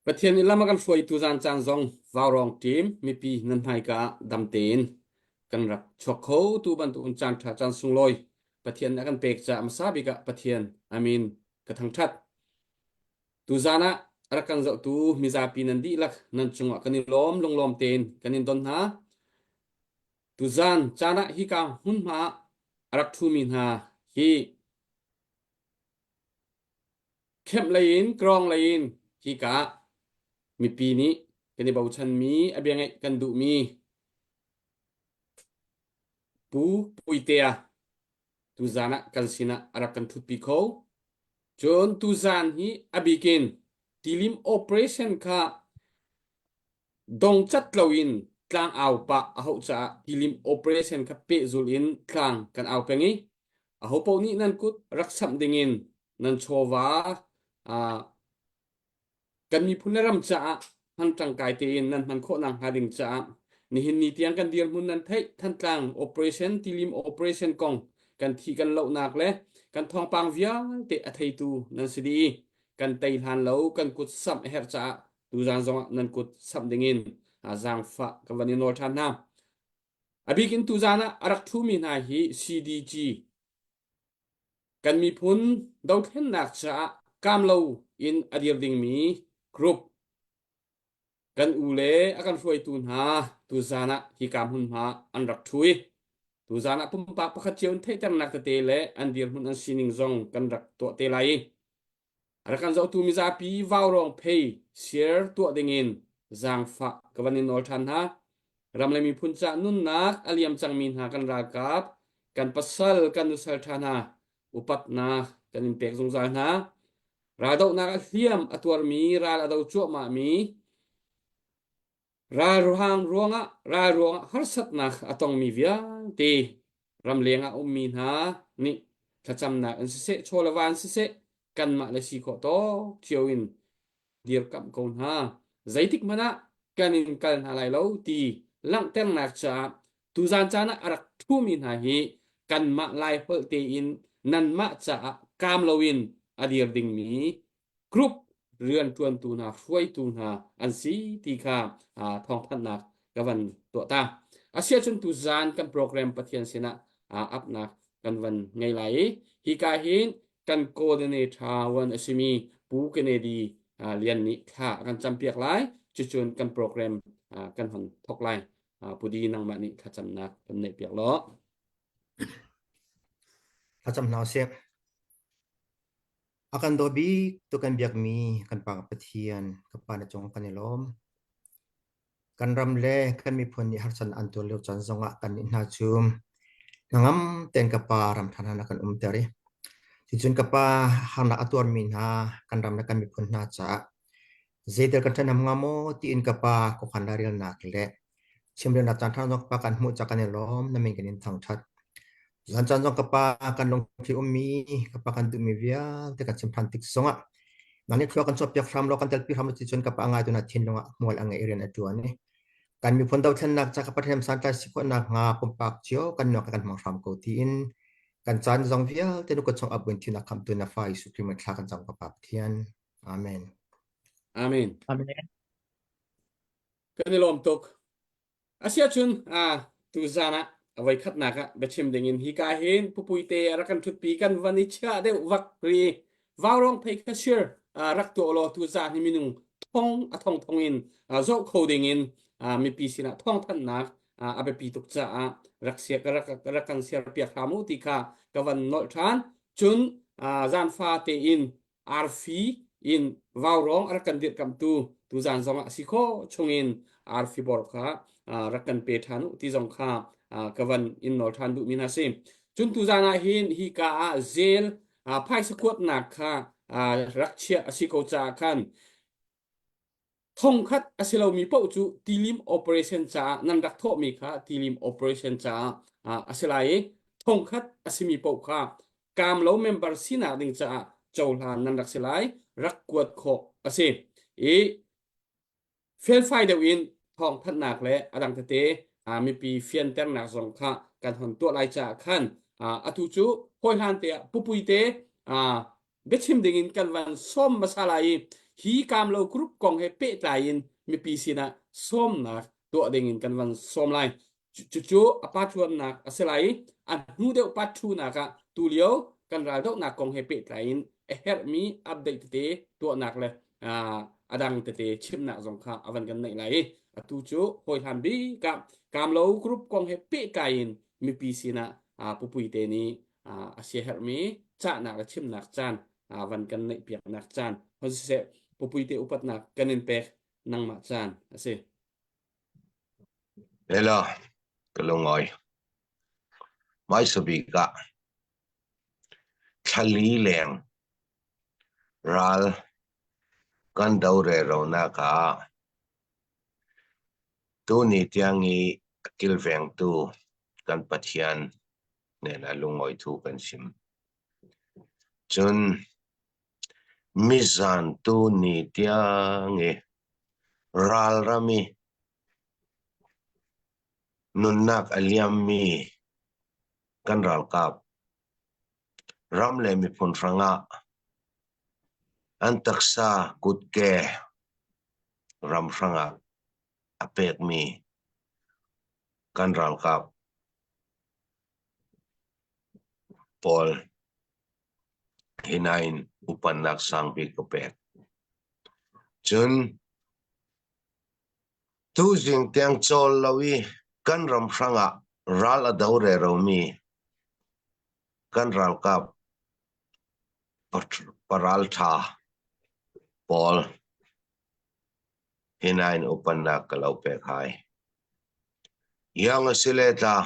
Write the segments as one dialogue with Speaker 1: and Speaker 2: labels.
Speaker 1: Pathian nih lam a kan hruaitu zan caan zong vaurawng team mipi nan hmaika ah dam tein kan rak chuak kho tu bantukin caan ṭha caan sunglawi Pathian nih a kan pek caah hmasa bik ah Pathian amin ka thangṭhat. Tuzan ah a rak kan zohtu mizapi nan dihlak nan cungah kan i lawm lunglawm tein kan in don hna. Tuzan caan ah hika hmunhma ah a rak ṭhumi hna hi Kemh lei in krawng lei in hika ah mipi nih kan i bochanmi a bia ngaih kan duhmi Pu Puitea tuzan ah kan sinah a rak kan ṭhutpi kho. Cun tuzan hi a bikin tilim operation kha dongcat loin tlang au pah a hauh caah tilim operation kha pehzul in tlang kan au peng i ahopaoh nih nan kut rak samh dingin nan chawva uh, kan miphun le ram caah hman ṭangkai tein nan hman khawh nakhnga ding caah nihin ni tiang kan dirhmun nan theih Thantlang operation tilim operation kong kan thi kan lohnak le kan thawngpang vialte a theitu nan si dih i kan tei hlan lo kan kut samh a herh caah tuzan zongah nan kut samh dingin zaangfah kan van i nawl ṭhan hna. A bik in tuzan ah a rak ṭhumi hna hi CDG kan miphun dothlennak caah kaam lo in a dir dingmi group kan u le a kan hruaitu hna tuzan ah hika hmunhma an rak ṭhu i tuzan ah pumpak pakhat cio in theihternak tete le an dirhmun an sining zong kan rak tuah te lai i A rak kan zohtu mizapi vaurawng phei share tuah dingin zaangfah ka van in nawl ṭhan hna. Ram le miphun cah nunnak a liam cangmi hna kan ralkap, kan pasal, kan nusal ṭha hna upatnak kan in pek zungzal hna. Raldohnak a hliam a tuarmi, ral a do cuahmahmi, Ralhrang ruangah ral ruangah harsatnak a tongmi vialte ramleng ah ummi hna nih thlacamnak in siseh chaw le va in siseh kanmah le si khawh tawk cio in dirkamh ko hna. Zeitik hmanh ah kan in kal hna lai lo ti langhternak caah tuzan caan ah a rak ṭhumi hna hi kanmah Laiholh tein nanmah caah kaam loin a dir dingmi group rianṭuantu hna hruaitu hna an si ti kha thawngthanhnak ka van tuah ta. Asiahcun tuzaan kan program Pathian sinah apnak kan van ngei lai i hika hin kan coordinator wan a simi Pu Kennedy Lian nih thla a kan campiak lai. Cucun kan program kan hon thok lai. Pu Di nangmah nih thlacamnak kan neih piak law.
Speaker 2: Thlacam hna usih. A kan daw bik tu kan biakmi kan Pa Pathian, ka Pa na cung kan i lawm. Kan ram le kan miphun nih harsatnak an tuar lio caan zongah kannih hna cu hnangam tein ka Pa ram ṭha hna na kan umter i cucun ka Pa harnak a tuarmi hna kan ram le kan miphun hna caah zeitel kan ṭhahnem hnga maw tiin ka Pa khuakhan lairelnak le Chimrelnak caan ṭha zong ka pa kan hmuh ca kan i lawm, na min kan in thangṭhat. Zan caan zong ka pa kan lungthli ummi, ka pa kan duhmi vialte kan chim ṭhan tik zongah nang nih thlua kan chuahpiak hram law kan telpi hram lo ti cun ka pa a ngaitu na thinlung ah hmual a ngei i rian a ṭuan i kan miphun dothlennak ca ka Pathian santlai si khawhnak hnga pumpak cio kan nuak kan hmang hram ko tiin kan caan zong vialte nu ka chung abuin thinak khamtu na fa Jesuh Khrih min thla kan cam ka pa Pathian. Amen.
Speaker 1: Amen.
Speaker 3: Amen.
Speaker 1: Kan i lawm tuk. Asiahcun tuzan ah a voikhatnak ah biachim dingin hika hin pupuite a rak kan ṭhutpi kan van i chiah deuh vak ri vaurawng phei kha shir rak tuah law tuzan hi minung thong a thong thong in zoh kho dingin mipi sinah thawngthanhnak a biapi tuk caah rak sia rak rak kan share piak hram u ti kha ka van nolh ṭhan cun zaanfa tein arfi in vaurawng a rak kan dirhkamhtu tuzan zong ah si khawh chungin arfi bor kha rak kan pe ṭhan u ti zong kha ka van in nawl ṭhan duhmi hna si. Cun tuzan ah hin hika ah zel phaisa kuatnak kha rak chiah a si ko caah khan Thongkhat a si lomi paoh cu tilim operation caah nan rak thawhmi kha tilim operation caah a si lai i thongkhat a simi paoh kha kaamlo member sinak ding caah cohlan nan rak si lai rak kuat khawh a si i felfai deuh in thawngthanhnak le a dang tete mipi fianternak zong kha kan hon tuah lai caah khan atu cu hawi hlan te ah pupui te biachim dingin kan van sawm hmasa lai i. Hi Kamlo Group kong he pehtlai in mipi sinah sawmnak tuah ding in kan van sawm lai. Cucu a pathuannak a si lai i a hnu deuh pathunak ah tulio kan raldohnak kong he pehtlai in a herhmi update tete tuahnak le a dang tete chimnak zong kha a van kan neih lai i atu cu hawihlan bik ah Kamlo Group kong he pehtlai in mipi sinah pupui te nih a siaherhmi cahnak le chimnak caan van kan neih piaknak caan hon siseh pupui te upatnak kan in pek nangmah caan a si.
Speaker 3: Ela, ka lungawi. Hmaisabik ah thlali leng ral kan do reronak ah tuni tiang i a kilvengtu kan Pathian hnenah lungawi thu kan chim. Cun mizan tuni tiang i ralram i nunnak a liammi kan ralkap ram le miphun hrangah an taksa kutke ram hrangah a pekmi kan ralkap pawl hi nain upannak sangbik ka pek. Cun tuzing tiang cawl lo i kan ram hrangah ral a do reromi kan ralkap paralṭha pawl hi nain upannak ka lo pek hai. Iang a si le tla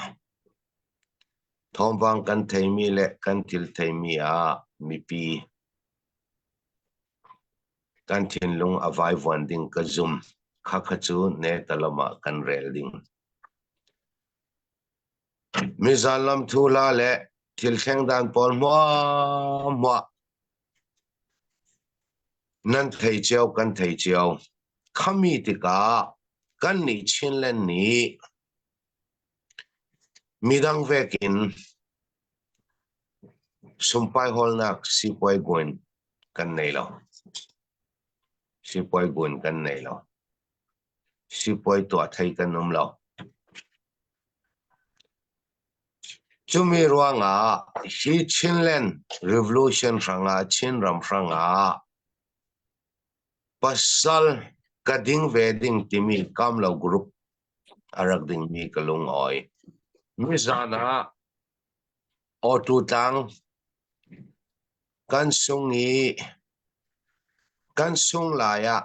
Speaker 3: thawngpang kan theimi le kan thil theimi ah mipi kan thinlung a vaivuan ding ka zum. Khakha cu ne talam ah kan rel ding. Mizan lam thu hla le thil thleng dan pawl hmuahhmuah nan thei cio kan thei cio. Khami tikah kannih Chinland nih midang vekin sumpai hawlnak sipuai gun kan nei lo. Sipuai gun kan nei lo. Sipuai tuah thei kan um lo. Cumi ruangah hi Chinland Revolution hrangah Chinram hrangah pasal ka ding ve ding timi Kamlo group a rak dingmi ka lungawi. Nizan ah Awtu tlang kan sung i kan sung lai ah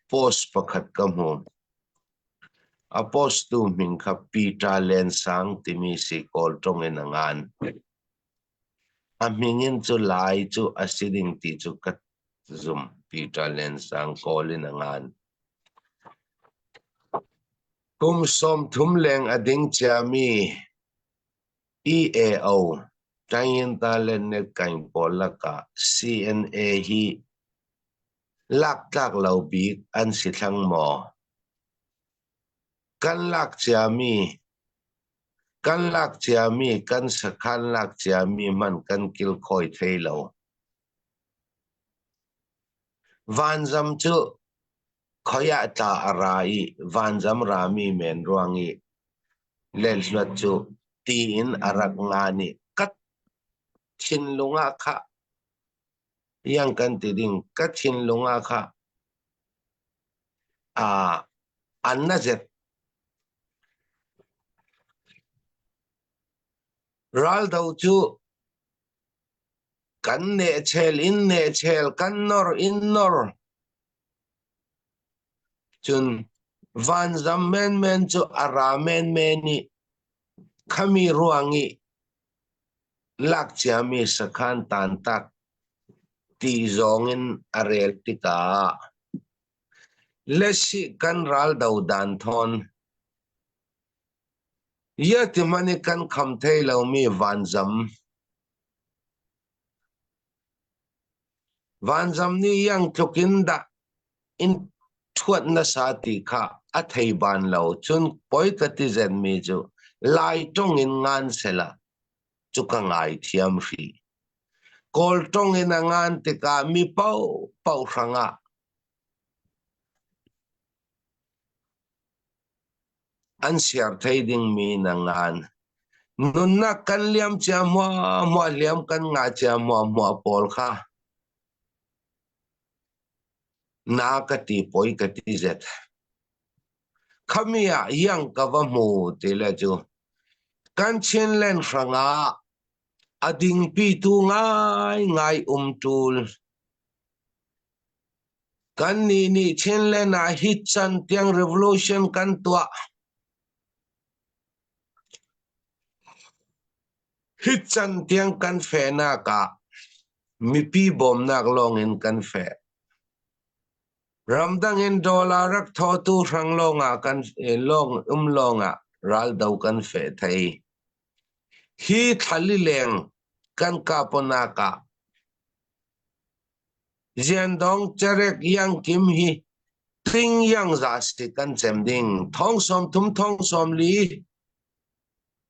Speaker 3: post pakhat ka hmu. A post tu hmin kha Peter Lensang timi si Kawl ṭong in a ngan. A hming in cu Lai cu a si ding ti cu ka zum. Peter Lensang Kawl in a ngan. Kum 30 leng a ding ciami EAO Tayinta le Netkaing pawl lakah CNA hi laktlak lo bik an si thlang maw? Kan lak ciami kan lak ciami kan sakhan lak ciami hmanh kan kilkhawi thei lo. Vanzam cu khoi ah tla a ra i vanzam rami men ruang i lenhluat cu tiin a rak ngan i ka thinlung ah khah Iang kan ti ding ka thinlung ah kha aa an na zet. Raldo cu kan nehchel in nehchel kan nor in nor. Cun vanzam menmen cu a ra menmen i khami ruang i Lakciami sakhan tantak ti zong in a rel tikah Lesi kan ral dodan thawn ia ti hmanh i kan kham thai lomi vanzam vanzam nih iang tluk in dah in ṭhuat nasa ti kha a thei ban lo. Cun poi ka ti zenmi cu Lai ṭong in ngan sela cu ka ngai thiam hrih. Kawlṭong in a ngan tikah mi paohpaoh hrangah an siar thei dingmi na ngan. Nunnak kan liam cia hmuahhmuah hliam kan ngah cia hmuahhmuah pawl kha na ka ti poi ka ti zet. Khami ah iang ka va hmu ti le cu kan Chinland hrangah a dingpitu ngaingai um ṭul. Kannih nih Chinland ah hi can tiang revolution kan tuah. Hi can tiang kan fehnak ah mipi bawmnak lawngin kan feh. Ramdang in dollar rak thawtu hrang lawngah kan lawng um lawngah raldo kan feh thei. Hi thlali leng kan kaponak ah Ziandong Cerek Yang Kim hi ting yang za si kan cem ding thong som thum thong som li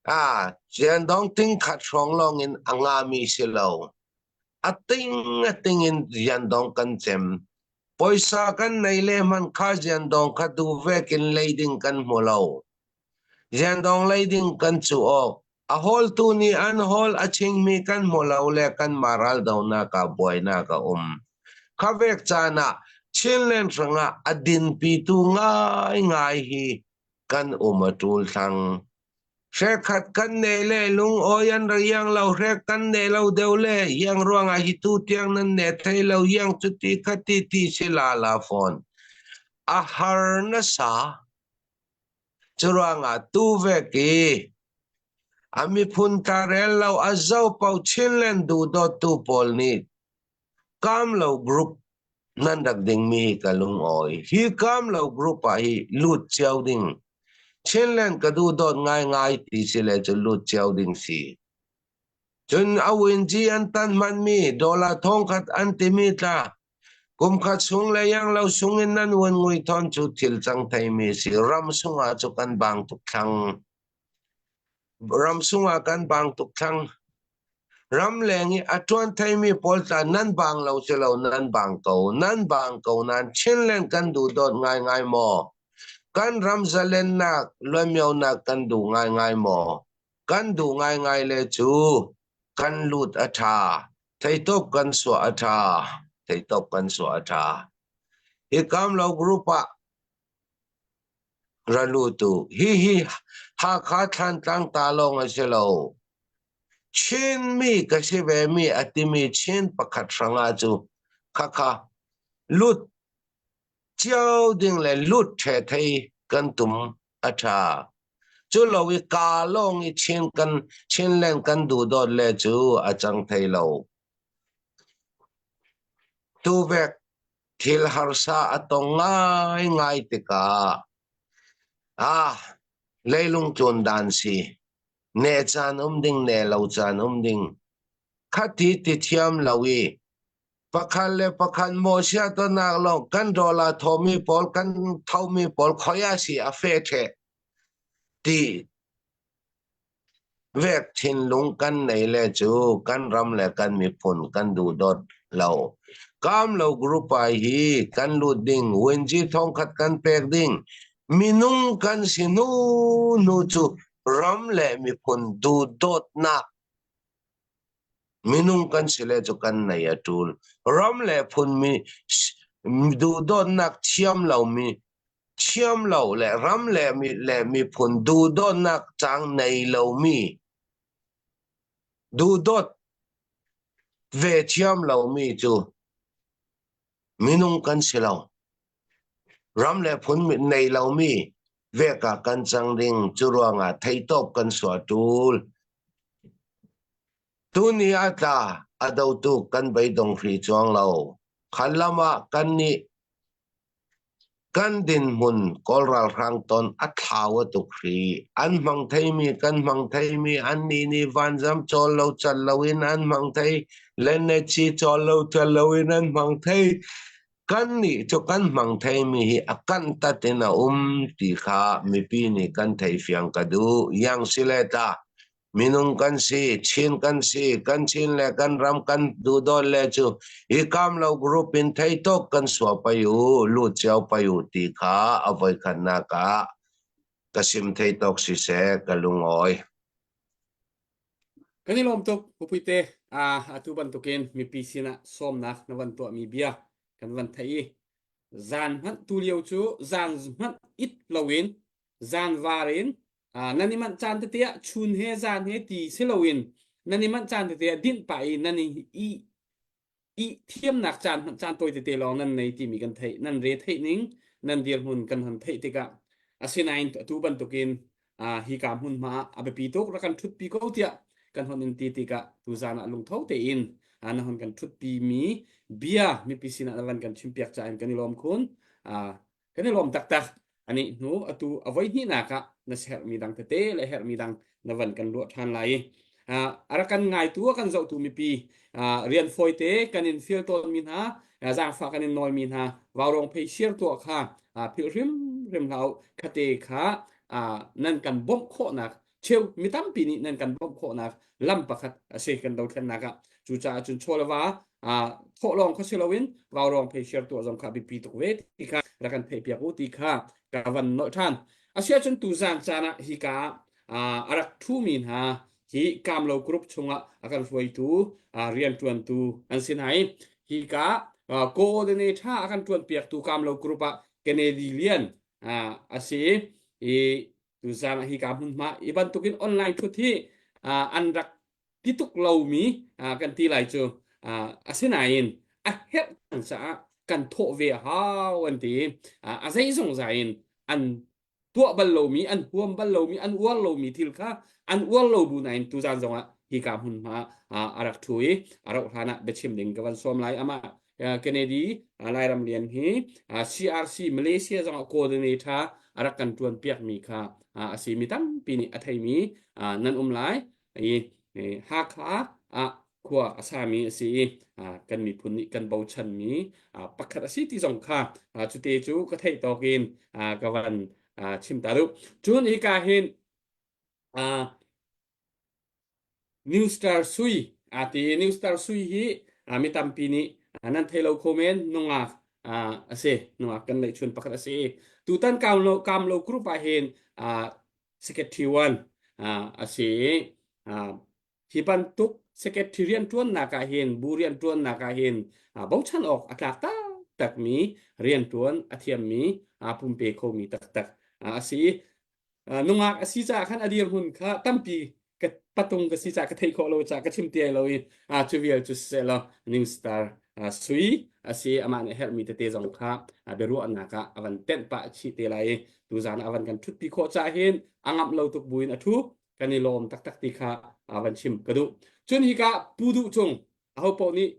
Speaker 3: a Ziandong ting khat hrawng lawng in a ngami si lo a ting a ting in Ziandong kan cem poisa kan nei le man kha Ziandong kha du vek in leiding kan hmu lo Ziandong lei ding kan cu awk. A hawltu nih an hawl a chingmi kan hmu lo le kanmah raldonak ah buainak a um. Kha vek caan ah Chinland hrangah a dinpitu ngaingai hi kan um a ṭul thlang. Hrekhat kan ne le lungawi an ra iang lo, hrek kan ne lo deuh le iang ruangah hi tu tiang nan ne thei lo, iang cuti khati ti si la la fawn. A har nasa. Curuangah tuvek i a miphun tlarel lo a zopo Chinland duhdawttu pawl nih Kamlo Group nan rak dingmi hi ka lungawi. Hi Kamlo Group ah hi lut cio ding. Chinland ka duhdawt ngaingai ti si le cu lut cio ding si. Cun a winci an tan hmanmi dollar thongkhat an timi tla Kumkhat chung le ianglo sung in nan uan ngui thawn cu thil cang theimi si. Ram sungah cu kan bang tuk thlang. Ram sungah kan bang tuk thlang. Ram leng i a ṭuan theimi pawl tla nan bang lo si lo nan bang ko. Nan bang ko nan Chinland kan duh dawt ngaingai maw? Kan ram zalennak, luanmionak kan duh ngaingai maw? Kan duh ngaingai le cu kan lut a ṭha. Theitawp kan suah a ṭha. Theitawp kan suah a ṭha. Hi Kamlo group ah ra lut u. Hihi Hakha Thlantlang ta lawng a si lo. Chinmi ka si vemi a timi Chin pakhat hrangah cu khakha lut cio ding le lut ṭhe thei kan tum a ṭha. Cu lo i kaa lawng i Chin kan Chinland kan duhdawt le cu a cang thei lo. Tuvek thil harsa a tong ngaingai tikah ah leilung tlun dan si ne caan um ding ne lo caan um ding khati ti thiam lo i pakhat le pakhat mawsia tonak lawng kan dollar thomi pawl kan thomi pawl khoi a si a fe the ti vek thinlung kan nei le cu kan ram le kan miphun kan duh dawt lo kam lo group ai hi kan lut ding wenji thongkhat kan pek ding minung kan si nu nu cu ram le miphun duh dawtnak Minung kan si le cu kan nei a ṭul. Ram le phunmi duhdawtnak thiam lomi thiam lo le ram le mi le miphun duhdawtnak cang nei lomi duhdawt ve thiam lomi cu minung kan si lo. Ram le phun nei lomi vek ah kan cang ding cu ruangah theitawp kan suah ṭul. Tuni a tla a dotu kan beidong hri chuang lo. Khan lam ah kan nih kan dinhmun Kawl ralhrang ton a thlau a tuk hri. An hmang theimi kan hmang theimi an nih nih vanzam cawl lo cal lo in an hmang thei. Lennechi cawl lo cal lo in an hmang thei. Kan nih cu kan hmang theimi hi a kan tat in a um ti kha mipi nih kan thei fiang ka duh. Yang si le ta. Minung kan si, Chin kan si, kan Chin le kan ram kan duhdawt le cu hi kamlo group in thei tuk kan sua pai u, lut cio pai u ti kha a voikhatnak ah ka sim thei tawk siseh ka lungawi.
Speaker 1: Kan i lawm tuk Pupuite. Atu bantukin mipi sinah sawmnak na van tuahmi bia kan van theih i zan hmanh tu lio cu zan hmanh it loin zan var in nan i manh caan tete ah chun he zan he ti si loin nan i manh caan tete ah dinh pah i nan i i i thiamnak caan hmanh caan tawi tete lawng nan nei timi kan theih nan re theih ning nan dirhmun kan hon theih tikah asinain atu bantukin hi ka hmunhma ah a biapi tuk rak kan ṭhutpi ko tiah kan hon in ti tikah tuzan ah lungtho tein na hon kan ṭhutpi mi bia mipi sinah na van kan chimpiak caah in kan i lawm khun. Kan i lawm taktak. Ani hnu atu a voi hnihnak ah na herhmi dang tete le herhmi dang na van kan ruah ṭhan lai i a rak kan ngaitu a kan zohtu mipi rian fawite kan in fil tawnmi hna zaangfah kan in nawlmi hna vaurawng phei share tuah kha philh hrimhrim hlah u khate kha nan kan bawmh khawhnak cheu mi tampi nih nan kan bawmh khawhnak lam pakhat a si kan dothlennak ah cucaah cun chawleva thawh lawng kha si loin vaurawng phei share tuah zong kha biapi tuk ve ti kha rak kan theih piak u ti kha ka van nolh ṭhan asiahcun tuzan caan ah hika a rak ṭhumi hna hi Kamlo group chungah a kan hruaitu rianṭuantu an si hna i hika coordinator a kan ṭuanpiaktu Kamlo group ah Kennedy Lian a si i tuzan ah hika hmunhma i bantukin online ṭhut hi an rak ti tuk lomi kan ti lai cu asinain a herh caah kan thawh ve a hau an ti a zeizongzai in an tuah bal lomi an huam bal lomi an uar lomi thil kha an uar lo bu nain tuzan zongah hika hmunhma a rak ṭhu i a rauh hlan ah biachim ding ka van sawm lai amah Kennedy Lairam lian hi CRC Malaysia zongah coordinator a rak kan ṭuan piakmi kha a si mi tampi nih a theimi nan um lai i Hakha ah khua a sami a si i kan miphun nih kan bochanmi pakhat a si ti zong kha cute cu ka theih tawk in ka van chim ta duh. Cun hika hin New Star Sui aa ti i New Star Sui hi mi tampi nih nan thei lo kho men nungak a si nungak kan neihchun pakhat a si i tutan Kamlo Kamlo group ah hin secretary one a si i hi bantuk secretary rianṭuannak ah hin bu rianṭuannak ah hin bochan awk a tlak taktakmi rianṭuan a thiammi aa pumpe khomi taktak a si i nungak a si caah khan a dirhmun kha tampi ka patung ka si caah ka theih khawh lo caah ka chim ti lo i cu vial cu siseh law New Star sui a si amah nih herhmi tete zong kha biaruahnak ah a van tenh pah chih te lai i tuzan ah a van kan ṭhutpi khawh caah hin a ngamh lo tuk buin a ṭhu kan i lawm taktak ti kha van chim ka duh. Cun hika Pu Duh Cung aho paoh nih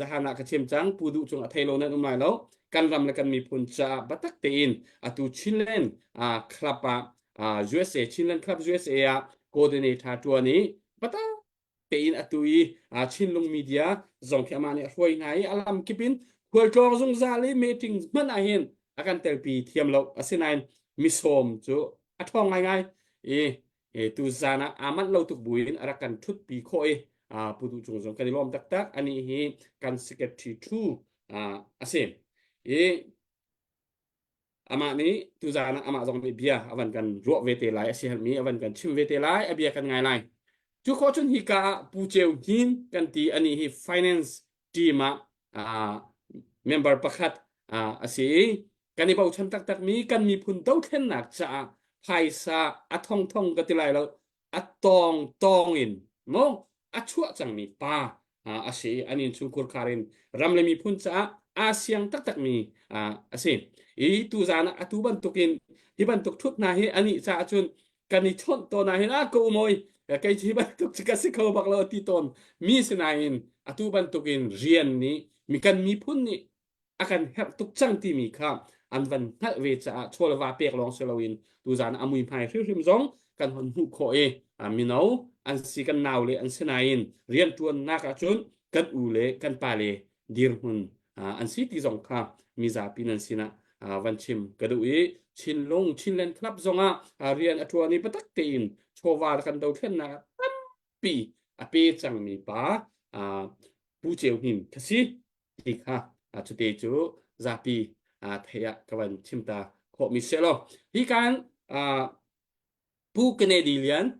Speaker 1: zahan ah ka chim cang Pu Duh Cung a thei lo nan um lai lo kan ram le kan miphun caah biatak tein atu Chinland club ah USA Chinland Club USA ah coordinator ṭuan i biatak tein atu i Chinlung media zong khi amah nih a hruai hna i a lam kip in khualtlawng zungzal i meeting hmanh ah hin a kan telpi thiam lo asinain misawm cu a ṭhawng ngaingai i tu zan ah aa manh lo tuk buin a rak kan ṭhutpi khawh i Pu Duh Cung zong kan i lawm taktak anih hi kan secretary thu a si i amah nih tuzaan ah amah zong nih bia a van kan ruah ve te lai a si herhmi a van kan chim ve te lai a bia kan ngai lai cu khawh cun hika ah Pu Ceu Hnin kan ti anih hi finance team ah member pakhat a si i kan i bochan taktakmi kan miphun dothlennak caah phaisa a thongthong ka ti lai lo a tawng tawng in mo a chuah cangmi pa a si an innchungkhur khar in ram le miphun caah aa siang taktakmi a si i tuzaan ah atu bantukin hi bantuk thut hna hi anih caah cun kan i chawnh tawn ah hin a ka umoi kei hi bantuk cu ka si kho bak lo ti tawn mi sinain atu bantukin rian nih mi kan miphun nih a kan herh tuk cang timi kha an van hngalh ve caah chawlva pek lawng si loin tuzaan a muihmai hrimhrim zong kan hon hmuh khawh i mino an si kan nau le an si nain rianṭuannak ahcun kan u le kan pa le dirhmun an si ti zong kha mizapi nan sinah van chim ka duh i Chinlung Chinland Club zongah rian a ṭuan i biatak tein chawva kan dothlennak tam. tampi a pe cangmi pa Pu Ceu Hnin kha si ti kha cute cu zapi thei ah ka van chim ta khawhmi si lo. Hi kan Pu Kennedy Lian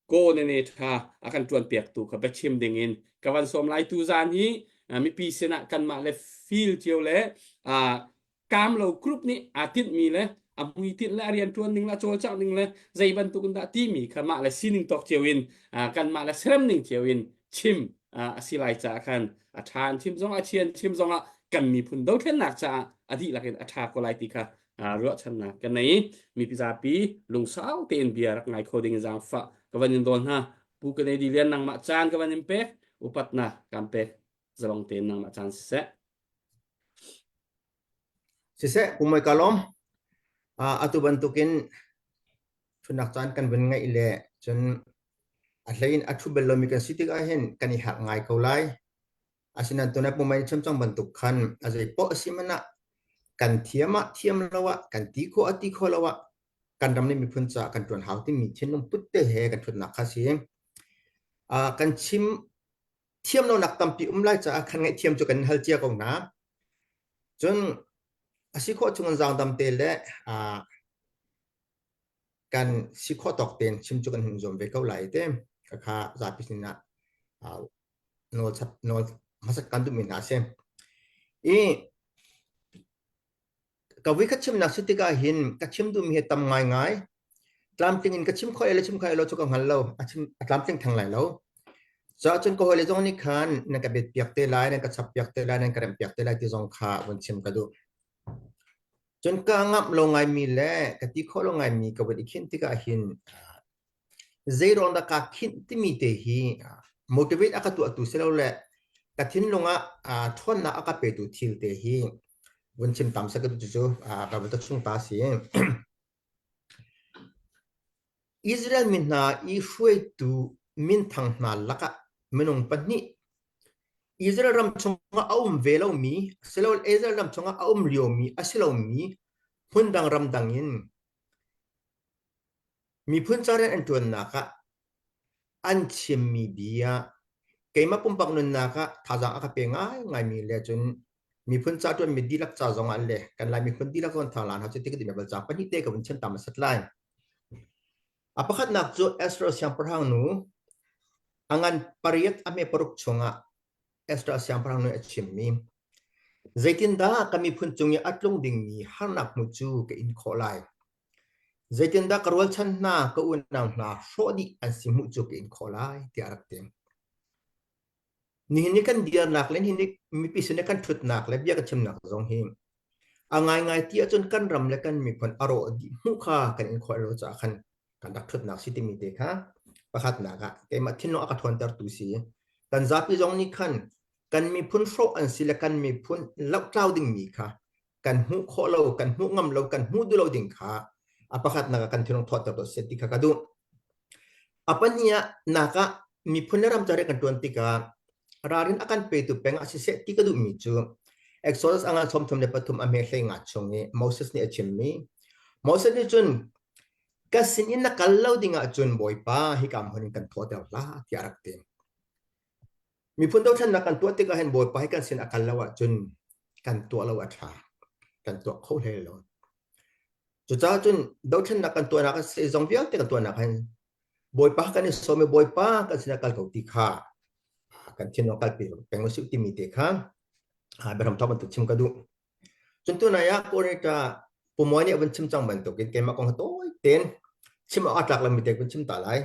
Speaker 1: ko nene tha a kan tuan piak tu kha biachim ding in ka van sawm lai tu zan hi mipi sinah kanmah le feel cio le kaam lo group nih aa tinhmi le a hmuitinh le a rianṭuan ning le a cawlcangh ning le zei bantuk in dah timi kha mah le sining tawk cio in kanmah le serem ning cio in chim a si lai caah khan a ṭha an chim zong a chia an chim zongah kan miphun dothlennak caah a dihlak in a ṭha ko lai ti kha ruahchannak kan nei mipi zapi lungsau tein bia rak ngai kho ding in zaangfah ka van in dawn hna Pu Kennedy Lian nangmah caan ka van in pek upatnak kan pek zalong tein nangmah caan siseh
Speaker 2: Siseh, pumai ka lawm. Atu bantukin ṭhutnak caan kan vun ngeih le cun a hlei in a ṭhu bal lomi kan si tikah hin kan i harh ngai ko lai. Asinain tunai pumai nih chim cang bantuk khan a zei poah a si hmanh ah kan thiam ah thiam lo ah kan ti khawh ah ti khawh lo ah kan ram le miphun caah kan ṭuan hau timi thinlung put te he kan ṭhutnak kha si. Kan chim thiam lonak tampi um lai caah khan ngaihthiam cu kan hal cia ko hna. Cun a si khawh chung in zaangdam te le kan si khawh tawk tein chim cu kan hun zuam ve ko lai te khakha zapi sinah nawl chap nawl hmasat kan duhmi hna a si. I Ka voikhat chimnak si tikah hin ka chim duhmi hi tam ngaingai. Tlamtling in ka chim khawh le chim khawh lo cu ka hngal lo. A chim a tlamtling theng lai lo. Caah cun ka hawile zong nih khan nan ka bet piak te lai, nan ka chap piak te lai, nan ka rem piak te lai ti zong kha vun chim ka duh. Cun ka ngamh lo ngaimi le ka ti khawh lo ngaimi ka vun i khinh tikah hin Zeiruang dah kaa khinh timi te hi motivate a ka tuahtu silole ka thinlung ah ṭhawnnak a ka petu thil te hi vun chim tam seh ka duh cucu ka vun ta chung ta si. Israel mi hna i hruaitu minthang hna lakah minung pahnih Israel ram chungah a um ve lomi silole Israel ram chungah a um liomi a si lomi hmundang ramdang in Miphun ca rian an ṭuannak ah an chimmi bia keimah pumpak nunnak ah thazaang a ka pe ngaingaimi le cun miphun ca ṭuanmi dihlak ca zong ah le kan Lai miphun dihlak zong thang lan hau cu ti ka timi bal caang pahnih te ka vun chim ta hmasat lai. A pakhatnak cu Ezra siangpahrang nu a ngan pariat a hme paruk chungah Ezra siangpahrang nu a chimmi zeitindah ka miphun cung i a tlung dingmi harnak hmu cu ka in khawh lai? Zeitindah ka rualchan hna, ka unau hna hrawh dih an si hmuh cu ka in khawh lai, tiah a rak ti. Nihin ni kan dirnak le nihin ni mipi sin i kan ṭhutnak le bia kan chimnak zong hi a ngaingai ti ahcun kan ram le kan miphun a rawh dih hmuh kha kan in khawh lo caah khan kan rak ṭhutnak si timi te kha pakhatnak ah keimah thinlung a ka ṭhawntertu si. Kan zapi zong nih khan kan miphun hrawh an si le kan miphun lohtlau dingmi kha kan hmuh khawh lo kan hmuh ngam lo kan hmuh duh lo ding kha a pakhatnak ah kan thinlung thawhter to set ti kha ka duh a pahnih ah nak ah miphun le ram ca kan tuan tikah ralrin a kan petu peng ah siseh ti ka duhmi cu Exodus anga 33 a hme hlei nga chung i Moses nih a chimmi Moses nih cun ka sin in na kal lo ding ahcun Bawipa hika hmun in kan thawhter hlah tiah a rak ti Miphun dothlennak kan tuah tikah hin Bawipa hi kan sin a kal lo ahcun kan tuah lo a ṭha. Kan tuah kho hlei lo. Cucaah cun dothlennak kan tuahnak a zeizong vialte kan tuahnak hin Bawipa kan i sawm i Bawipa kan sin a kal ko ti kha kan thinlung kalpi peng usih timi te kha biaram thawk bantuk chim ka duh. Cun tunai ah Coordinator Pu Muai nih a vun chim cang bantukin keimah kong tawi tein chim awk a tlak lomi te kun chim ta lai.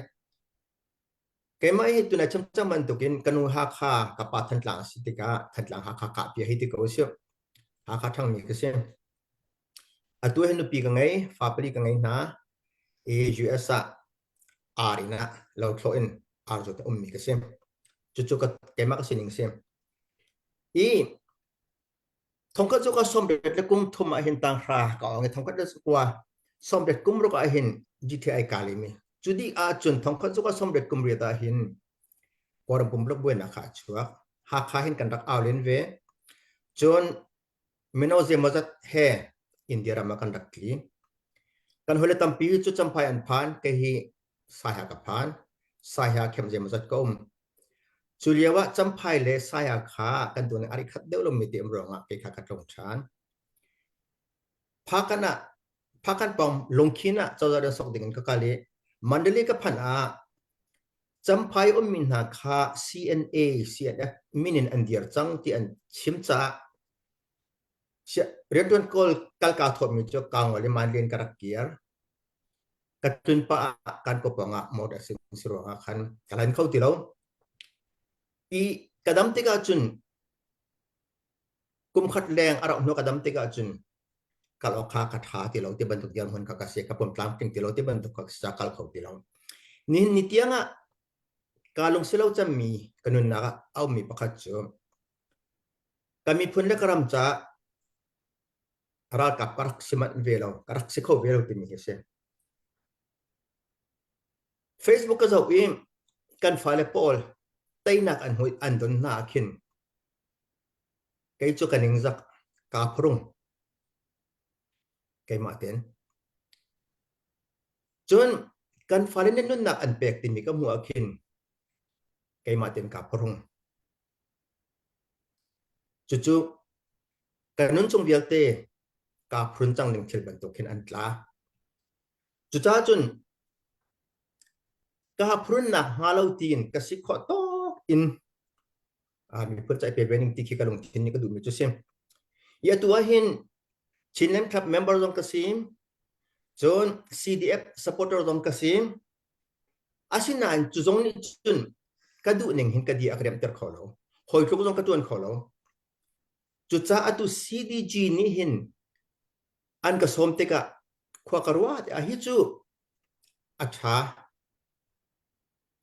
Speaker 2: Keimah hi tunai chamcam bantukin ka nu Hakha, ka pa Thantlang a si tikah Thantlang Hakha kahpia hei ti ko usih. Hakha ṭhangmi ka si. Atu hi nupi ka ngei, fa pali ka ngei hna. I US ah ar inn ah lothlawh in ar zawt a ummi ka si. Cucu ka keimah ka sining a si. I Thongkhat cu ka sawmriat le kum thum ah hin tanghra ka awng i thongkhat le kua sawmriat kum ruk ah hin GTI kaa lim i cu dih ahcun thongkhat cu ka sawmriat kum riat ah hin Kawlram pumpak buainak kha a chuak. Hakha hin kan rak au len ve. Cun mino zeimawzat he India ram ah kan rak tli. Kan hawile tampi cu Champhai an phan, kei hi Saiha ka phan. Saiha camp zeimawzat ka um. Cu lio ah Champhai le Saiha kha kan tuan a ri khat deuh lomi te um ruangah kei kha ka tlung ṭhan. Phakan ah Phakan pawng Lungkhin ah cozah rian sok ding in ka kal i Mandalay ka phanh ah Champhai ummi hna kha CNA, CNF min in an dir cang ti an chim caah rianṭuan kawl kal kaa thawhmi cu kaa ngol i Mandalay in ka rak kir. Ka tlun pah ah kan kawpawng ah motor accident si ruangah khan ka lan kho ti lo. I ka dam tikah cun kum khat leng a rauh hnu ka dam tikah cun kal awk kha ka ṭha ti lo ti bantuk dirhmun kha ka si ka pum tlamtling ti lo ti bantuk kha ka kal kho ti lo. Nihin ni tiang ah kaa lungsi lo cemmi ka nunnak ah a ummi pakhat cu ka miphun le ka ram caah ralkap ka rak si manh ve lo, ka rak si kho ve lo timi hi a si. Facebook ka zoh i kan fale pawl teinak an hmuh an don hna ah khin kei cu ka ningzak kaa phurung keimah tein. Cun kan fale nih nunnak an pek timi ka hmuh ah khin keimah tein kaa phurung. Cucu ka nunchung vialte kaa phurun cang ning thil bantuk khin an tla. Cucaah cun kaa phurunnak hnga lo tiin ka si khawh tawk in miphun ca i pe ve ning ti khi ka lungthin nih ka duhmi cu si. I atu ah hin Chinland Club member zong ka si, cun CDF supporter zong ka si. Asinain cu zong nih cun ka duh ning hin ka di a ka remter kho lo. Hawi tluk zong ka tuan kho lo. Cucaah atu CDG nih hin an ka sawm tikah khua ka ruah tikah hi cu a ṭha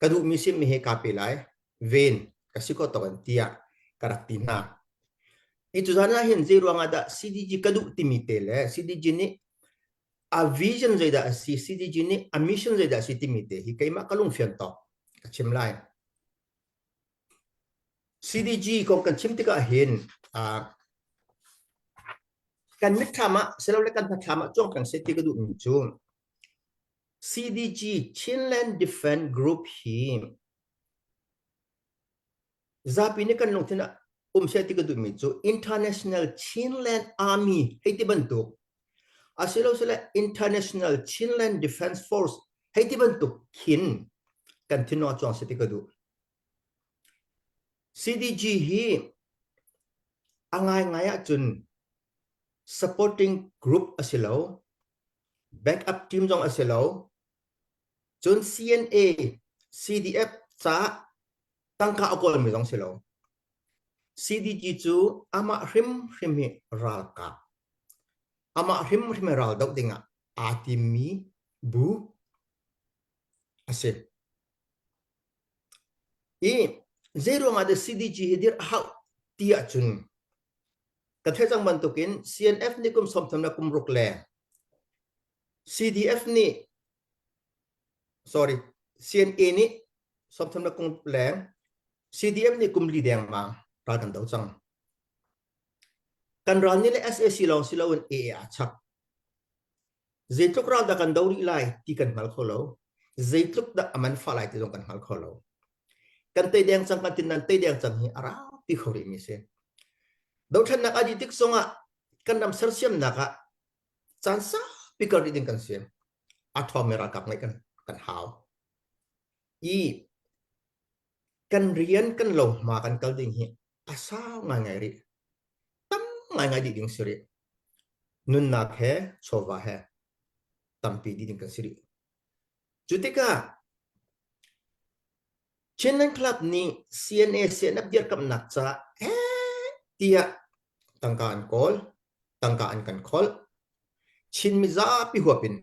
Speaker 2: ka duhmi simmi he kaa pe lai ven ka si ko tawk in tiah ka rak ti hna. Hi cu zan ah hin zei ruangah dah CDG ka duh timi te le CDG nih a vision zeidah a si CDG nih a mission zeidah a si timi te hi keimah ka lungfian tawk ka chim lai. CDG kong kan chim tikah hin uh, kan mitthlam ah silole kan hnathlam ah cuang peng seh ti ka duhmi cu CDG Chinland Defense Group hi zapi nih kan lungthin ah um seh ti ka duhmi cu International Chinland Army hei ti bantuk asilosile International Chinland Defense Force hei ti bantuk khin kan thinlung ah cuang seh ti ka duh. CDG hi a ngaingai ahcun supporting group a si lo, backup team zong a si lo. Cun CNA, CDF caah tangka a kawlmi zong si lo. CDG cu amah hrimhrim hi ralkap, amah hrimhrim hi ral doh dingah aa timmi bu a si. I zeiruangah dah CDG hi dir a hauh ti ahcun ka theih cang bantukin CNF nih kum 30 le kum ruk le CDF nih sorry CNA nih 30 le kum leng CDF nih kum li dengmang ral kan do cang. Kan ral nih le SAC lawng si loin AA aa chap. Zeitluk ral dah kan do rih lai ti kan hngal kho lo. Zeitluk dah a man fah lai ti zong kan hngal kho lo. Kan tei deng cang kan tin nan tei deng cang hi a rau ti kho rih mi si. Dothlennak a dih tik zongah kan ram sersiamnak ah caan saupi kal rih ding kan si. A ṭhawngmi ralkap ngeih kan kan hau. I kan rian kan lohma kan kal ding hi a sau ngaingai rih. Tam ngaingai dih ding si rih. Nunnak he chawva he tampi dih ding kan si rih. Cu tikah Chinland Club nih CNA CNF dirkamhnak caah eh tiah tangka an kawl, tangka an kan kholh. Chin mizapi huap in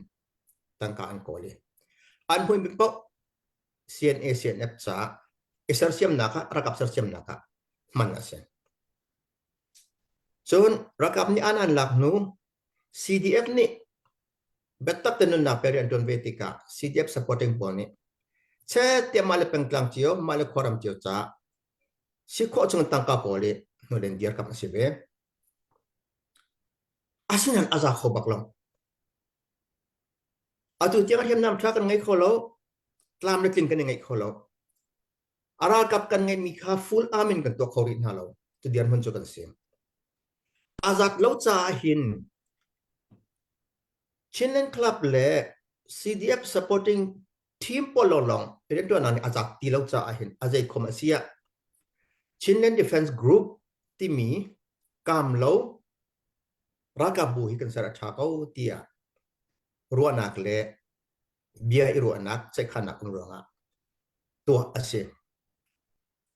Speaker 2: tangka an kawl i an hmuimi paoh CNA CNF caah i sersiamnak ah ralkap sersiamnak ah hman a si. Cun ralkap nih an an lak hnu CDF nih biatak te nunnak pe rian ṭuan ve tikah CDF supporting pawl nih chet tiah mah le pengtlang cio mah le khuaram cio caah si khawh chung tangka pawl i hnulen dirkamh a si ve. Asinain a za kho bak lo. Atu tiang hriamnam ṭha kan ngei kho lo. Tlam le tling kan i ngeih kho lo. A ralkap kan ngeihmi kha full arm in kan tuah kho rih hna lo. Cu dirhmun cu kan si. A zat lo caah hin Chinland Club le CDF supporting team pawl lawnglawng rianṭuannak nih a zat ti lo caah hin a zei khom a si ah Chinland Defense Group timi kaam lo ralkapbu hi kan ser a ṭha ko tiah ruahnak le bia i ruahnak ceihkhannak um ruangah tuah a si.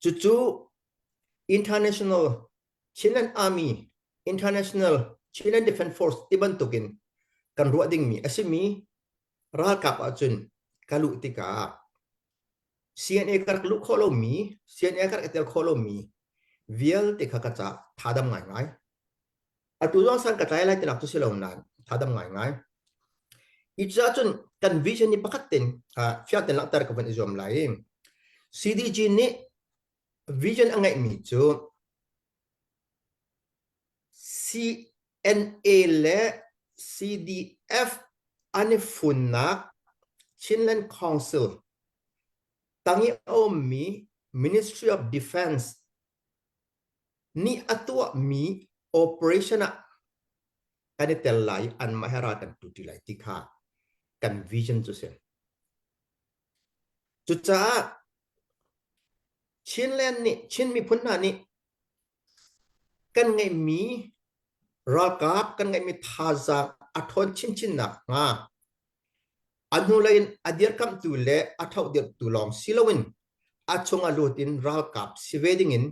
Speaker 2: Cucu International Chinland Army, International Chinland Defense Force ti bantukin kan ruah dingmi a simi ralkap ahcun ka luh tikah CNA ka rak luh khawh lomi, CNA ka rak i tel khawh lomi vialte kha ka caah thadam ngaingai. Atu zong san ka tlai lai tinak cu si lo nain thadam ngaingai. I cucaah cun kan vision hi pakhat ten fiang ten langhter ka van i zuam lai. CDG nih vision a ngeihmi cu CNA le CDF an i funnak Chinland Council tang i a ummi Ministry of Defense nih a tuahmi operation ah kan i tel lai i anmah he ral kan ṭuṭi lai ti kha kan vision cu si. Cucaah Chinland nih Chin miphun hna nih kan ngeihmi ralkap kan ngeihmi thazaang a ṭhawn chinchin nakhnga a hnulei in a dirkamhtu le a ṭhohdirhtu lawng si loin a chung a lut in ralkap si ve dingin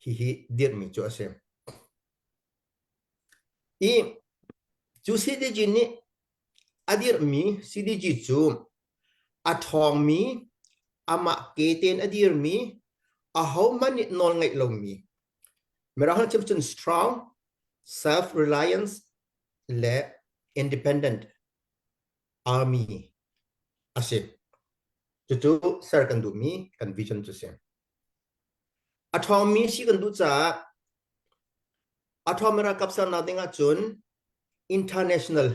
Speaker 2: hihi dirhmi cu a si. I cu CDG nih a dirhmi CDG cu a ṭhawngmi, amah ke tein a dirmi, ahohmanh nih nawl ngeih lomi, Mirang holh chim cun strong, self-reliance le independent army a si. Cucu ser kan duhmi kan vision cu si. A ṭhawngmi si kan duh caah a ṭhawngmi ralkap sernak ding ahcun international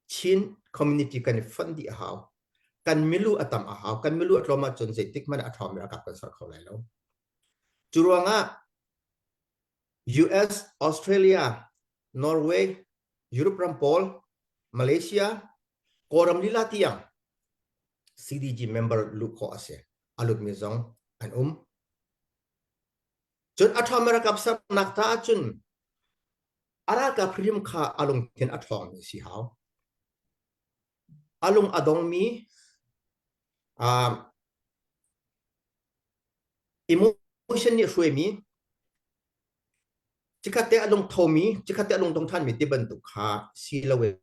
Speaker 2: Chin community kan i fonh dih a hau. Kan milu a tam a hau. Kan milu a tlawm ahcun zeitik hmanh ah a ṭhawngmi ralkap kan ser kho lai lo. Cu ruangah US, Australia, Norway, Europe ram pawl, Malaysia, Kawlram lila tiang CDG member luh khawh a si. A lutmi zong an um. Cun a ṭhawngmi ralkap sernak ta ahcun a ralkap hrim kha a lungthin a ṭhawngmi si hau. A lung a dongmi, uh, emotion nih hruaimi, cikhat te a lung thomi, cikhat te a lung dong ṭhanmi ti bantuk kha si loin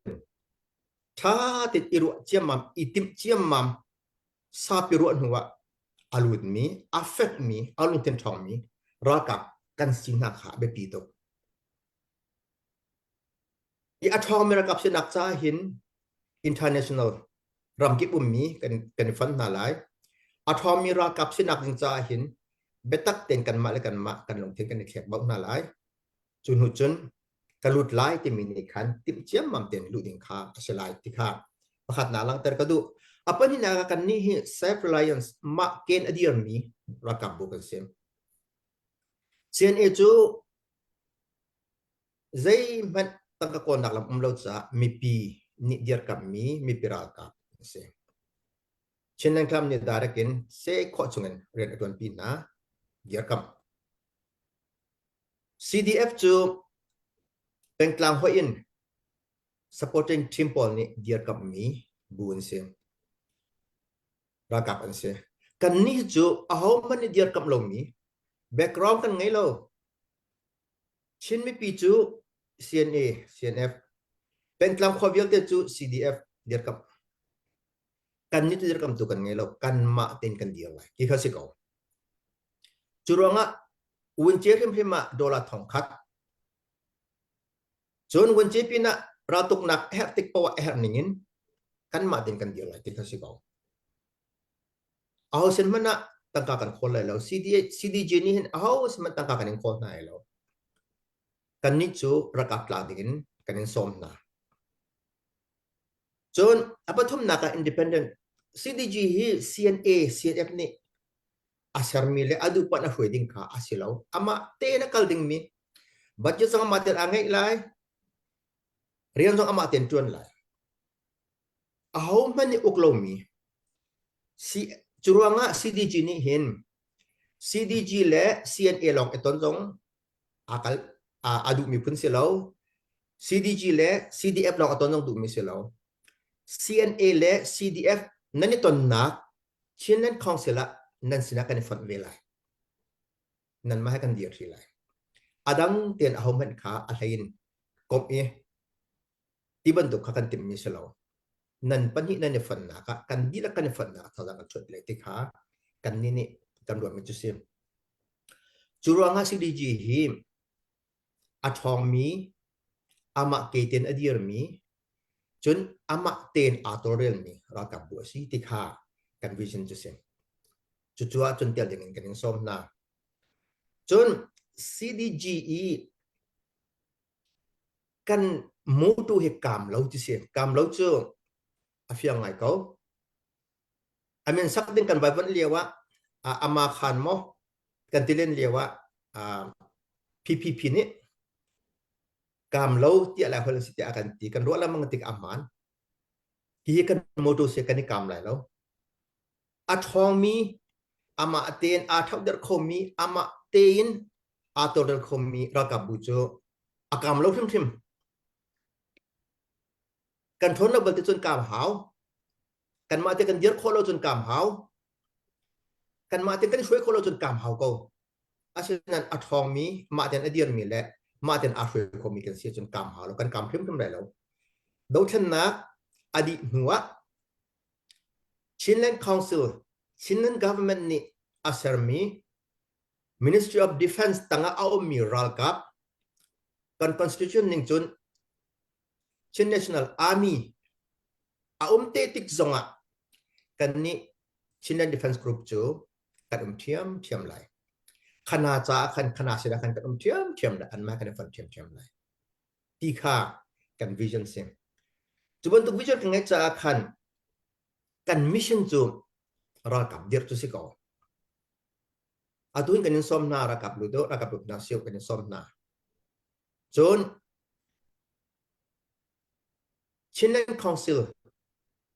Speaker 2: ṭha tein i ruah ciammam, i timh ciammam, sapi ruah hnu ah a lutmi, a fekmi, a lungthin ṭhawngmi ralkap kan si hna kha a biapi tuk. I a ṭhawngmi ralkap sinak caah hin international ramkip ummi kan kan i fon hna lai. A ṭhawngmi ralkap sinak ding caah hin biatak tein kanmah le kanmah kan lungthin kan i thlek bauh hna lai. Cu hnu cun ka lut lai timi nih khan timh ciammam tein luh ding kha a si lai ti kha pakhatnak langhter ka duh. A pahnihnak ah kannih hi self-reliance mah ken a dirmi ralkapbu kan si. CNA cu zeihmanh tangka kawlnak lam um lo caah mipi nih dirkamhmi mipi ralkap an si. Chinland Club nih direct in seh khawh chungin rian a ṭuanpi hna dirkamh. CDF cu pengtlang hoih in supporting team pawl nih dirkamhmi bu an si. Ralkap an si. Kannih cu ahohmanh nih dirkamh lomi background kan ngei lo. Chin mipi cu CNA, CNF, pengtlang khua vialte cu CDF dirkamh. Kannih cu dirkamhtu kan ngei lo. Kanmah tein kan dir lai. Ti kha si ko. Cu ruangah vunce hrimhrim ah dollar 1000 cun vunce pinah raltuknak a herh tik poah a herh ning in kanmah tein kan dir lai ti kha si ko. Aho sin hmanh ah tangka kan khawl lai lo. CDJ nih hin aho sin hmanh tangka kan in khawl hna lai lo. Kannih cu ralkap tla ding in kan in sawm hna. Cun a pathumnak ah independent. CDG hi CNA, CNF nih a sermi le a duh paoh a hruai ding kha a si lo. Amah tein a kal dingmi budget zong amah tein aa ngeih lai, rian zong amah tein ṭuan lai. Ahohmanh nih uk lomi cu ruangah CDG nih hin CDG le CNA lawng i ton zong aa kal a duhmi phun si lo. CDG le CDF lawng a ton zong duhmi si lo. CNA le CDF nan i tonnak Chinland Council ah nan sinah kan i fonh ve lai. Nanmah he kan dir ṭi lai. A dang tein ahohmanh kha a hlei in komh i ti bantuk kha kan timhmi si lo. Nan pahnih nan i fonhnak ah kan dihlak kan i fonhnak ah thazang kan chuah lai ti kha kannih nih kan ruahmi cu si. Cu ruangah CDG hi a ṭhawngmi, amah ke tein a dirmi, cun amah tein aa tawlrelmi ralkapbu a si ti kha kan vision cu si. Cucu ahcun tel ding in kan in sawm hna. Cun CDG i kan motto hi kaam lo ti si. Kaam lo cu a fiang ngai ko. A min sak ding kan vaivuanh lio ah ama khan maw kan ti len lio ah PPP nih kaam lo tiah lai holh si tiah a kan ti. Kan ruah lengmang tik a hmaan. Hihi kan motto si kan i kaam lai lo. A ṭhawngmi, amah tein aa ṭhohderh khomi, amah tein aa tawlrel khomi ralkapbu cu a kaam lo hrimhrim. Kan ṭhawn lo balte cun kaam hau. Kanmah te kan dir khawh lo cun kaam hau. Kanmah te kan hruai khawh lo cun kaam hau ko. Asinain a ṭhawngmi, mah tein a dirmi le mah tein aa hruai khomi kan si cun kaam hau lo. Kan kaam hrimhrim lai lo. Dothlennak a dih hnu ah Chinland Council, Chinland Government nih a sermi Ministry of Defense tangah a ummi ralkap kan constitution ning cun Chin National Army a um te tik zongah kannih Chinland Defense Group cu kan um ṭhiamṭhiam lai. Khana caah khan khana sinah khan kan um ṭhiamṭhiam lai. Anmah kan i fonh ṭhiamṭhiam lai. Ti kha kan vision si. Cu bantuk vision kan ngeih caah khan kan mission cu ralkap dirh cu si ko. Atu in kan in sawm hna ralkap lu ralkap lu hna siu kan in sawm hna. Cun Chinland Council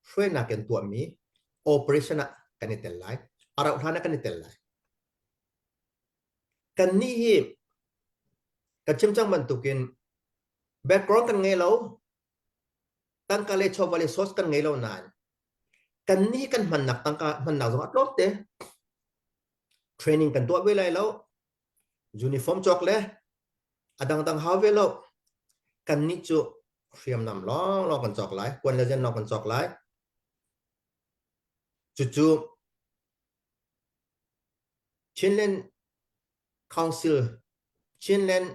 Speaker 2: hruainak in tuahmi operation ah kan i tel lai. A rauh hlan ah kan i tel lai. Kannih hi kan chim cang bantukin background kan ngei lo, tangka le chawva le source kan ngei lo nain kannih kan hmannak tangka hmannak zong a tlawm te. Training kan tuah ve lai lo. Uniform cawk le a dangdang hau ve lo. Kannih cu hriamnam lawnglawng kan cawk lai, kuan le zen lawng kan cawk lai. Cucu Chinland Council, Chinland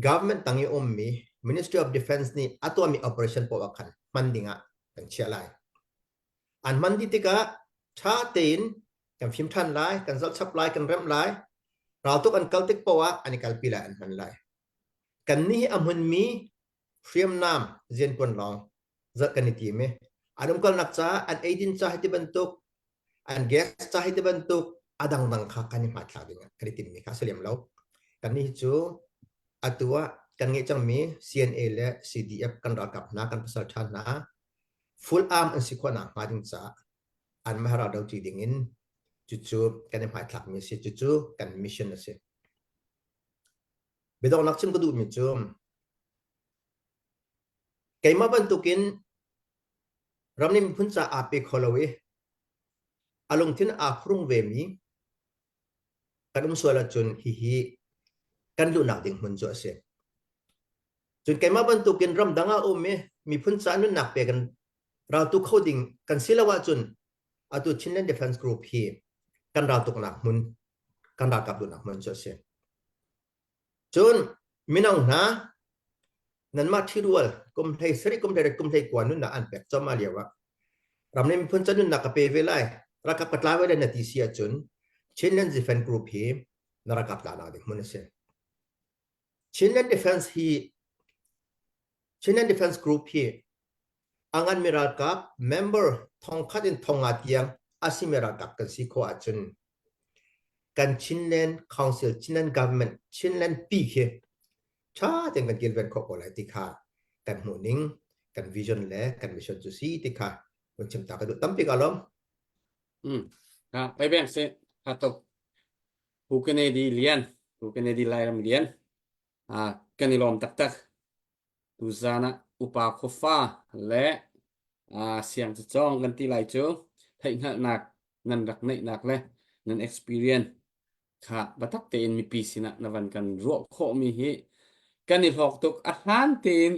Speaker 2: Government tang i ummi Ministry of Defense nih a tuahmi operation paoh ah khan hman dingah kan chiah lai. An hman dih tikah ṭha tein kan fim ṭhan lai, kan zoh chap lai, kan remh lai. Raltuk an kal tik paoh ah an i kalpi lai, an hman lai. Kannih hi a hmunmi hriamnam rianṭuan lawng zalh kan i tim i an umkalnak caah an eidin ca hi ti bantuk an gas ca hi ti bantuk a dangdang kha kan i hmaithlak ding kan i timmi kha a si lem lo. Kannih cu atu ah kan ngeih cangmi CNA le CDF kan ralkap hna kan pasal ṭha hna full arm an si khawh nakhnga ding caah anmah ral doṭi ding in cucu kan i hmaithlakmi a si. Cucu kan mission a si. Biadonghnak chim ka duhmi cu keimah bantukin ram le miphun ca aa pe kho lo i a lungthin aa phrung vemi kan um sual ahcun hihi kan luhnak ding hmun cu a si. Cun keimah bantukin ramdang ah um i miphun ca nunnak pe kan raltu kho ding kan si lo ahcun atu Chinland Defense Group hi kan raltuknak hmun kan ralkap luhnak hmun cu a si. Cun mino hna nanmah ṭhirual kum hlei sarih kum hlei kum hlei kua nunnak an pek cuahmah lio ah ram le miphun ca nunnak ka pe ve lai ralkap ka tla ve lai na ti si ahcun Chinland Defense Group hi na ralkap tlanak ding hmun a si. Chinland Defense hi Chinland Defense Group hi A nganmi ralkap member thongkhat in thonga tiang a simi ralkap kan si khawh ahcun kan Chinland Council, Chinland Government, Chinland pi khi ṭha tein kan kilven khawh ko lai ti kha kan hmuh ning, kan vision le kan mission cu si ti kha vun chim ta ka duh tampi ka lawm.
Speaker 1: Mm. Ha, pai beng se ha tok Pu Kennedy Lian, Pu Kennedy Lairam Lian. Ah, kan i lawm taktak. Tuzaan ah upa khuafa le ah siang cacawng kan ti lai cu theihhngalhnak nan rak neihnak le nan experience kha biatak tein mipi sinah na van kan ruah khawhmi hi kan i hlawk tuk. A hlan tein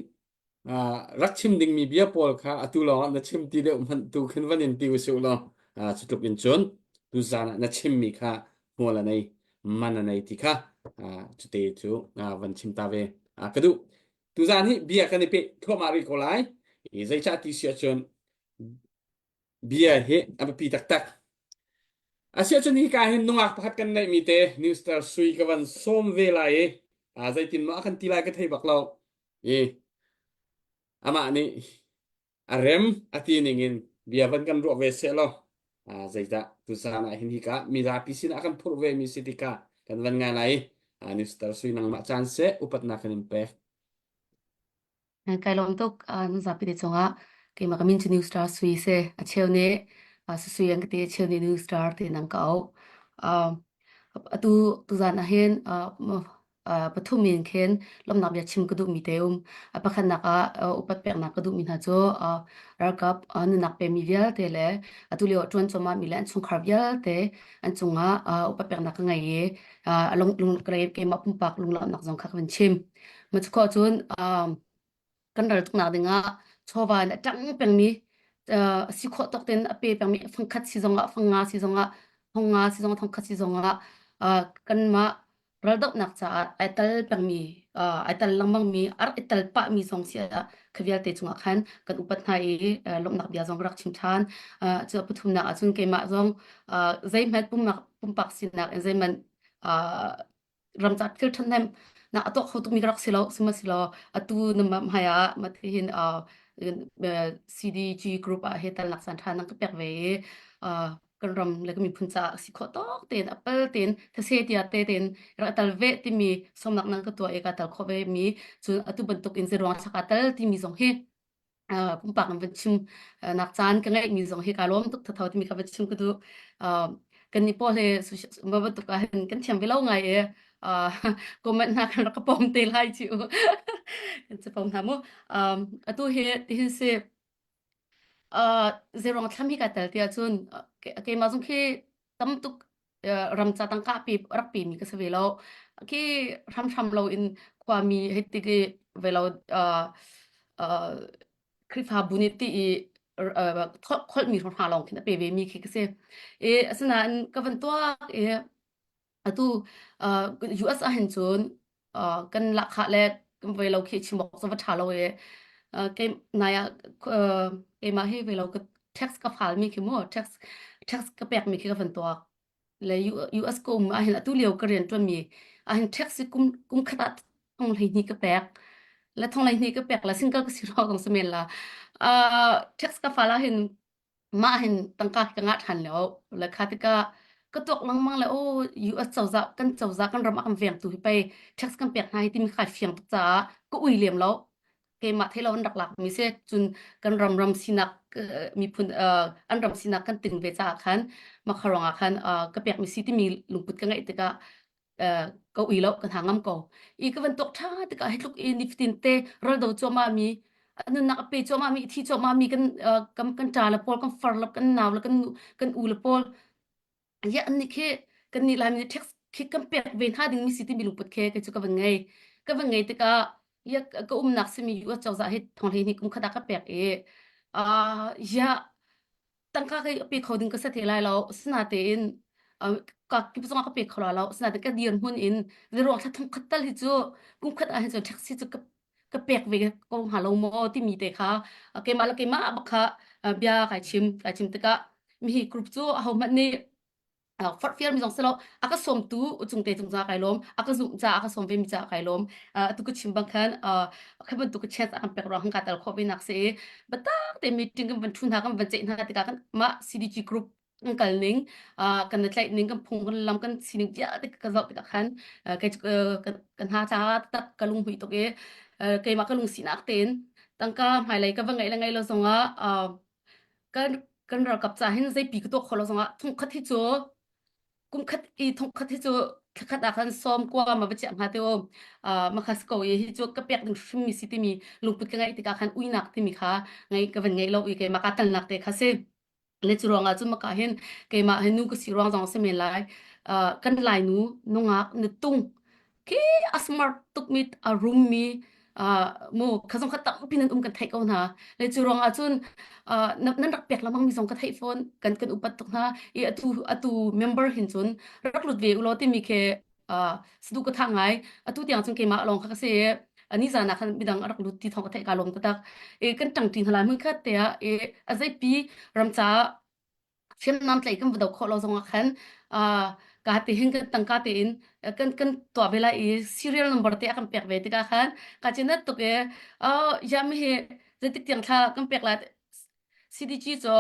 Speaker 1: ah rak chim dingmi bia pawl kha atu lawngah na chim ti deuh hmanh tu khin van in ti usih law ah cu tluk in cun tuzaan ah na chimmi kha hmual a nei man a nei ti kha ah cute cu ah van chim ta ve ah ka duh. Tuzaan hi bia kan i peh thluahmah rih ko lai. I zeicah ti si ahcun bia hi a biapi taktak. Asiahcun hika hin nungak pakhat kan neihmi te Newstar Sui ka van sawm ve lai i ah zeitin maw a kan ti lai ka thei bak lo. I amah nih a rem a ti ning in bia van kan ruah ve seh law ah zeidah tuzaan ah hin hika mizapi sinah kan phurh ve mi si tikah kan van ngai lai i Newstar Sui nangmah caan seh upatnak kan in pek.
Speaker 4: Kai lawm tuk zapi te cungah keimah ka min cu New Star Sui si. A cheu nih Sui an ka ti, a cheu nih New Star tiin an ka auh. Atu tuzaan ah hin pathum in khin lawmhnak bia chim ka duhmi te um. A pakhatnak ah upat peknak ka duhmi hna cu ralkap nunnak pemi vialte le atu lio ah ṭuan cuahmah mi le an chungkhar vialte an cungah upat peknak ka ngei i lung, lung, keimah pumpak lunglawmhnak zong kha ka van chim. Macukhawh cun kan ral tuknak dingah chawva in a ṭang pengmi uh, si khawh tawk tein a pe pengmi fangkhat si zongah fangnga si zongah thongnga si zongah thongkhat si zongah uh, kanmah raldohnak caah ai tal pengmi uh, ai tal lengmangmi a rak i tal pahmi zong si ah kha vialte cungah khan kan upat hna i uh, lawmhnak bia zong rak chim ṭhan uh, cu pathumnak ahcun keimah zong uh, zeihmanh pumpak pumpak sinak in zeihmanh uh, ramca thil ṭhahnem na a tuah kho tukmi ka rak si lo sihmanhsehlaw atu na hmai ah mati hin CDG group ah he talnak caan ṭha nang ka pek ve i kan ram le kan miphun caah si khawh tawk tein a pal tein thase tia te tein rak tal ve timi sawmnak nang ka tuah i ka tal khawh ve mi cun atu bantuk in zeiruang thlaka tal timi zong hi pumpak in van chim nak caan ka ngeihmi zong hi kaa lawm tuk thatho timi ka van chim ka duh. Kan nih pawl hi ma bantuk ah hin kan thiam ve lo ngai i comment hna kan rak ka pom te lai ci u. Kan ci pom hna mu. Atu hi tihin si zeirong thlam hi ka tel ti ahcun keimah zong khi tam tuk ram ca tangka pe rak pe mi ka si ve lo. Khi hramhram lo in khuami hei ti ki ve lo Khrihfabu nih ti i kholhmi hna lawng khin a pe ve mi khi ka si. I asinain ka van tuak i atu US ah hin cun kan lahkhah le kan voi lo khi chim awk cu va ṭha lo i kei nai ah keimah hi voi lo ka tax ka fal mi khi mu tax tax ka pek mi khi ka van tuak le US ka um ah hin atu lio ka rian ṭuan mi ah hin tax kum kum khat ah thong 12 ka pek le thong 12 ka pek la single ka si ro kong samen la tax ka fal ah hin mah hin tangka ka ngah ṭhan lio le kha tikah ka tuak lengmang le aw US cozah kan cozah kan ram ah kan vengtu hi pei tax kan pek hna hi timi kha fiang tuk caah ka ui lem lo keimah thei lo an rak lak mi si cun kan ram ram sinak miphun an ram sinak kan ting ve caah khan mah ruangah khan ka pek mi si timi lungput ka ngeih tikah ka ui lo ka hna ngam ko i ka van tuak ṭha tikah hi tluk i nifatin te raldo cuahmah mi nunnak a pe cuahmah mi thi cuahmah mi kan kan kan ṭa le pawl kan far le kan nau le kan nu kan u le pawl ya an nih khi kan nih laimi nih tax khi kan pek ve hna ding mi si timi lungput khe kei cu ka van ngei ka van ngei tikah ya ka umnak simi US cozah hi thong hlei nih kum khat ah ka pek i ya tangka kai pe kho ding ka sa te lai lo sinatein ka kip zong ka pe kho la lo sinatein ka dir hmun in zeruang thla thong khat tal hi cu kum khat ah hin cun taxi cu ka ka pek ve ko hnga lo maw timi te kha keimah le keimah bak kha bia kai chim kai chim tikah mi hi group cu aho hmanh nih. Forhfial mi zong si lo a ka sawmtu cung te cung ca kai lawm a ka zumh ca a ka sawm ve mi ca kai lawm atu ka chim bang khan kha bantuk ka chance a kan pek ruang kan ka tel khawh ve nak si i biatak te meeting kan van thu hna kan van ceih hna tikah kan mah CDG group kan kal ning kan i tlaih ning kan phung kan lam kan sining vialte ka zoh tikah khan kei kan hna tla tak ka lunghmuih tuk i keimah ka lungsinak tein tangka hmailei ka va ngeih le ngeih lo zongah kan kan ralkap ca hin zeipi ka tuah khawh lo zongah thongkhat hi cu kumkhat i thongkhat hi cu thlakhat ah khan sawm kua ma va chiah hnga te o makhas ko i hi cu ka pek ding hrim mi si timi lungput ka ngeih tikah khan uinak timi kha ngei ka van ngei lo i keimah ka talnak te kha si le cu ruangah cun maka hin keimah hi nu ka si ruang zong si men lai kan lai nu nungak nu tung khi a smart tuk mi a rum mi mu kha zong kha tampi nan um kan theih ko hna le cu ruangah cun nan rak pek lamang mi zong ka theih fawn kan kan upat tuk hna i atu atu member hin cun rak lut ve ulaw timi khi sadu ka tha ngai atu tiang cun keimah lawng kha ka si ani zan ah khan midang a rak lut ti thong ka theih ka lawm taktak e kan ṭangṭi hna lai hmun khat te ah e a zeipi ram ca hriamnam tlaih kan va do khawh lo zong ah khan ka te hin kan tangka te in kan kan tuah ve lai i serial number te a kan pek ve tikah khan ka chin tuk e oh yam hi zeitik tiang thla kan pek lai CDG cu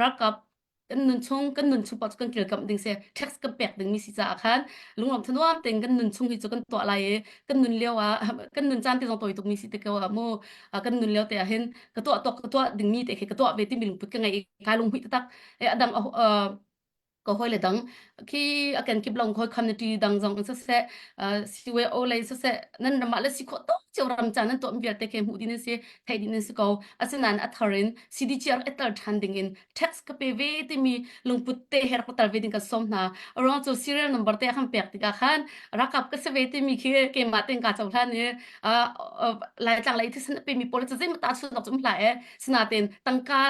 Speaker 4: ralkap kan nun chung kan nun chung paoh cu kan kilkamh ding si tax kan pek ding mi si caah khan lunglawm thanuam tein kan nun chung hi cu kan tuah lai i kan nun lio ah kan nun caan te zong tawi tuk mi si te ko ah mu kan nun lio te ah hin ka tuah tuak ka tuah ding mi te khi ka tuah ve timi lungput ka ngei i kai lunghmuih taktak e adang ka hoi le dang khi a kan kip long khoi community dang zong in siseh siwe o lei siseh nan ramah le si khawh tuk cio ram cha nan tuah vialte khi hmuh din si theih din si ko asinain a thar in CDGR etal than ding in tax ka pe ve timi lungput te her ko tal ve ding kan som hna arong chu serial number te khan pek tikah khan rakap ka se ve timi khi keimah ten ka cohlan i lai tlang lei thisen pe mi pawl chu zei ta chu nok chum hla e sinaten tangka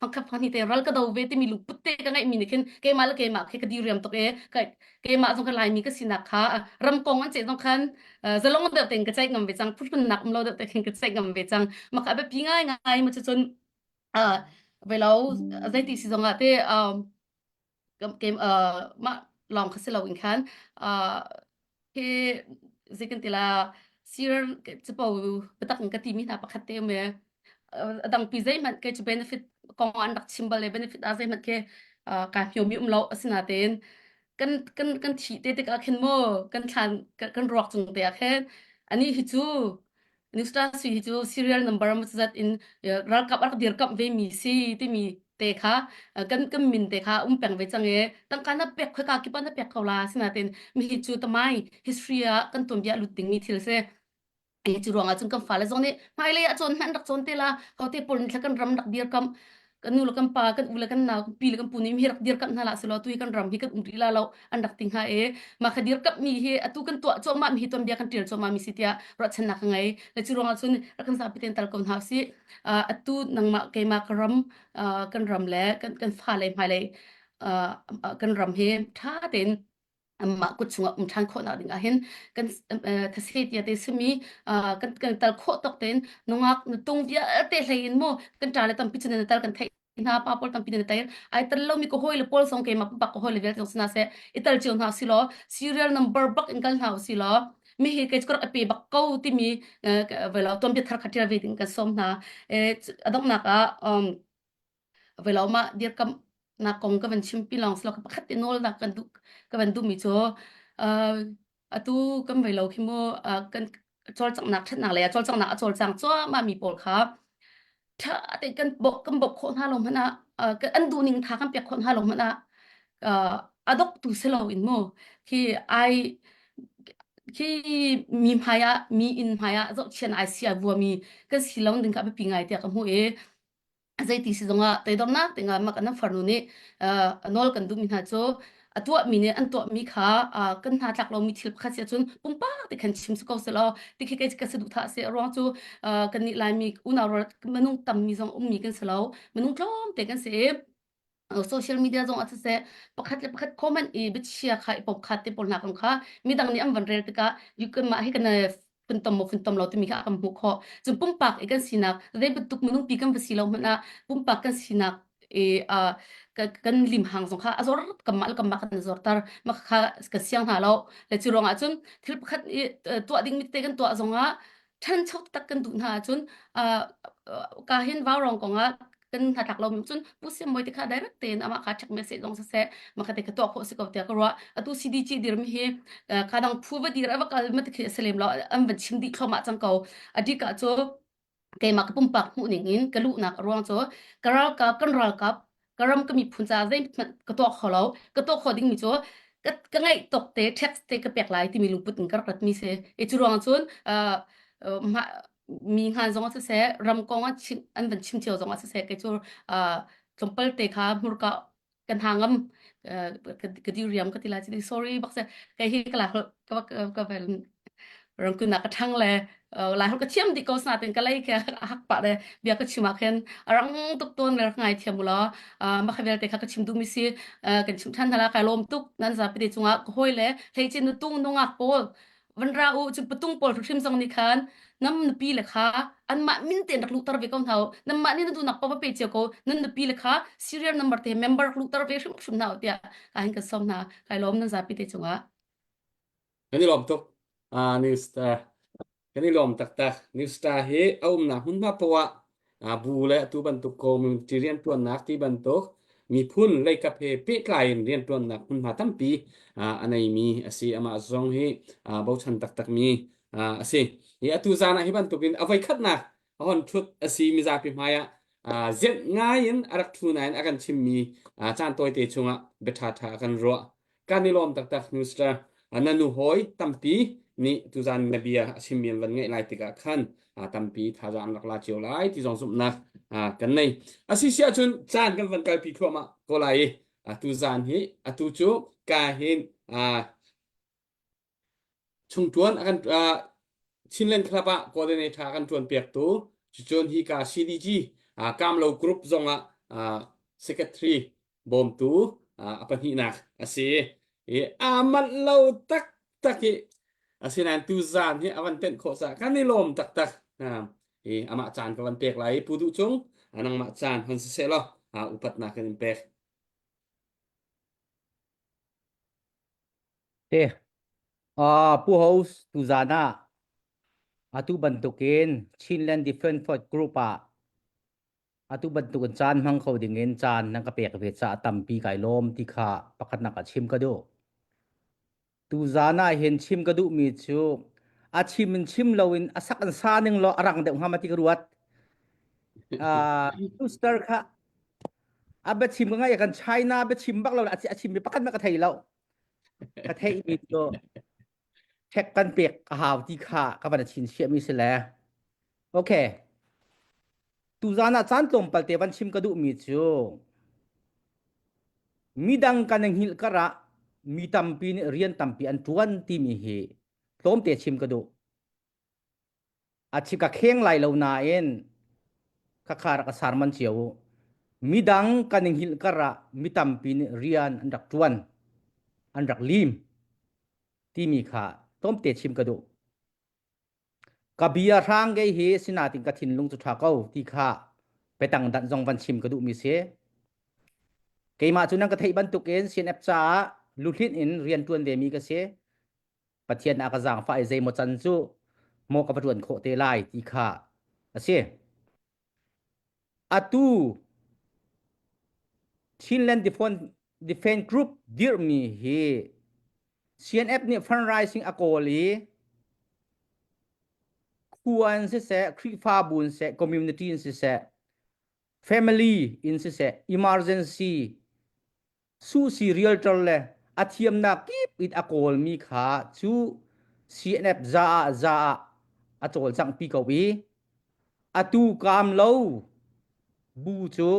Speaker 4: pangkhat pangni te ral ka do ve timi lungput te ka ngeih mi nih khin keimah le keimah khi ka diriam tuk e keimah zong ka laimi ka sinak kha ram kong an ceh zong khan zalong deuh tein ka ceih ngam ve cang phuhrunnak um lo deuh te khin ka ceih ngam ve cang maka biapi ngai ngai ma cu cun velo zeiti si zong ah te kem mah lawng kha si lo in khan hi zeikan tila sir capo biatak in ka ti mi hna pakhat te um e a dangpi zeihmanh ke cu benefit kong an rak chim bal le benefit a zeihmanh ke ka hmio mi um lo asinatein kan kan kan thi te tikah khin mu kan thlan kan ruak cung te ah khin ani hi cu Nusra Sui hi cu serial number zat in ralkap a rak dirkamh ve mi si timi te kha kan kan min te kha um peng ve cang e tangka na pek khoika kipa na pek ko la sinatin mi hi cu tamai history ah kan tuanbia lut ding mi thil si e cu ruangah cun kan fale zong nih hmailei ah cawn hmanh rak cawn te la hote pawl nih kan ram rak dirkamh kan nu le kan pa kan u le kan nau kan pi le kan pu nih mi rak dirkamh hna la selaw tu hi kan ram hi kan um rih la lo an rak ti hnga e mah kha dirkamh mi hi atu kan tuah cuahmah mi hi tuanbia kan tial cuahmah mi si tiah ruahchannak ka ngei le cu ruangah cun rak kan zapi ten tal ko hna usih atu nangmah keimah ka ram kan ram le kan kan fale hmailei kan ram hi tha tein amah kut chungah um ṭhan khawhnak ding ah hin kan thase tia te simi kan kan tal khawh tok tein nungak nutung vialte hlei in mu kan ṭa le tampi cun na tal kan theih hna pa pawl tampi na tal ai tal lo mi ko hoi le pawl song keimah bak ko hoi le vialte sina se i tal cio hna si law serial number bak in kal hna si law mi hi kei cu a pe bak ko timi velo tuanbia thar kha ṭial ve ding kan sawm hna adongnak ah velo mah dirkamnak kong ka van chimpi lawng silo pakhat te nawlnak kan duh ka van duhmi cu atu kan vei lo khi mu kan cawlcanghnak ṭhatnak lei ah cawlcanghnak a cawlcang cuahmah mi pawl kha ṭha tein kan bawk kan bawk khawh hna lo hmanh ah an duhning tha kan pek khawh hna lo hmanh ah a dok tu si lo in mu khi ai khi mi hmai ah mi inn hmai ah zohchian ai sia vuami kan si lo ding kha a biapi ngai tiah ka hmuh i zeiti si zongah toidornak tingah mak an farnu nih nawl kan duhmi hna cu a tuahmi nih an tuahmi kha kan hna tlak lomi thil pakhat si ahcun pumpak ti khan chim si ko selaw ti khi kei ka saduhthah si a ruang cu kan nih Laimi unau minung tammi zong ummi kan si lo minung tlawmte kan si i social media zong ah siseh pakhat le pakhat comment i biachia kha i pom khat te pawl hna kong kha midang nih an van rel tikah mah hi kan funtom maw funtom lo timi kha a kan hmuh khawh cun pumpak i kan sinak zei bantuk minung pi kan va si lo hmanh ah pumpak kan sinak I kan lim hang zong kha a zor kamah le kamah kan zorter mah kha ka siang hna lo le cu ruangah cun thil pakhat i tuah ding mi te kan tuah zongah ṭhancho tak kan duh hna ahcun ka hin vaurong kongah kan hnatlak lo cun Pu Siam Mawi te kha direct tein amah kha check message zong siseh maka te ka tuah khawh si ko tiah ka ruah atu CDG dirmi hi ka dang phu va dir ava kal ma te khi a lem lo an van chim dih thlomah cang ko adika cu keimah ka pumpak hmuh ning in ka luhnak a ruang cu ka ralkap kan ralkap ka ram ka miphun caah zeihmanh ka tuah kho lo ka tuah kho dingmi cu ka, ka ngaih tok te tax te ka pek lai timi lungput in ka rak ratmi si i cu ruang cun uh, uh, mi ngan zong ah siseh ram kong ah chim an van chim cio zong ah siseh kei cu uh, tlawmpal te kha hmurka kan ha ngam ka di riam ka ti lai chi sorry bak se kai hi ka la ka ka vel rangkun na ka thang le lai ka thiam di ko sa ten ka lei ke hak pa le bia ka chima khen arang tuk ton le ngai thiam lo ma kha vel te kha ka chim du mi si kan chim than hala kai lom tuk nan za pi chunga ka hoi le hlei chin nu tung nungak pawl van ra u chu patung pawl hrim zong ni khan nam nupi le kha anmah min ten rak luhter ve ko hna u nanmah nih na duhnak paoh va pe cio ko nan nupi le kha serial number te member rak luhter ve hrimhrim hna u tiah ka hin kan sawm hna kai lawm nan zapi te cungah
Speaker 1: Kan i lawm tuk. Ah, New Star. Kan i lawm taktak. New Star hi a umnak hmunhma poah ah bu le atu bantuk community rianṭuannak ti bantuk miphun leikap he pehtlai in rianṭuannak hmunhma tampi ah a neimi a si. Amah zong hi ah bochan taktakmi ah a si. Hi atu zan ah hi bantukin a voikhatnak a hon ṭhut a si mizapi hmai ah ah zenh ngai in a rak ṭhu nain a kan chimmi ah caan tawite chungah bia ṭhaṭha a kan ruah. Kan i lawm taktak Minister. Na nu hawi tampi nih tuzan na bia a chimmi an van ngaih lai tikah khan tampi thazaang an rak la cio lai ti zong zumhnak kan nei. A si si ahcun caan kan van kalpi thluahmah ko lai i tuzan hi atu cu ka hin Chungṭuan a kan Chinland Club ah coordinator a kan ṭuanpiaktu cucun hika CDG Kamlo Group zongah secretary bawmtu a pahnihnak a si i aa manh lo taktak i asinain tuzaan hi a van tenh khawh caah kan i lawm taktak. I amah caan ka van pek lai i Pu Duh Cung nangmah caan hon siseh law upatnak kan in pek.
Speaker 5: Te, uh, Pu Host, tuzaan ah atu bantukin Chinland Defense Force Group ah atu bantukin caan hmang kho dingin caan nan ka pek ve caah tampi kai lawm ti kha pakhatnak ah chim ka duh. Tuzaan ah hin chim ka duhmi cu a chim in chim loin a sak an sa ning law a rang deuh hnga ma ti ka ruat. Uh, Rooster kha a biachim ka ngaih kan China biachim bak lo a chim mi pakhat ma ka thei lo. Ka theihmi cu check kan pek a hau ti kha ka van chin chiahmi si le. Okay. Tuzaan ah caan tlawmpal te van chim ka duhmi cu midang kan i hngilh kar ah mi tampi nih rian tampi an ṭuan timi hi tlawmte chim ka duh. A chi ka kheng lai lo nain khakha rak ka sarman cio u. Midang kan i hngilh kar ah mi tampi nih rian an rak ṭuan, an rak lim timi kha tlawmte chim ka duh. Ka bia hrang kei hi sinatin ka thinlung cu ṭha ko ti kha petang danh zong van chim ka duhmi si. Keimah cu nan ka theih bantukin CNF caah luhlinh in rian ṭuan vemi ka si. Pathian a ka zaangfah i zeimaw can cu maw ka va ṭuan khawh te lai ti kha a si. Atu Chinland Defense Group dirhmi hi CNF nih fundraising a kawl i khua in siseh, Khrihfabu in siseh, community in siseh, family in siseh, emergency suhsi realtor le a thiamnak kip in a kawlmi kha cu CNF za ah za ah a cawlcanghpi ko i atu kaam lo bu cu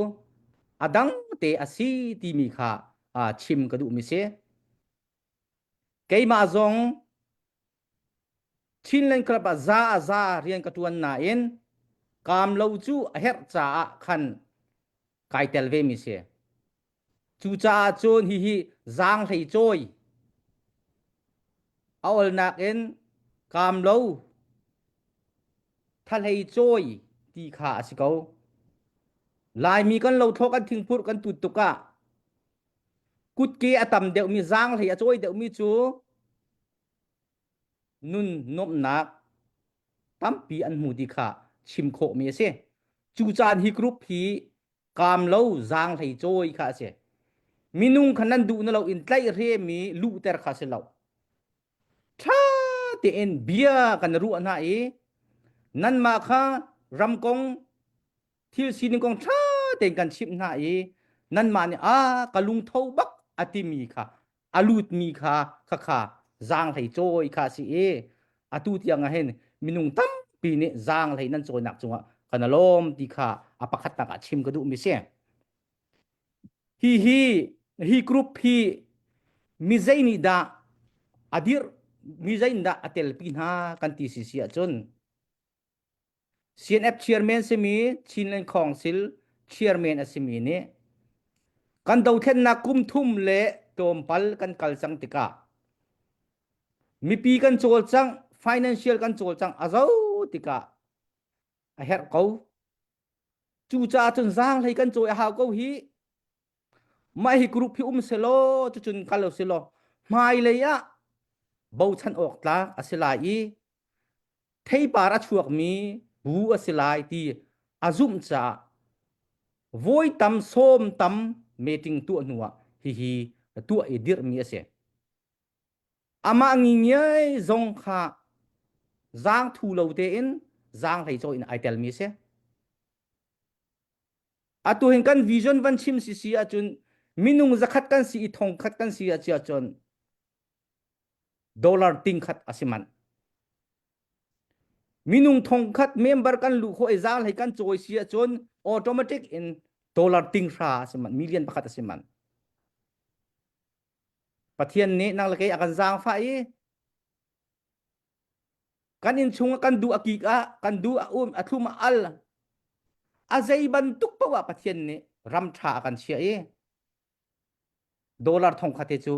Speaker 5: a dang te a si timi kha chim ka duhmi si. Keimah zong Chinland Club ah za a za rian ka ṭuan nain kaam lo cu a herh caah khan kai tel ve mi si. Cucaah cun hihi zaanghlei cawi a olnak in kaam lo thahlei cawi ti kha a si ko. Laimi kan lothlawh kan thingphurh kan tut tuk ah kutke a tam deuhmi zaanghlei a cawi deuhmi cu nun nuamhnak tampi an hmu ti kha chim khawhmi a si. Cu caan hi group hi kaam lo zaanghlei cawi kha a si. Minung kha nan duh na lo in tlaihhremi luhter kha si lo. Ṭha tein bia kan ruah hna i nanmah kha ram kong thil sining kong ṭha tein kan chimh hna i nanmah nih a ka lungtho bak a timi kha a lutmi kha khakha zaanghlei cawi kha a si i atu tiang ah hin minung tampi nih zaanghlei nan cawinak cungah kan lawm ti kha a pakhatnak ah chim ka duhmi si. Hi hi hi group hi mi zei nih dah a dirh mi zei nih dah a telpi hna kan ti si si ahcun CNF chairman simi Chinland Council chairman a simi nih kan dothlennak kum thum le tlawmpal kan kal cang tikah mipi kan cawlcangh financial kan cawlcangh a zo tikah a herh ko Cucaah cun zaanghlei kan cawi a hau ko hi. Mah hi group hi um selaw cucun kal silaw hmailei ah bochan awk tlak a si lai i theipar a chuakmi bu a si lai ti a zumh caah voi tam sawm tam meeting tuah hnuah hihi tuah i dirhmi a si. Amah ngingiai zong kha zaangthu lo tein zaanghlei caw in ai telmi a si. Atu hin kan vision van chim si si ahcun minung zakhat kan si i thongkhat kan si ahcun dollar tingkhat a si manh. Minung thongkhat member kan luh khawh i zaanghlei kan cawi si ahcun automatic in dollar tinghra a si manh, million pakhat a si manh. Pathian nih nang le kei a kan zaangfah i kan innchung ah kan duh a kik ah kan duh a um a thlum a al a zei bantuk paoh ah Pathian nih ram ṭha a kan chiah i dollar thong khat te cu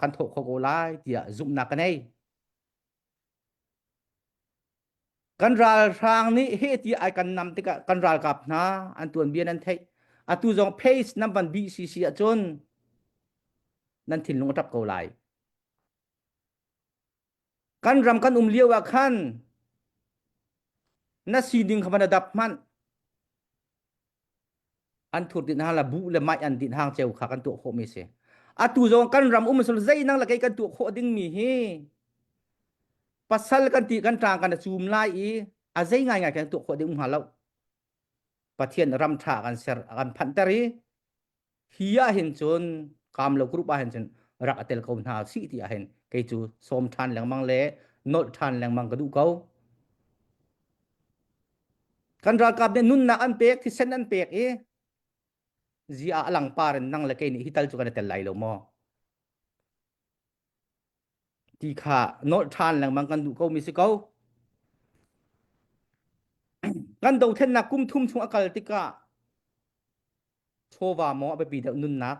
Speaker 5: kan thawh kho ko lai tiah zumhnak ka nei. Kan ralhrang nih heh ti ai kan nam tikah kan ralkap hna an tuanbia nan theih. Atu zong page nan van bih si si ahcun nan thinlung a ṭap ko lai. Kan ram kan um lio ah khan na sining kha van adap hmanh. An thur din hang la bu le mai an din hang ceu kha kan tuah khawh mi si. Atu zong kan ram um sul zei nang la kei kan tuah khawh ding mi hi pasal kan ti kan ṭang kan cum lai i a zei ngaingai kan tuah khawh ding um hnga lo. Pathian ram ṭha kan ser kan phanhter i hi ah hin cun kaam lo group ah hin cun rak a tel ko hna si ti ah hin kei cu sawm ṭhan lengmang le nolh ṭhan lengmang ka duh ko. Kan ralkap nih nunnak an pek, thisen an pek i zia a langpar in nang le kei nih hi tal cu kan i tel lai lo maw? Ti kha nolh ṭhan lengmang kan duh ko mi si ko. Kan dothlennak kum thum chung a kal tikah chawva maw a biapi deuh nunnak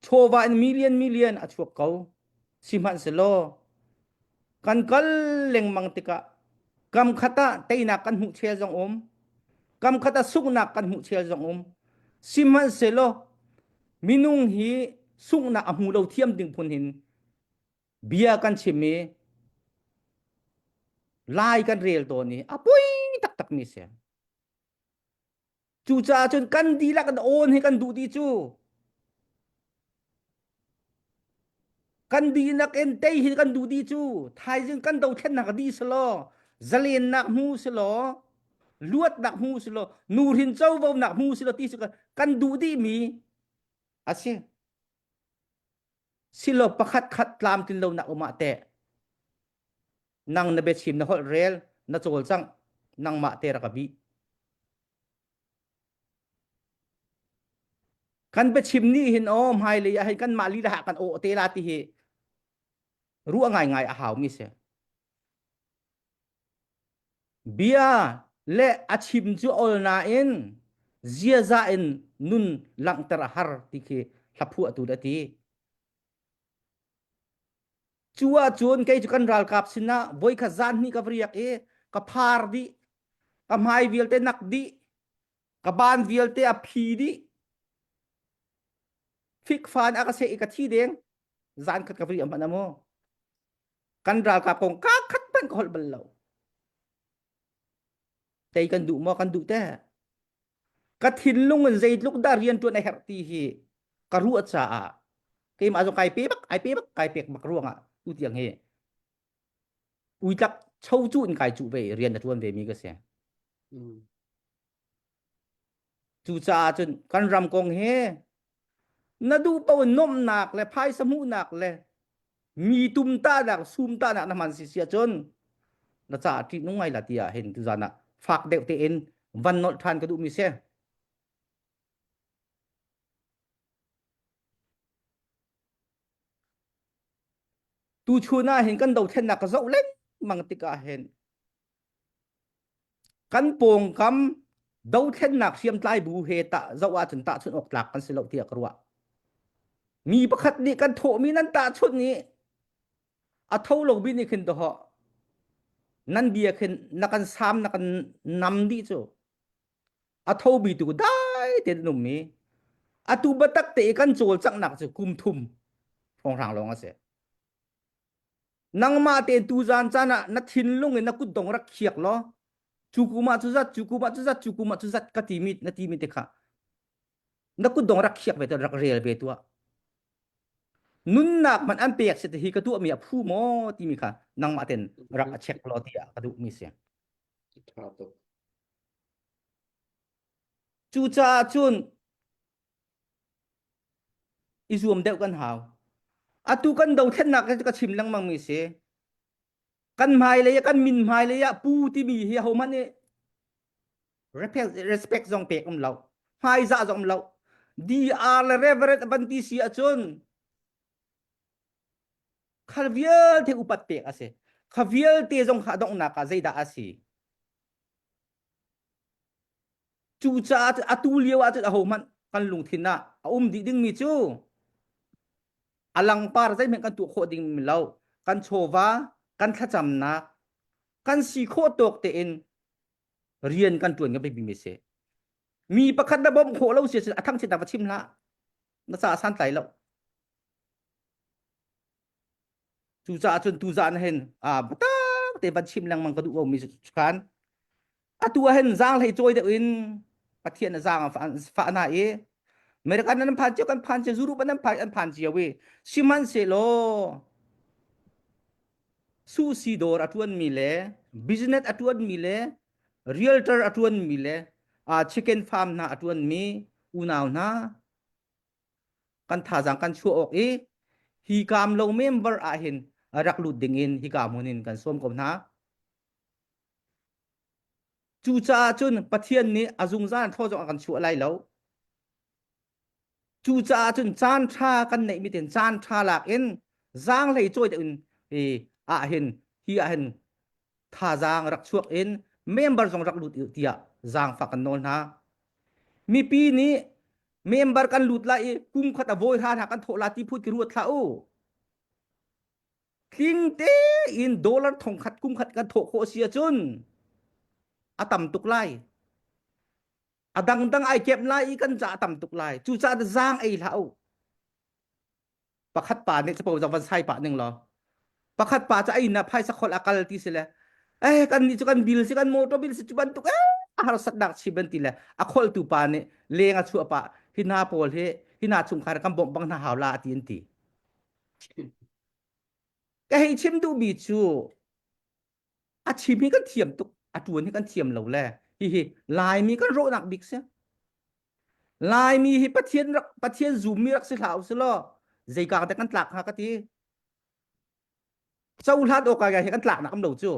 Speaker 5: chawva in million million a chuak ko sihmanhsehlaw kan kal lengmang tikah kam khat ah teinak kan hmuh chel zong um kam khat ah sunghnak kan hmuh chel zong um sihmanhsehlaw minung hi sunghnak a hmu lo thiam ding phun hin bia kan chim i lai kan rel tawn i a poi taktak mi si Cucaah cun kan dihlak in awn hi kan duh dih cu. Kan dihlak in tei hi kan duh dih cu. Thaizing kan dothlennak dih selaw, zalennak hmu selaw, luatnak hmu selaw, nuhrin covonak hmu selaw ti kan duh dih mi a si. Silo pakhat khat tlamtlin lonak um ah teh nang na biachim na holh rel na cawlcangh nangmah te rak ka bih kan biachim nih hin aw hmailei ah hin kanmah lila kan aw te la ti hi ruah ngaingai a hau mi si bia le a chim cu ol nain ziaza in nun langhter a har ti khi hlaphuah tu da ti Cu ahcun kei cu kan ralkap sinah voikhat zan hnih ka va riak i ka phar dih, ka hmai vialte nak dih. Ka ban vialte a phi dih. Fikfan a ka seh i ka thi deng. Zan khat ka vri hmanh amu. Kan ralkap kong ka khat hmanh ka holh bal lo. Tei kan duh maw kan duh te. Ka thinlung in zeitluk dah rian ṭuan a herh ti hi ka ruah caah keimah zong kai pe bak ai pe bak kai pek bak ruangah tu tiang hi uitlak cho cu in kai cuh ve i rian a ṭuan ve mi ka si.
Speaker 1: Mm.
Speaker 5: Cucaah cun kan ram kong hi na duh paoh in nuamhnak le phaisa hmuhnak le mi tumtahnak sumtahnak na hman si si ahcun na caah ṭihnung ngai la tiah hin tuzan ah fak deuh tein van nolh ṭhan ka duhmi si. Tuchun ah hin kan dothlennak ka zoh lengmang tikah hin Kan pawngkam dothlennak hriamtlai bu he tah zoh ahcun tahchunh awk tlak kan si lo tiah ka ruah. Mi pakhat nih kan thawhmi nan tahchunh i a tho lo bi nih khin dawh nan bia khin na kan sam na kan nam dih cu a tho bi tu dai te an um i atu batak te i kan cawlcanghnak cu kum thum hrawnghrang lawng a si. Nangmah tein tuzan caan ah na thinlung in na kutdong rak khiak law cu kum ah cu zat cu kum ah cu zat cu kum ah cu zat ka timi na timi te kha na kutdong rak khiak ve tuah rak rel ve tuah nunnak man an pek si te hi ka tuahmi a phu maw timi kha nangmah ten rak a check law tiah ka duhmi si.
Speaker 1: Tha tuk.
Speaker 5: Cucaah cun i zuam deuh kan hau. Atu kan dothlennak hi ka chim lengmang mi si. Kan hmailei ah kan min hmailei ah pu timi hi ahohmanh nih respect, respect zong pek um lo. Hmaizah zong um lo. DR le Reverend van ti si ahcun khal vialte upat pek a si. Kha vialte zong kha donghnak ah zeidah a si? Cucaah atu lio ah cun ahohmanh kan lungthin ah a um dih dingmi cu a langpar zeihmanh kan tuah khawh ding lo. Kan chawva, kan thlacamnak, kan si khawh tawk tein rian kan ṭuan kan biapimi si. Mi pakhat na bawmh khawh lo si ahcun a thangchiat va chim hlah. Na caah santlai lo. Cucaah cun tuzaan hin ah biatak te van chim lengmang ka duh ko mi khan atu ah hin zaang hlei cawi deuh in Pathian a zaang fah hna i American nan phan cio kan phan cio Europe nan phan an phan cio i sihmanhsehlaw susi dawr a tuan mi le business a tuan mi le realtor a tuan mi le chicken farm hna a tuan mi unau hna kan thazaang kan chuah awk i hi kaam lo member ah hin rak lut ding in hika hmun in kan sawm ko hna. Cucaah cun Pathian nih a zungzal thaw zong a kan chuah lai lo. Cucaah cun caan ṭha kan neih mi ten caan ṭha lak in zaanghlei cawi deuh in hi ah hin hi ah hin thazaang rak chuak in member zong rak lut tiah zaangfak kan nawl hna. Mipi nih member kan lut lai i kum khat a vawi hra hna kan thawh la ti phut ki ruat hlah u. Tling tein dollar thong khat kum khat kan thawh khawh si ahcun a tam tuk lai. A dangdang ai kep lai i kan ca a tam tuk lai. Cucaah zaang ei hlah u. Pakhat pa nih capo zong van sai pah ning law pakhat pa cu a inn ah phaisa khol a kal ti si le eh kan nih cu kan bil si kan motor bil si cu bantuk eh a harsatnak chim an ti le a kholtu pa nih leng a chuah pah hi hna pawl hi hi hna chungkhar kan bawmh bang hna hau la ti an ti ka hei chim duhmi cu a chim hi kan thiam tuk a tuan hi kan thiam lo le hihi Laimi kan rawhnak bik si Laimi hi Pathian rak Pathian zummi rak si hlah usih law zeikang te kan tlak hnga ka ti cohlan awk hi kan tlaknak am lo cu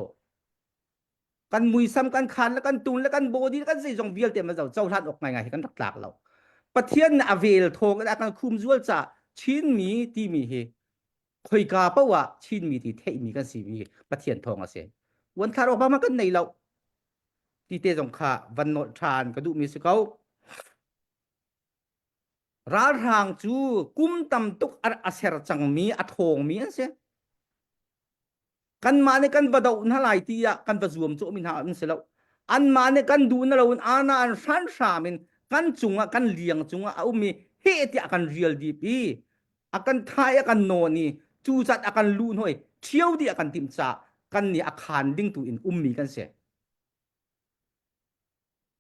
Speaker 5: kan muisam kan khan le kan tun le kan body kan zeizong vialte ma zo cohlan awk ngaingai hi kan rak tlak lo Pathian nih a vel thawng in a kan khumzual ca Chinmi timi hi khoika paoh ah Chinmi ti theihmi kan si mi Pathian thawng a si. Uanthlar awk bang kan nei lo. Ti te zong kha van nolh ṭhan ka duhmi si ko. Ralhrang cu kum tam tuk a ser cangmi a ṭhawngmi an si. Kanmah nih kan va doh hna lai ti ah kan va zuam cawhmi hna an si lo. Anmah nih kan duh na loin ana an hranhram in kan cungah kan liang cungah a um i heh tiah a kan rial dip i a kan thai a kan nawn i cu zat a kan luh hnawh i ṭhio dih a kan timh caah kan nih a khaan ding tu in ummi kan si.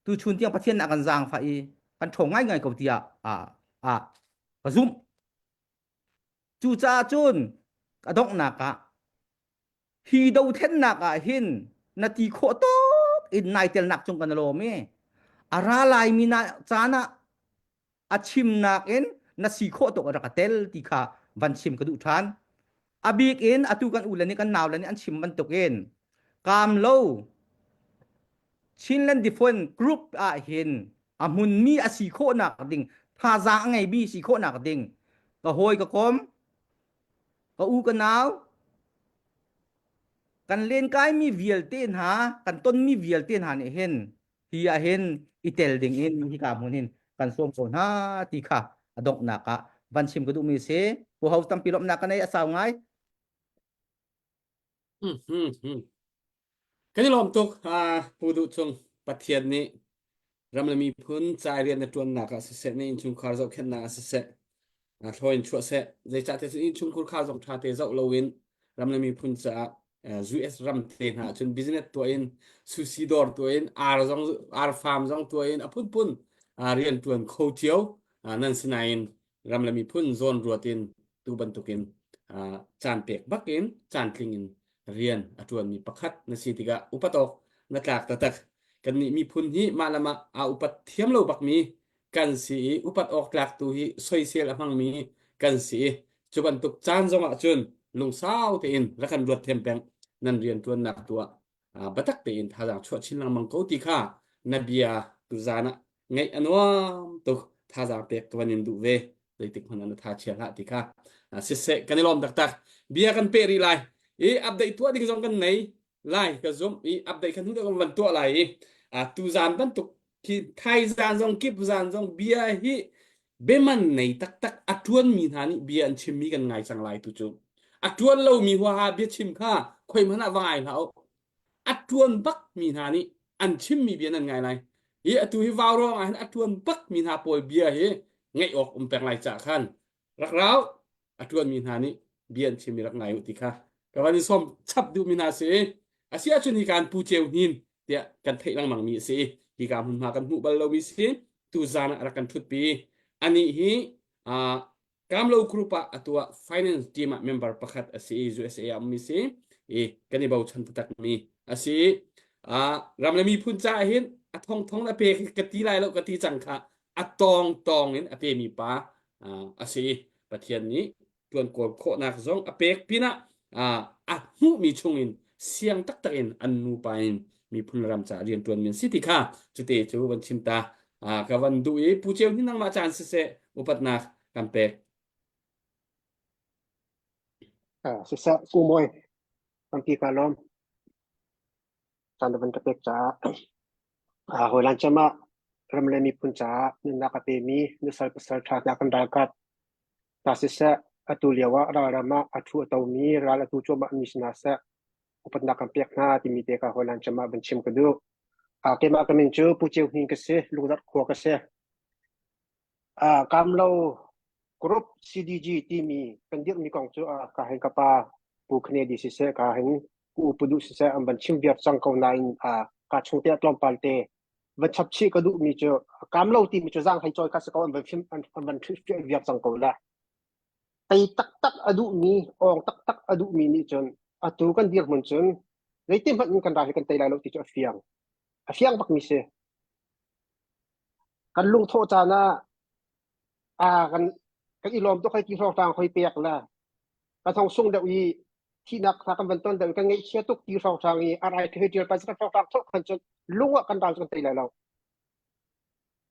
Speaker 5: Tuchun tiang Pathian a kan zaangfah i kan ṭhawng ngaingai ko tiah a a ka zumh. Cucaah cun a donghnak ah hi dothlennak ah hin na ti khawh tawk in nai telnak cung kan lawm i a ra laimi na caan ah a chimnak in na si khawh tawk a rak a tel ti kha van chim ka duh ṭhan. A bik in atu kan u le nih kan nau le nih an chim bantuk in kaam lo Chinland Defense Group ah hin a hmunmi a si khawhnak ding thazaang a ngeimi si khawhnak ding ka hawi ka kom ka u ka nau kan lenkaimi vialte hna kan tonmi vialte hna nih hin hi ah hin i tel ding in hika hmun hin kan sawm ko hna ti kha a donghnak ah van chim ka duhmi si pu ho tampi lawmhnak ka nei a sau ngai
Speaker 1: Hmm, hmm, hmm. Kan i lawm tuk Pu Duh Cung Pathian nih ram le miphun ca rian na ṭuannak ah siseh na innchungkhar zohkhenhnak ah siseh thlaw in chuah seh zeicahtiah cun innchungkhar kha zong ṭha te zoh loin ram le miphun caah US ram te hna ahcun business tuah in sushi dawr tuah in ar zong ar farm zong tuah in a phunphun rian ṭuan kho cio nan sinain ram le miphun zawn ruat in tu bantukin caan pek bak in caan tling in rian a ṭuanmi pakhat na si tikah upat awk na tlak taktak. Kannih miphun hi mah le mah aa upat thiam lo bakmi kan si i upat awk tlak tu hi soisel a hmangmi kan si i cu bantuk caan zong ah cun lungsau tein rak kan ruat thiam peng nan rian ṭuannak tu ah biatak tein thazaang chuah chin lengmang ko ti kha na bia tuzaan ah ngaih a nuam tuk thazaang pek ka van in duh ve zeitik hmanh ah na tha chia hlah ti kha siseh kan i lawm taktak bia kan peh rih lai i update tuah ding zong kan nei lai ka zumh i update khan hnu kan van tuah lai i tuzaan bantuk khi thaizaan zong kip zaan zong bia hi biaman nei taktak a ṭuanmi hna nih bia an chimmi kan ngai cang lai tu cu a ṭuan lomi huaha biachim kha khoi hmanh ah va ngai hlah u a ṭuan bakmi hna nih an chimmi bia nan ngai lai hi atu hi vau ruang ah hin a ṭuan bakmi hna pawl bia hi ngaih awk um peng lai cah khan rak rau a ṭuanmi hna nih bia an chimmi rak ngai u ti kha ka van in sawm chap duhmi hna si a si ahcun hi kan pu ceu hnin tiah kan theih lengmang mi a si hi ka hmunhma kan hmuh bal lomi si tu zan ah rak kan ṭhutpi anih hi Kamlo Group ah atu ah finance team ah member pakhat a si i USA ah ummi si i kan i bochan taktak mi a si ram le miphun caah hin a thong thong a pe ka ti lai lo ka ti cang kha a tawng tawng in a pemi pa a si Pathian nih tuan kawl khawhnak zong a pek pinah a hmuhmi chungin siang taktak in an nupa in miphun ram caah rian ṭuanmi an si ti kha cute cu van chim ta ka van duh i Pu Ceu hi nangmah caan siseh upatnak kan pek.
Speaker 6: Siseh Pu Mawi tampi ka lawm. Caan na van ka pek caah hawilan cam ah ram le miphun caah nunnak a pemi nusal pasal ṭha hna kan ralkap hna siseh atu lio ah ralram ah a ṭhu a tomi ral a tu cuahmah mi si hna seh upatnak kan pek hna timi te kha hawilan cam ah van chim ka duh. Keimah ka min cu Pu Ceu Hnin ka si, Lungzarh khua ka si. Kamlo Group CDG timi kan dirhmi kong cu ka hin ka pa Pu Kennedy siseh ka hin Pu Pu Duh siseh an van chim viar cang ko nain ka chung te ah tlawmpal te van chap chih ka duhmi cu kamlo timi cu zaang hlei cawi kha si ko an van fim an van viar cang ko la. Tei taktak a duhmi awng taktak a duhmi nih cun atu kan dirhmun cun zeiti hmanh in kan ral hi kan tei lai lo ti cu a fiang. A fiang bakmi si. Kan lungthawh caan ah ah kan kan i lawm tuk hei ti hrawnghrang hoi pek la kan hong sung deuh i thihnak kha kan van ton deuh i kan ngaihchia tuk ti hrawnghrang i a rai hei tial pa kan hrawnghrang thawh khan cun lung ah kan ral cu kan tei lai lo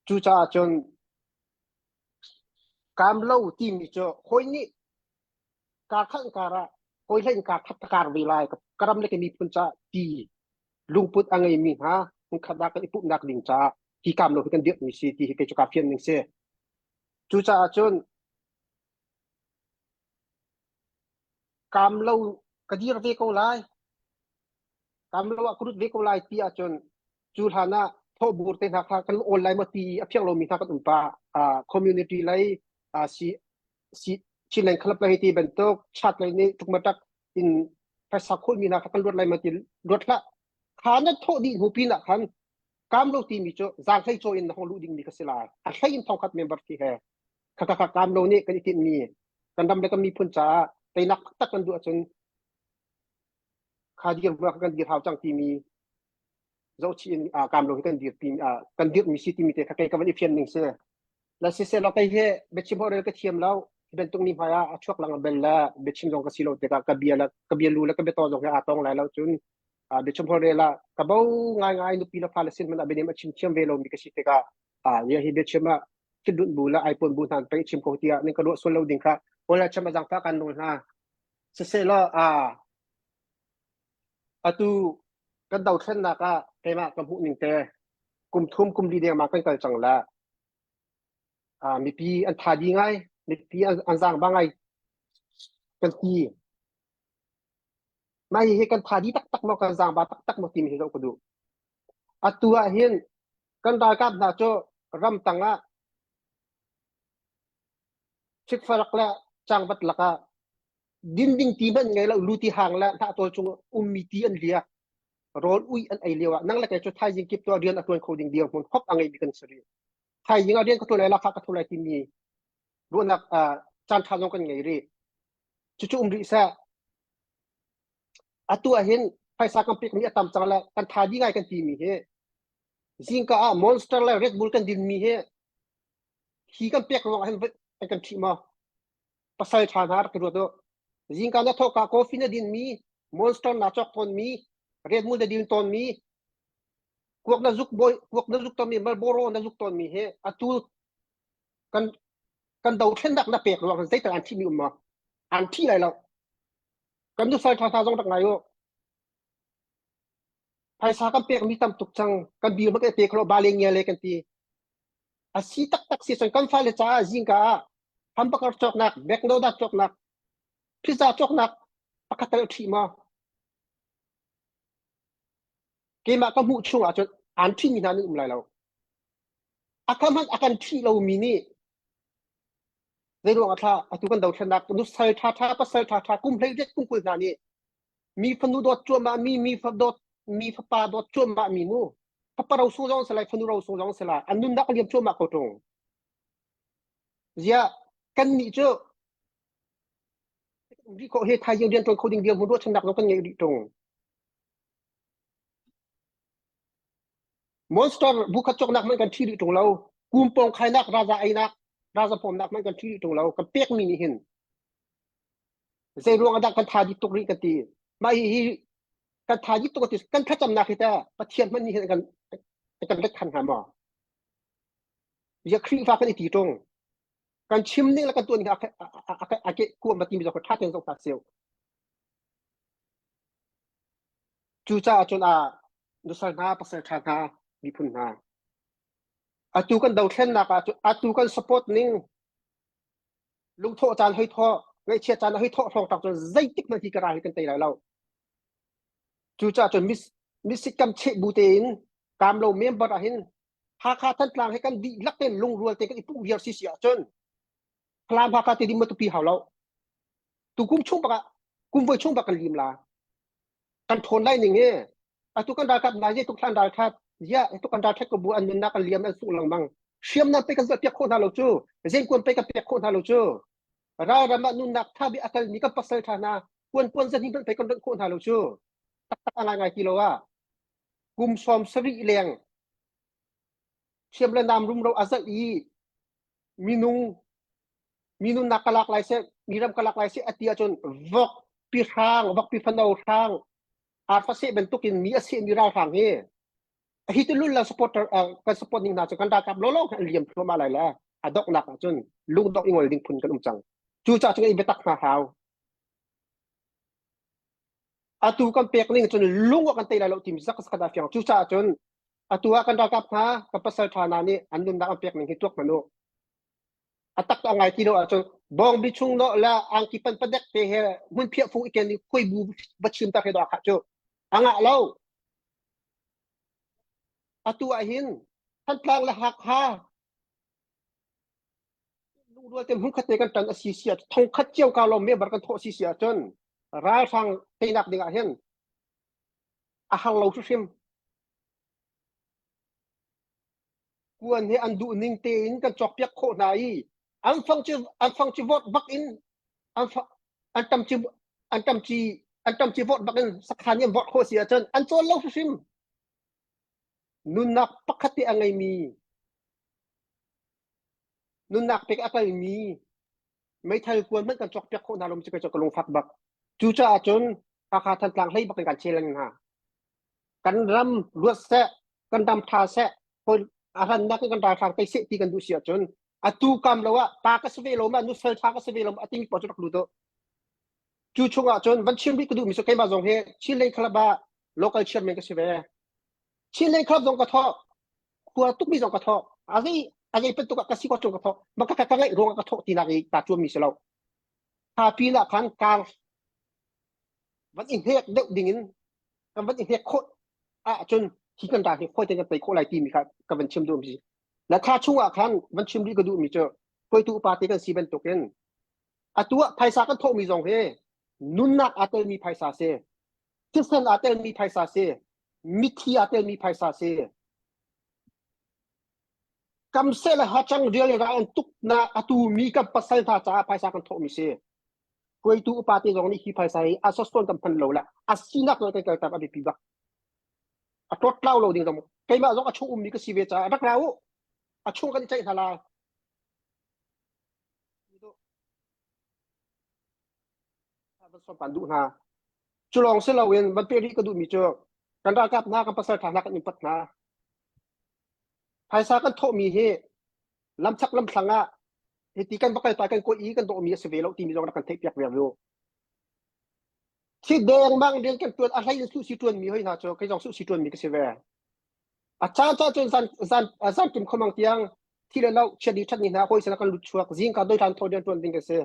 Speaker 6: cucaah cun kaam lo timi cu hawi nih kar khat kar ah hawi hlei in kar khat ka kar ve lai ka ram le ka miphun caah ti lungput a ngeimi hna hmunkhat ah kan i pumhnak ding caah hi kaam lo hi kan dirhmi si ti hi kei cu kaa fian ning si. Cucaah cun kaam lo ka dir ve ko lai, kaam lo ah ka lut ve ko lai ti ahcun. Cu hlan ah thawhbur te hna kha kan awl lai maw ti a fiang lomi hna kan um pah. Community lei si si Chinland Club lei ti bantuk chat lei nih tukmatak in phaisa khulmi hna kha kan luat lai maw ti luat hlah. Kha na thawh dih hnu pin ah khan kam lo timi cu zaanghlei caw in na hong luh dingmi ka si lai. A hlei in thongkhat member ti he kha kha kam lo nih kan i tinhmi kan ram le kan miphun caah teinak taktak kan duh ahcun kha dir kan dir hau cang timi zohchih in kam lo hi kan dirpi kan dirhmi si timi te kha kei ka van i fian ning si la siseh law kei hi biachim holhrel ka thiam lo hi bantuk ni hmai ah a chuak lang bel la biachim zong ka si lo tikah ka bia la ka bia lu le ka biataw zong hi aa tong lai lo cun biachim holhrel ah ka bo ngai ngai nupi le fale sin hmanh ah bianem a chim thiam ve lomi ka si tikah ya hi biachim ah thitdunh bu la iPhone bu hna pei chim ko tiah ning ka ruah sual lo ding kha wala cham a zangfa kan nawl hna siseh law Atu kan dothlennak ah keimah ka hmuh ning te kum thum kum li dengmang kan kal cang la. Ah, mipi an tha di ngai, mipi an, an zaangba ngai kan ti. Mah hihi kan tha di taktak maw kan zaangba taktak maw timi hi zoh ka duh. Atu ah hin kan ralkap hna cu ramtang ah fikfarak le cangvat lakah din ding ti hmanh ngei lo lu ti hang le hnahtawl cung ummi ti an liak rawl ui an ei lio ah nang le kei cu thaizing kip tuah rian a tuan kho ding dirhmun hop a ngeimi kan si rih thaizing ah rian ka tuan lai lakha ka thu lai timi ruahnak caan ṭha zong kan ngei rih cucu um rih seh atu ah hin phaisa kan pekmi a tam cang le kan tha di ngai kan timi hi zingka ah monster le red bull kan dinmi hi hi kan pek ruang ah hin kan ṭhih maw Pasal ṭha hna rak i ruat u. Zingka na thawhka coffee na dinmi, Monster na cawk tawnmi, Red Bull na din tawnmi, kuak na zuk bawi, kuak na zuk tawnmi, Marlboro na zuk tawnmi hi atu kan kan dothlennak na pek ruang zeital an ṭhihmi um maw? An ṭhih lai lo. Kan nusal ṭha hna zong rak ngai u. Phaisa kan pekmi tam tuk cang. Kan bil hmanh kan pe kho lo, ba le ngia le kan ti. A si taktak si cun kan fale caah zingka ah hamburger cawknak, McDonald cawknak, pizza cawknak pakhat tal a ṭhih maw? Keimah ka hmuh chung ahcun aan ṭhihmi hna nan um lai lo. A ka hmanh a kan ṭhih lomi nih zeiruang ah thla atu kan dothlennak nusal ṭhaṭha pasal ṭhaṭha kum 18 kum 20 hna nih mi fanu dawt cuahmah mi mi fa dawt mi fapa dawt cuahmah mi mu fapa ro sung zong si lai fanu ro sung zong si lai an nunnak a liam cuahmah ko ṭung ziah kan nih cu rih khawh hi thaizing rian ṭuan kho ding dirhmun ruahchannak zong kan ngei rih ṭung monster bukhat cawknak hmanh kan ṭhi rih ṭung lo kumpong khainak raza einak raza pawmnak hmanh kan ṭhi rih ṭung lo kan pekmi nih hin zei ruang ah dah kan tha dih tuk rih ka ti mah hi hi kan tha dih tuk ti kan thlacamnak hi ta Pathian hmanh nih hin kan kan let than hnga maw ya Khrihfa kan i ti ṭung kan chim ning le kan tuan ning a ke kuam ma timi zong tha tein zoh hna seo cucaah cun a nusal hna pasal ṭha hna miphun hna atu kan dothlennak ah atu kan support ning lungthawh caan hoi thawh ngaihchiat caan hoi thawh hrawng tak cun zeitik hmanh hi ka ral hi kan tei lai lo cucaah cun mis misik kam cheh bu tein kaam lo member ah hin Hakha Thantlang hi kan dihlak tein lungrual te kan i pumh viar si si ahcun Falam Hakha te ding matupi hau lo tu kum chung bak ah kum voi chung bak kan lim la kan ṭhawn lai ning hi atu kan ralkap hna hi tuk hlan ralkap ya tuk kan ralṭhat ko bu an nunnak kan liam an sung lengmang hriamnam pe kan zuah piak khawh hna lo cu zengkuan pe kan pek khawh hna lo cu ralram ah nunnak tha bi a kalmi kan pasal ṭha hna kuan kuan zan hi pe kan donh khawh hna lo cu taktak a ngai ngai ti lo ah kum 70 leng thiam le nam rumro a zalh i minung mi nunnak ka lak lai seh mi ram ka lak lai seh a ti ahcun vok pi hrang vok pi fano hrang arfa seh bantukin mi a seh mi ralhrang hi hi tu lul la supporter kan support ning hna cu kan ralkap lawlawng an liam thluahmah lai le a donghnak ahcun lungdongh i ngol ding phun kan um cang cucaah cun i biatak hna hau atu kan pek ning cun lung kan tei lai lo timi zak zakhat a fiang cucaah cun atu ah kan ralkap hna kan pasal ṭha hna nih an nunnak an pek ning hi tuak hmanh u a tak a ngai ti lo ahcun bawngbi chung no le angki pan padek te he hmun phiah fung i ken i khuai bu va chim ta he do kha cu a ngah lo. Atu ah hin Thantlang le Hakha lungrual te hmunkhat te kan ṭan a si si ah thongkhat cio ka lawm member kan thawh si si ahcun ralhrang teinak ding ah hin a har lo hrimhrim. Kuan hi an duh ning tein kan cawkpiak khawh hna i an fang cu an fang cu vote bak in an an tam ci an tam ci an tam ci vote bak in sakhan in vote khawh si ahcun an cawl lo hrimhrim. Nunnak pakhat te a ngeimi nunnak pek a kalmi meithal kuan hmanh kan cawkpiak khawh hna lo cu ka lungfak bak. Cucaah cun Hakha Thantlang hlei bak in kan challenge hna. Kan ram luat seh, kan ram tha seh, a rannak in kan ralhrang tei seh ti kan duh si ahcun atu kam lo ah pa ka si ve lo ma nusal tha ka si ve lo ma a timi pawl cu rak lut u. Cu chung ah cun van chim rih ka duhmi cu keimah zong hi Chinland Club ah local chairman ka si ve. Chinland Club zong ka thawk. Khua tukmi zong ka thawk. A zei a zei bantuk ah ka si ko chung ka thawk. Ma ka ka ngaih ruang ah ka thawk tinak i kaa cuammi si lo. Tha pin ah khan kar van i hnek deuh ding in kan van i hnek khawh ahcun hi kan ral hi fawi tein kan tei khawh lai timi kha ka van chim duhmi si. Na thla chung ah khan van chim rih ka duhmi cu hruaitu upa te kan si bantukin atu ah phaisa kan thawhmi zong hi nunnak aa telmi phaisa si thisen aa telmi phaisa si mithi aa telmi phaisa si kamseh le hacang rial ra an tuk na atu mi kan pasal hna caah phaisa kan thawhmi si hruaitu upa te zong nih hi phaisa hi a soston kan hman lo la a sinak zong kan kaltak a biapi bak a tlawt lo ding zong keimah zong a chung ummi ka si ve caah rak ra u a chung kan i ceih hna lai Van duh hna. Cu lawng si loin van peh rih ka duhmi cu kan ralkap hna kan pasal ṭha hna kan in pat hna. Phaisa kan thawhmi hi lamchak lamthlang ah hiti kan va kal pa kan kawih i kan dawhmi a si ve lo timi zong rak kan theihpiak ve u. Thi dengmang rian kan ṭuan a hlei in suhsi ṭuanmi hoi hna cu kei zong suhsi ṭuanmi ka si ve. A caan caan cun zan zan zan ṭim khomang tiang thi le lo chiat ni ṭhat ni hna hawi sin ah kan lut chuak zingka doi hlan thaw rian ṭuan ding kan si.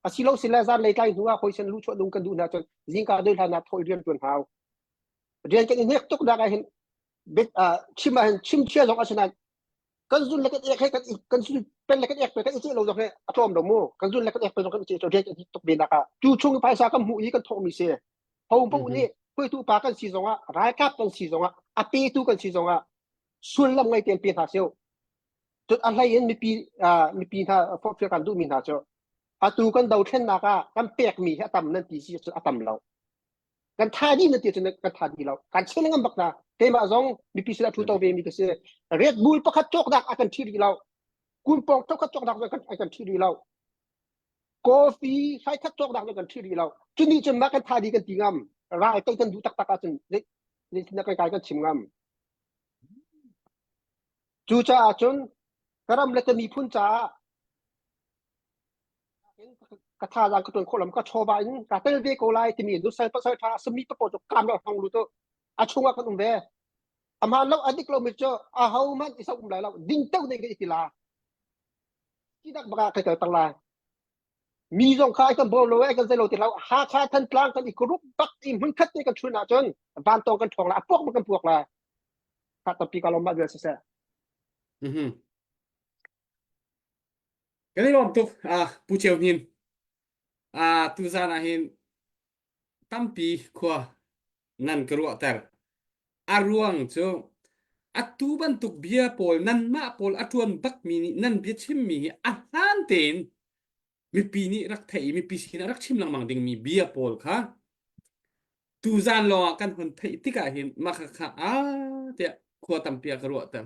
Speaker 6: A si lo si le zan lei tlai hnu ah hawi sin luh chuah ding kan duh hna cun zingka doi hlan ah thaw rian ṭuan hau. Rian kan i hnek tuk nak ah hin bet chim ah hin chim chia zong a si nain kan zun le kan ek he kan kan zun pen le kan ek pe kan i ceh lo zong he a tlawm lo mu kan zun le kan ek pe zong kan i ceh lo rian kan hnek tuk ve nak ah tu chung phaisa kan hmuh i kan thawh mi si ho paoh nih hruaitu pa kan si zongah ralkap kan si zongah a petu kan si zongah sullam ngei tein pe hna seh cun a hlei in mipi mipi hna forhfial kan duhmi hna cu atu kan dothlennak ah kan pekmi hi a tam nan ti si cun a tam lo kan tha dih nan ti cun kan tha dih lo kan chel ngam bak hna keimah zong mipi sin a thu to ve mi ka si Red Bull pakhat cawknak a kan ṭhi rih lo kunpawng thokhat cawknak a kan ṭhi rih lo Coffee hlai khat cawk dak kan ṭhi rih lo. Cu nih cun mah kan tha di kan ti ngam. Ral tei kan duh taktak ahcun zeitin kan kai kan chim ngam. Cucaah cun ka ram le ka miphun caah ka thazaang ka tuan khawh lam ka chawva in ka tel ve ko lai timi nusal pasal tha sami papo cu kam lo hong lu tu a chungah kan um ve ama lo adik lo mi cu a ho man isa um lai lo ding teu nei ka iti la Tidak bak ah kai kal tak lai. Mi zong kha ai kan bawm lo ai kan zei lo ti hlah. Hakha Thantlang kan i group bak i hmun khat te kan chun ahcun vantawng kan ṭhawng lai, a puak bak kan puak lai. Kha tampi ka lawm mah vial siseh.
Speaker 1: Mhm. Kan i lawm tuk ah Pu Ceu Hnin. Ah tuzan ah hin tampi khua nan ka ruahter. A ruang cu atu bantuk bia pawl nanmah pawl a ṭuan bakmi nih nan biachimmi hi a hlaan tein mipi nih rak theih i mipi sinah rak chim lengmang dingmi bia pawl kha tuzan lawngah kan hun theih tikah hin mah kha kha a tiah khua tampi a ka ruahter.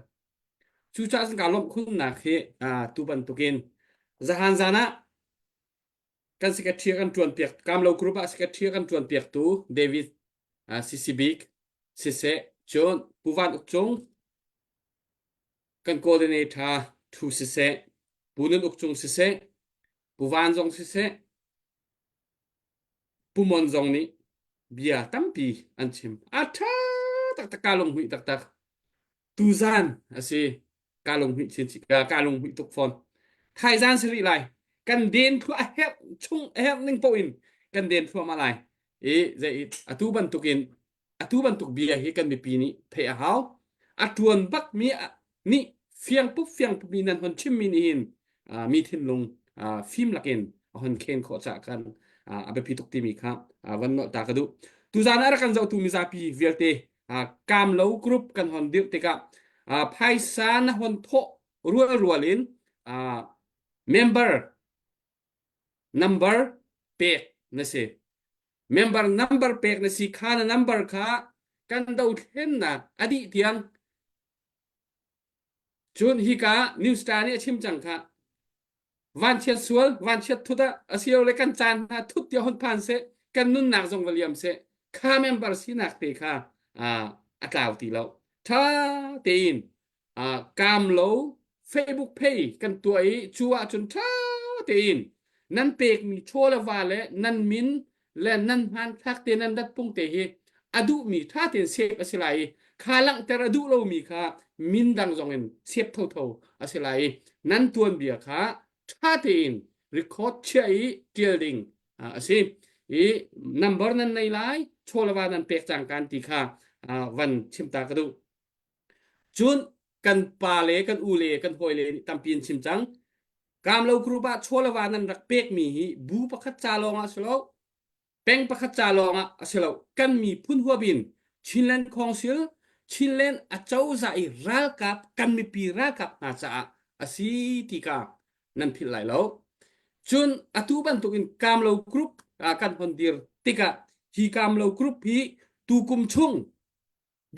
Speaker 1: Cucaah cun kaa lawmh khunnak hi tu bantukin zahan zan ah kan secretary kan ṭuan piak Kamlo Group ah secretary kan ṭuan piaktu David uh, CCBik siseh cun Pu Van Uk Cung kan coordinator Thu siseh Pu Nun Uk Cung siseh Pu Van zong siseh Pu Mon zong nih bia tampi an chim a ṭha taktak kaa lunghmuih taktak tuzan a si kaa lunghmuih chin kaa lunghmuih tuk fawn thaizan si rih lai kan den thlu a herh chung a herh ning paoh in kan den thluahmah lai i zei atu bantukin atu bantuk bia hi kan mipi nih theih a hau. A ṭuan bakmi nih fiangpup fiangpup in nan hon chimmi nih hin mi thinlung fim lakin a hon khen khawh caah khan a biapi tuk timi kha van nolh ta ka duh. Tuzaan ah rak kan zohtu mizapi vialte Kamlo group kan hon dirh tikah phaisa na hon thawh rualrual in member number pek na si. Member number pek na si kha na number kha kan dothlennak a dih tiang cun hika New Star nih a chim cang kha vanchiat sual vanchiat thut ah asilole kan caan hna thut tiah hun phan seh kan nunnak zong va liam seh kha member sinak te kha a tlau ti lo tha tein kaam lo Facebook page kan tuah i cu ahcun ṭha tein nan pekmi chaw le va le nan min le nan hmanthlak te nan datpung te hi a duhmi ṭha tein save a si lai i kha langhter a duh lomi kha min dang zong in save thotho a si lai i nan tuanbia kha ṭha tein record chiah i ṭial ding a si i number nan nei lai chaw le va nan pek cang kan ti kha van chim ta ka duh. Cun kan pa le kan u le kan hawi le nih tampi an chim cang. Kamlo group ah chaw le va nan rak pekmi hi bu pakhat ca lawng ah si lo, peng pakhat ca lawng ah a si lo. Kan miphun huap in Chinland Council, Chinland acozah i ralkap kan mipi ralkap hna caah a si ti ka nan philh lai lo. Cun atu bantukin Kamlo group kan hon dir tikah hi Kamlo group hi tukum chung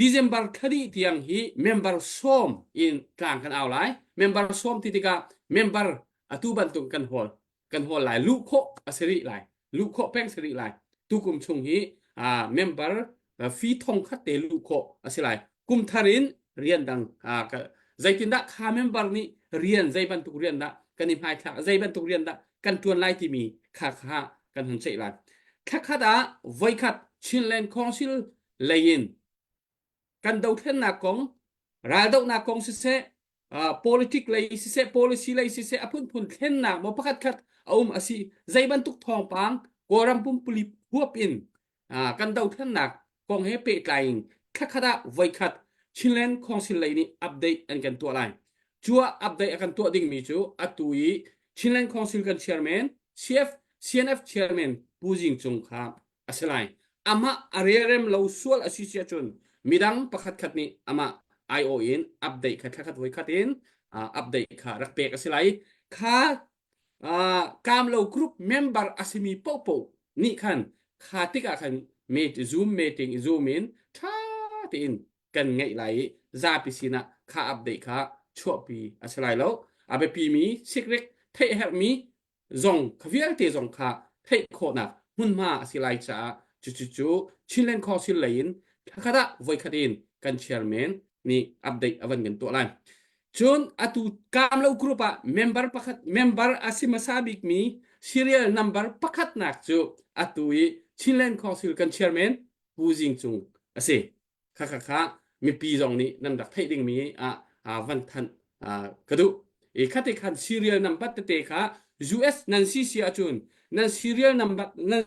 Speaker 1: December thla dih tiang hi member sawm in tlang kan au lai. Member sawm ti tikah member atu bantuk kan hawl kan hawl lai. Luh khawh a si rih lai. Luh khawh peng si rih lai. Tukum chung hi uh, member uh, fee thong khat te luh khawh a si lai. Kum thar in rian dang uh, zeitindah kha member nih rian zei bantuk rian dah kan i hmaithlak zei bantuk rian dah kan tuan lai timi kha kha kan hun ceih lai. Thlakhat ah voikhat Chinland Council lei in kan dothlennak kong raldohnak kong siseh uh, politic lei siseh policy lei siseh a phunphun thlennak maw pakhat khat a um a si zei bantuk thawngpang kawlram pumpuli huap in uh, kan dothlennak kong he pehtlai in thlakhat ah voikhat Chinland Council lei nih update an kan tuah lai cuah update a kan tuah dingmi cu atu i Chinland Council kan chairman CF CNF chairman Pu Jing Cung kha a si lai. Amah a relrem lo sual a si si ahcun midang pakhat khat nih amah IO in update kha thlakhat voi khat in uh, update kha rak pek a si lai. Kha uh, Kamlo group member a simi popo nih khan kha tikah khan meet Zoom meeting Zoom in tha tein kan ngeih lai i zapi sinah kha update kha chuahpi a si lai lo. A biapi mi sikrik theih herhmi zong kha vialte zong kha theih khawhnak hmunhma a si lai caah cucu cu Chinland Council lei in thlakhat ah voikhat in kan chairman nih update a van kan tuah lai. Cun atu Kamlo group ah member pakhat member a si hmasa bikmi serial number pakhatnak cu atu i Chinland Council kan chairman Pu Zing Cung a si. Kha kha kha mipi zong nih nan rak theih dingmi ah ah van thanh ah ka duh. I khati khan serial number tete kha US nan si si ahcun nan serial number nan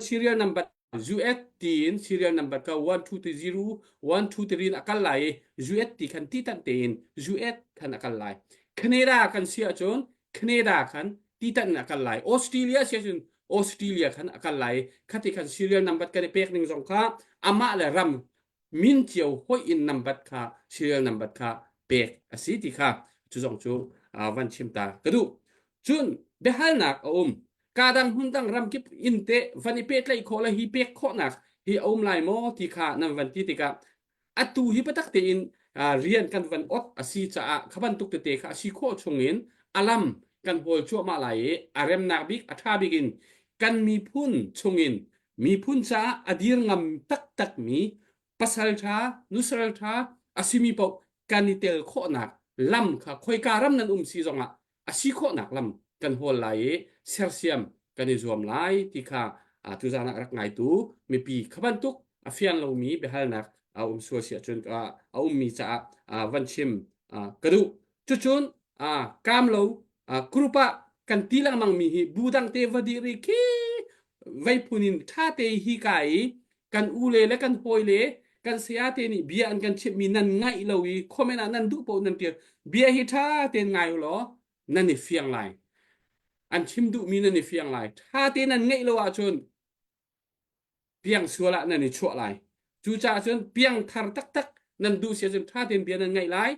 Speaker 1: serial number US tiin serial number kha 1 2 3 0 1 2 3 in a kal lai i US ti khan ti tan tein US khan a kal lai. Canada kan si ahcun Canada khan ti tan in a kal lai. Australia si ahcun Australia khan a kal lai. Khati khan serial number kan i pek ning zong kha amah le ram min cio hoih in number kha serial number kha pek a si ti kha cu zong cu van chim ta ka duh. Cun biahalnak a um. Ka dang hmun dang ram kip in te van i pehtlaih khawh le hi pek khawhnak hi a um lai maw ti kha nan van ti tikah atu hi biatak tein rian kan van ot a si caah kha bantuk tete kha a si khawh chungin alam kan hawl cuahmah lai i a remnak bik a ṭha bik in kan miphun chungin miphun caah a dir ngam taktak mi pasal ṭha nusal ṭha a simi paoh kan i tel khawhnak lam kha khoika ram nan um si zongah a si khawhnak lam kan hawl lai i sersiam kan i zuam lai ti kha tuzaan ah rak ngaitu mipi kha bantuk a fiang lomi biahalnak a um sual si ahcun a ummi caah van chim ka duh. Cucun kaam lo group ah kan ti lengmang mi hi bu dang te va dir i khi vei phun in ṭha te hi ka i kan u le le kan hawi le Kan saya te nih bia an kan chimhmi nan ngaih lo i comment ah nan duh paoh nan tial. Bia hi ṭha tein ngai u law nan i fiang lai. An chim duhmi nan i fiang lai. Ṭha tein nan ngaih lo ahcun piang sual ah nan i chuah lai. Cucaah cun piang thar taktak nan duh si ahcun ṭha tein bia nan ngaih lai.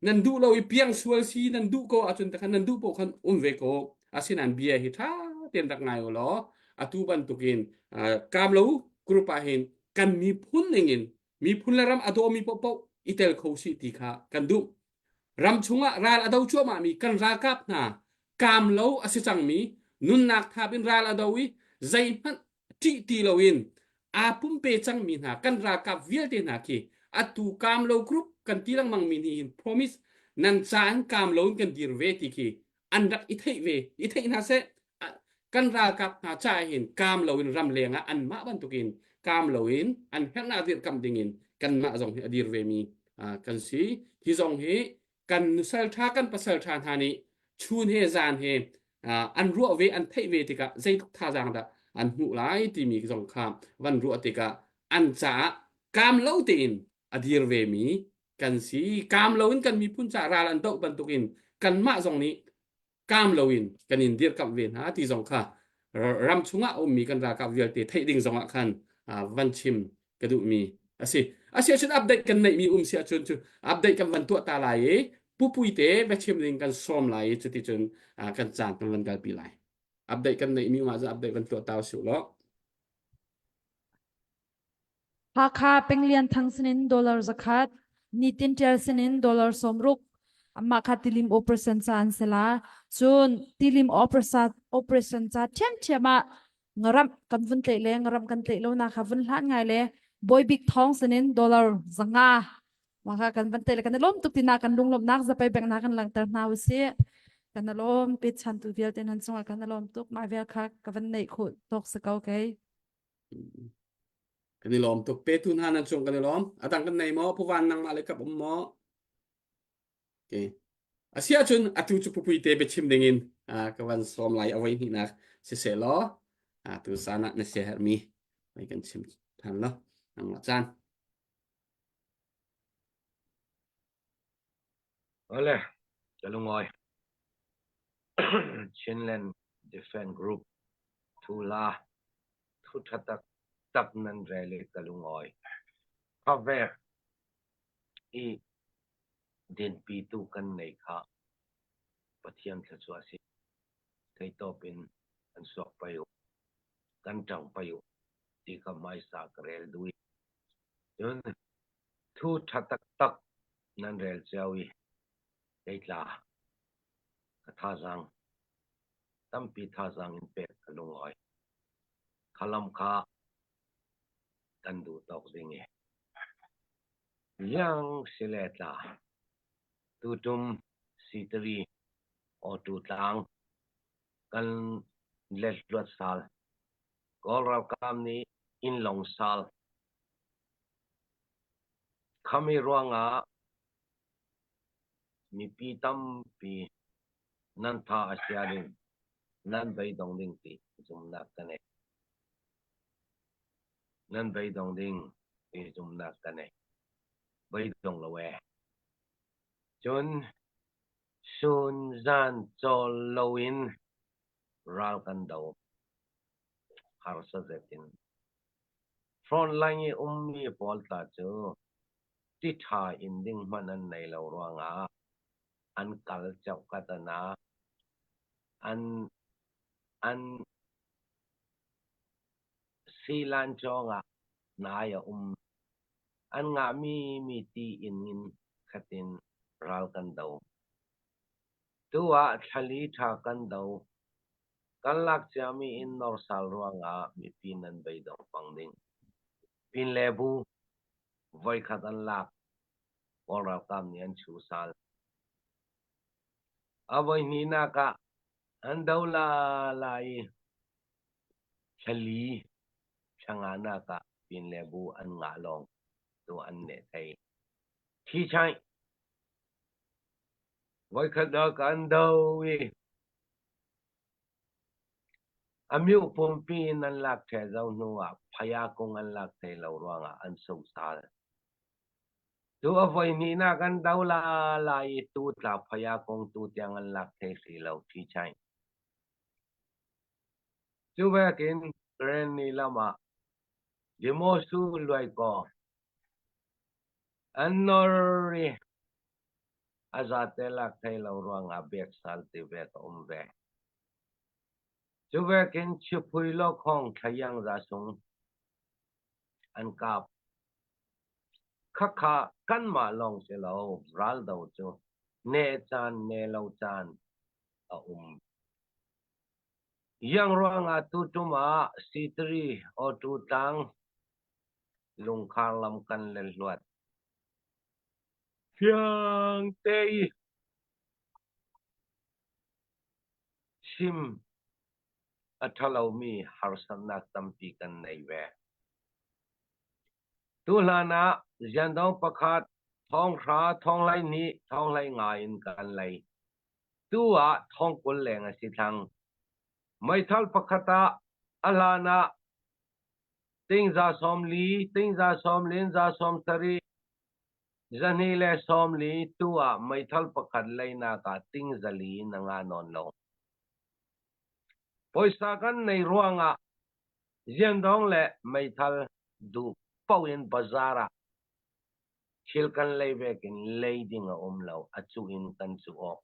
Speaker 1: Nan duh lo i piang sual si nan duh ko ahcun takhan nan duh paoh khan um ve ko. Asinain bia hi ṭha tein rak ngai u law atu bantukin kaam lo group ah hin kan miphun ningin miphun le ram a dawmi paohpaoh i tel kho sih ti kha kan duh. Ram chungah ral a do cuahmahmi kan ralkap hna kaam lo a si cangmi nunnak thap in ral a do i zeihmanh ṭih ti loin aa pumpe cangmi hna kan ralkap vialte hna khi atu kaam lo group kan ti lengmang mi nih hin promise nan ca in kaam lo in kan dir ve ti khi an rak i theih ve i theih hna seh kan ralkap hna ca hin kaam lo in ram leng ah anmah bantukin kaam lo in an herhnak dirhkamh ding in kanmah zong hi a dir ve mi kan si hi zong hi kan nusal ṭha kan pasal ṭha hna nih chun he zan he an ruah ve an theih ve tikah zeitluk thazaang dah an hmuh lai timi zong kha van ruah tikah an caah kaam lo tein a dir ve mi kan si kaam lo in kan miphun caah ral an doh bantukin kanmah zong nih kaam loin kan in dirkamh ve hna ti zong kha ram chungah a ummi kan ralkap vialte theih ding zong ah khan van chim ka duhmi a si. A si ahcun update kan neihmi um si ahcun cu update kan van tuah ta lai i pupui te biachim ding kan sawm lai i cuticun kan caan kan van kalpi lai. Update kan neihmi um ahcun update van tuah ta usih law.
Speaker 7: Hakha Penglian Thang sinin dollar zakhat, Nitin Ṭial sinin dollar 60, amah kha tilim operation ca an si la. Cun tilim operation ca ṭhiamṭhiam ah ngaramh kan vun tlaih le ngaramh kan tlaih lo nak kha vun hlan ngai le Bawi Bik Thawng sinin dollar 500 mah kha kan van tlaih le kan i lawm tuk tina kan lunglawmhnak zapei bengnak kan langhter hna usih. Kan i lawm pechantu vialte nan cungah kan i lawm tuk mah vial kha ka van neih khawh tawk si ko kei.
Speaker 1: Kan i lawm tuk. Petu hna nan cung kan i lawm. A dang kan nei maw? Puvan nangmah le kap um maw? Okay. A si ahcun atu cu pupui te biachim dingin ka van sawm lai a voi hnihnak siseh law tu zan ah na siaherhmi voi kan chim than lo. Nangmah caan.
Speaker 3: Ole, ka lungawi. Chinland Defence Group thu la thu tha tak tak nan rel i ka lungawi. Khavek i dinpitu kan nei kha Pathian thluachuah a si. Theitawp in kan suak pai u, kan ṭang pai u ti kha hmaisa ka rel duh i cun Thu ṭha taktak nan rel cio i kei tla ka thazaang tampi thazaang in pek ka lungawi. Kha lam kha kan duh tawk ding i iang si le tla tutum sitari awtu tlang kan let luat sal Kawl ralkap nih innlong sal Khami ruangah mipi tampi nan tha a chia ding, nan beidong ding ti zumhnak ka ngei. Nan beidong ding ti zumhnak ka ngei. Beidong lo ee. Cun sun zan cawl loin ral kan do. Harsa zet in. Frontline i ummi pawl tla cu ti ṭha in ding hmanh an nei lo ruangah an kal cheukhat an ah an an silan cawng ah nai a um. An ngahmi mi ti inn in khat in ral kan do. Tu ah thlali ṭha kan do. Kan lak ciami in norsal ruangah mipi nan beidong pang ding. Pin le bu voikhat an lak. Kawl ralkap nih an chu sal. A voihnihnak ah an do la la i thlali thlanganak ah pin le bu an ngah lawng tu an neh thei. Thi chaih voikhat ah kan do i. A mioh pumpi in an lak ṭheh zau hnu ah phaya kung an lak thai lo ruangah an sosal. Tu a voi hnihnak an do la lai i tu tla phaya kung tu tiang an lak thai hrih lo ṭhi chai. Cu vekin Karenni lam ah Demosu Luaikaw an nor i a zate lak thai lo ruangah beksal ti vek a um ve. Cu vekin Chiphui Lokhong Thlayang Zasung an kap. Khakha kanmah lawng si lo raldo cu ne caan ne lo caan a um. Yang ruangah tutum ah C3 Auto tlang lungkhar lam kan le hluat. Fiang te i Chim a ṭhalomi harsatnak tampi kan nei ve. Tuhlan ah ziandong pakhat thonghra, thonghleihnih, thonghleinga in kan lei. Tu ah thongkul leng a si thlang. Meithal pakhat ah a hlan ah tingza 40, tingza 40, za 70, Zahnih le 40 tu ah meithal pakhat leinak ah ting 400 in a nga nawn lo. Puaisa kan nei ruangah ziandawng le meithal duh paoh in bazaar ah thil kan lei vekin lei ding a um lo, a cuh in kan cuh awk.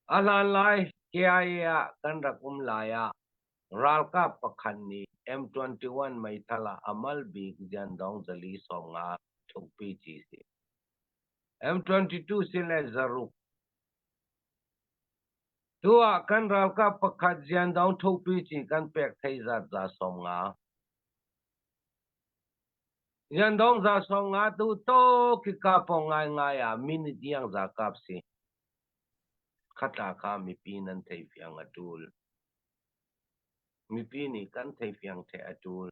Speaker 3: A hlan lai KIA ah kan rak um lai ah Ralkap pakhat nih M21 meithal ah a mal bik Ziandong 450 thukpi ci si. M22 si le 600. Tu ah kan ralkap pakhat Ziandong thukpi ci kan pek thei zat 150. Ziandong 150 tu to ki ka pong ngai ngai ah minute yang za kap si. Khatla kha mipi nan thei fiang a tul. Mipi nih kan theifiang theh a ṭul.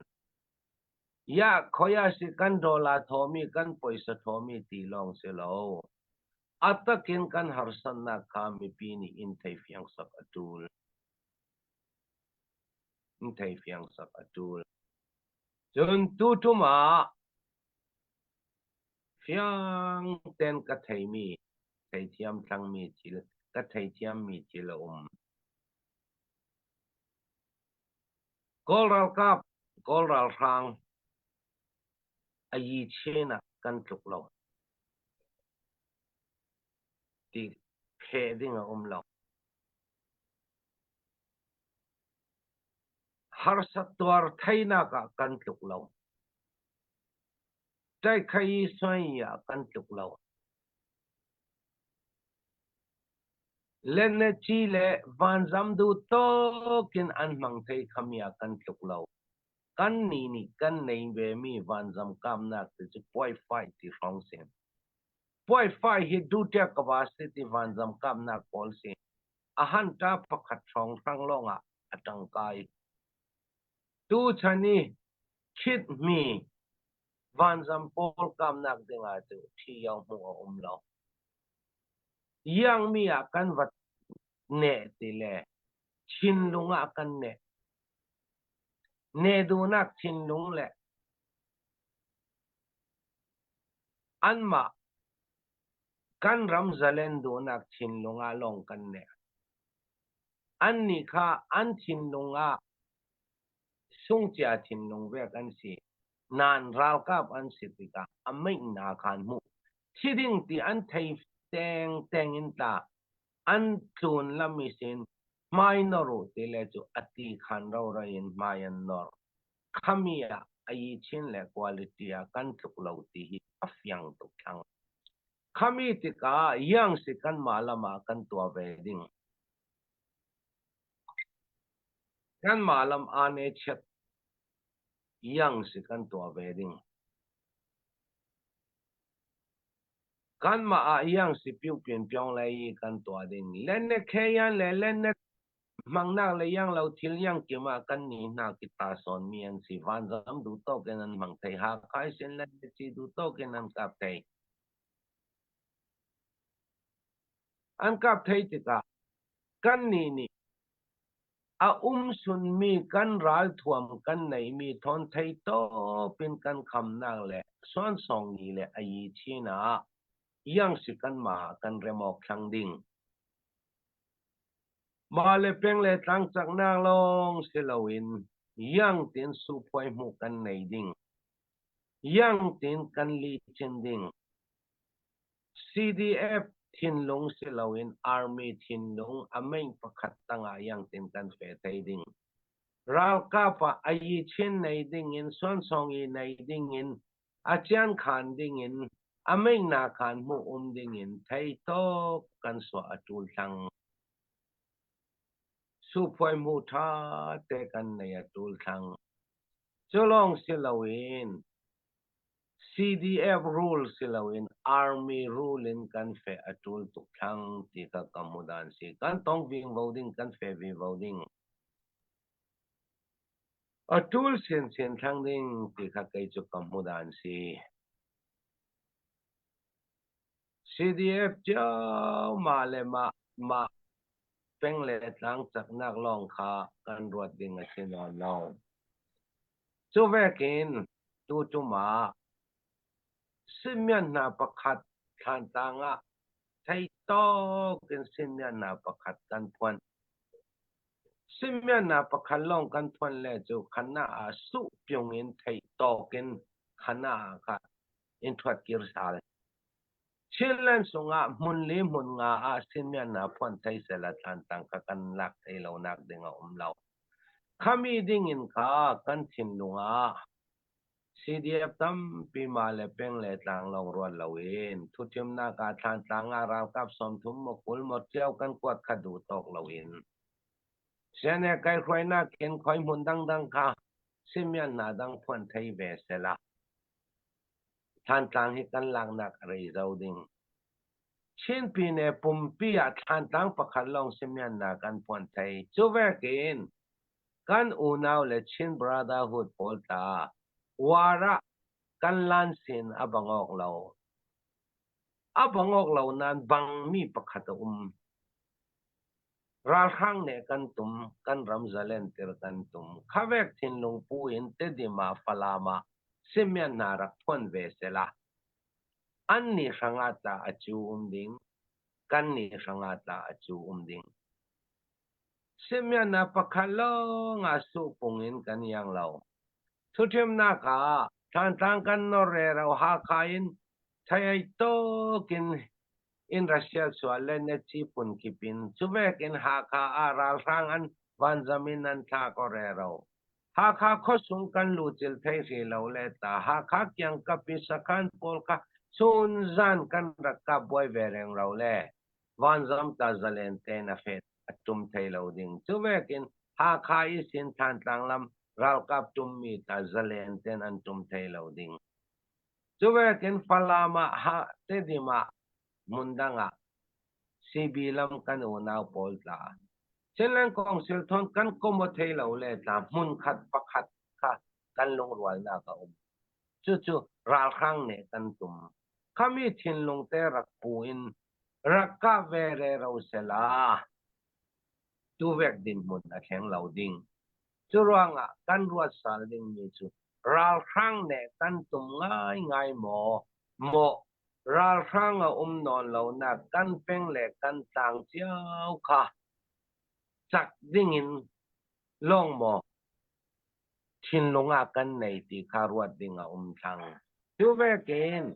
Speaker 3: Yah khoi ah si kan dollar thawmi kan puaisa thawmi ti lawng si lo. A takin kan harsatnak kha mipi nih in theifiang sak a ṭul. In theifiang sak a ṭul. Cun tuṭum ah fiang ten ka theimi, theithiam tlangmi thil, ka theithiammi thil a um. Kawl ralkap, Kawl ralhrang a yi chin ah kan tluk lo. Ti pheh ding a um lo. Harsat tuar theinak ah kan tluk lo. Ṭaikhayi suai ah kan tluk lo. Leneci le vanzam duh tawk in an hmang thei khami ah kan tluk lo. Kannih nih kan nei vemi vanzam kamnak te cu puaifai ti hrawng si. Puaifai hi duṭia kava si ti vanzam kamnak pawl si. A hanta pakhat hrawng hrang lawngah a ṭangkai. Tuchan i khitmi vanzam pawl kamnak dingah cu ṭhi-yo hmuh a um lo. Iangmi ah kan va neh ti le thinlung ah kan neh. Neh duhnak thinlung le anmah kan ram zalen duhnak thinlung ah lawng kan neh. Annih kha an thinlung ah sungcia thinlung vek an si. Nain ralkap an si tikah a meihnak kha an hmuh. Thi ding ti an thei tengteng in tla an tlun lam i sin hmai nor u ti le cu a ti khan rora in hmai an nor. Khami ah a yi chin le quality ah kan tluk lo ti hi a fiang tuk thlang. Khami tikah yang si kanmah lam ah kan tuah ve ding. Kanmah lam aa ne chiat yang si kan tuah ve ding. Kanmah ah iang si piu pian piong lei i kan tuah ding. Lenne kheyan le lenne hmangnak le iang lo thil iang kim ah kan ni hna ki ta sawn mi an si. Vanzam duh tawk in an hmang thei. Hakha sin lenne ci duh tawk in an kap thei. An kap thei tikah kan ni nih. A um sunmi kan ralthuam kan neihmi thawn thei tawp in kan khamnak le suansawngni le ayi chin ah iang si kanmah ah kan rem awk thlang ding. Mah le peng le tlang caknak lawng si loin iang tin suphuai hmuh kan nei ding. Iang tin kan li chin ding. CDF thinlung si loin Army thinlung a meng pakhat tangah iang tin kan fe thei ding. Ralkap ah ayi chin nei ding in suansawng i nei ding in a cian khan ding in a meng na khan hmuh um ding in thei tawk kan suah a tul thlang. Suphuai hmu tha te kan nei a tul thlang. Cu lawng si loin CDF rule si loin Army rule in kan feh a ṭul tuk thlang ti kha ka hmu dan si. Kan tong vingvo ding, kan fe vivo ding. A ṭul chinchin thlang ding ti kha kei cu ka hmu dan si. CDF cio mah le mah mah peng le tlang caknak lawng kha kan ruat ding a si nawn lo. Cu vekin tuṭum ah Simeon hna pakhat thlantlang ah thei tawk in Simeon hna pakhat kan phuan. Simeon hna pakhat lawng kan phuan le cu khana ah suh pyung in thei tawk in khana ah kha in ṭhuat kir sal. Chinland sungah hmun li hmun nga ah Simeon hna phuan thei sela thlantlang kha kan lak thei lo nak ding a um lo. Khami dingin kha kan thinlung ah CDF tampi mah le peng le tlang lawng ruat loin thuthimnak ah Thlantlang ah ralkap 30 maw 20 maw cio kan kuat kha duh tawk loin CNA kai hruainak in khoi hmun dangdang kha simian hna dang phuan thei ve sela. Thlantlang hi kan laknak a rei zo ding. Chin pine pumpi ah Thlantlang pakhat lawng simian hna kan phuan thei. Cu vekin kan unau le Chin Brotherhood pawl tla war ah kan lan sin a bang awk lo. A bang awk lo nain bangmi pakhat a um. Ralhrang nih kan tum, kan ram zalen tir kan tum. Khavek thinlung pu in Tedim ah Falam ah Simeon hna rak phuan ve sela. An nih hrangah tla a cu um ding, kan nih hrangah tla a cu um ding. Simeon ah pakhat lawng ah suhpung in kan iang lo. Thuṭhimnak ah Thantlang kan nor rero Hakha in thei tuk in in Russia sual le Nazi phun kip in cuvek in Hakha ah ralhrang an vanzam in an thla ko rero. Hakha khuasung kan lucil thei hri lo le ta Hakha kiangkap i sakhan pawl kha chun zan kan rak kap buai ve reng ro le vanzam ta zalen tein a fet a tum thei lo ding. Cu vekin Hakha i sin Thantlang lam ralkap tummi ta zalen ten an tum thei lo ding. Cu vekin Falam ah ha Tedim ah hmun dang ah CB lam kan unau pawl tla. Chinland Council thon kan komo thei lo le tla hmun khat pakhat kha kan lungrualnak a um. Cucu ralhrang nih kan tum. Khami thinlung te rak pu in rak kah ve rero sela tuvek dinhmun a thleng lo ding. Cu ruangah kan ruat sal dingmi cu ralhrang nih kan tum ngaingai maw maw ralhrang a um nawn lonak kan peng le kan tlang cio kha cak dingin lawng maw thinlung ah kan nei ti kha ruat ding a um thlang. Cu vekin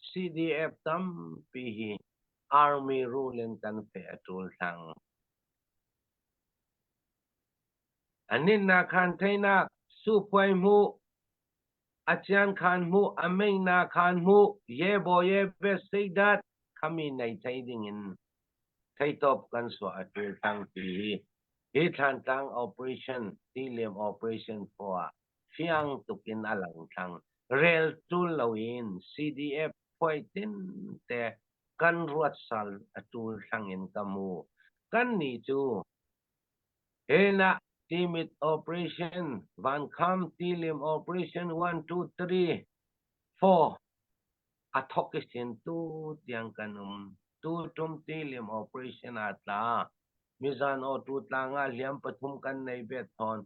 Speaker 3: CDF tampi hi Army rule in kan feh a ṭul thlang. Aninnak khan theinak suphuai hmuh, acian khan hmuh, amengna khan hmuh, ye bo ye be seidat khami nei thei ding in theitop kan suah a ṭul thlang ti hi hi Thlantlang operation Tiliam operation 4 ah fiang tuk in a lang thlang. Rel ṭul loin CDF phuai tin te kan ruat sal a ṭul thlang in ka mu. Kan nih cu Helah Timit operation, Vankham Tilim operation 1 2 3 4 a thok i sin tu tiang kan um. Tu tum tilim operation ah tla. Mizan awtu tlang ah hliam pathum kan nei bet thawn.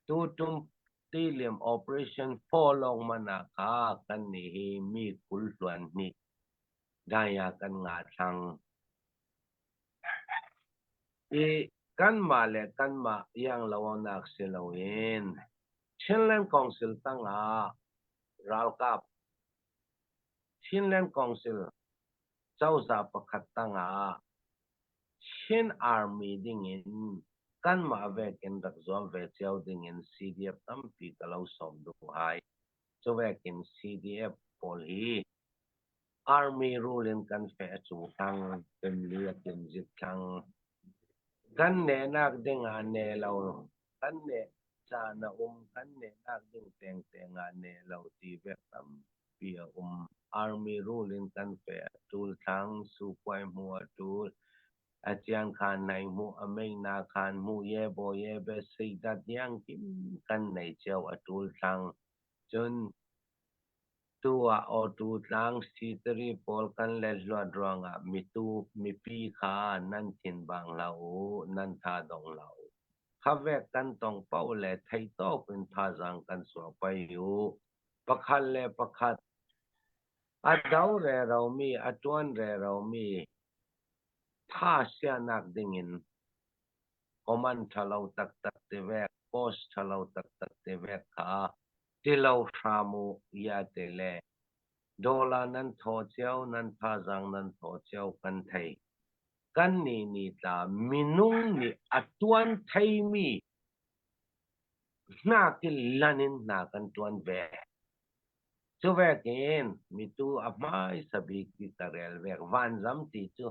Speaker 3: Tutum tilim operation 4 lawng man ah kha kan nih hi mi 20 hluan hnih daya kan ngah thlang. I kanmah le kanmah iang lonak si loin Chinland Council tangah ralkap Chinland Council cozah pakhat tangah Chin Army dingin kanmah vekin rak zuam ve cio dingin CDF tampi ka lo sawm duh hai. Cu vekin CDF pawl hi Army rule in kan feh a cu thlang, pemli a kim zit thlang. Kan nehnak ding ah ne lo, kan neh caan a um, kan nehnak ding tengteng ah ne lo ti vek tampi a um. Army rule in kan feh a tul thlang, sukuai hmu a tul, a cian khan nai hmu, a mei na khan hmu, ye bo ye be seidat yang kim kan nei cio a tul thlang. Cun Tu ah awtu tlang sitari pawl kan let hluat ruangah mitu mipi kha nan thin bang hlah u, nan tha dong hlah u. Khavek kan tong paoh le theihtawp in thazaang kan chuah pei u. Pakhat le pakhat a do reromi, a ṭuan reromi tha sianak dingin command ṭhalo taktak ti vek, post ṭhalo taktak ti vek kha ti lo hram u iate le dollar nan thaw cio nan thazaang nan thaw cio kan thei. Kannih nih tla minung nih a tuan theimi hnakin lan in hna kan tuan ve. Cu vekin mitu a hmaisa bik ti ka rel vek vanzam ti cu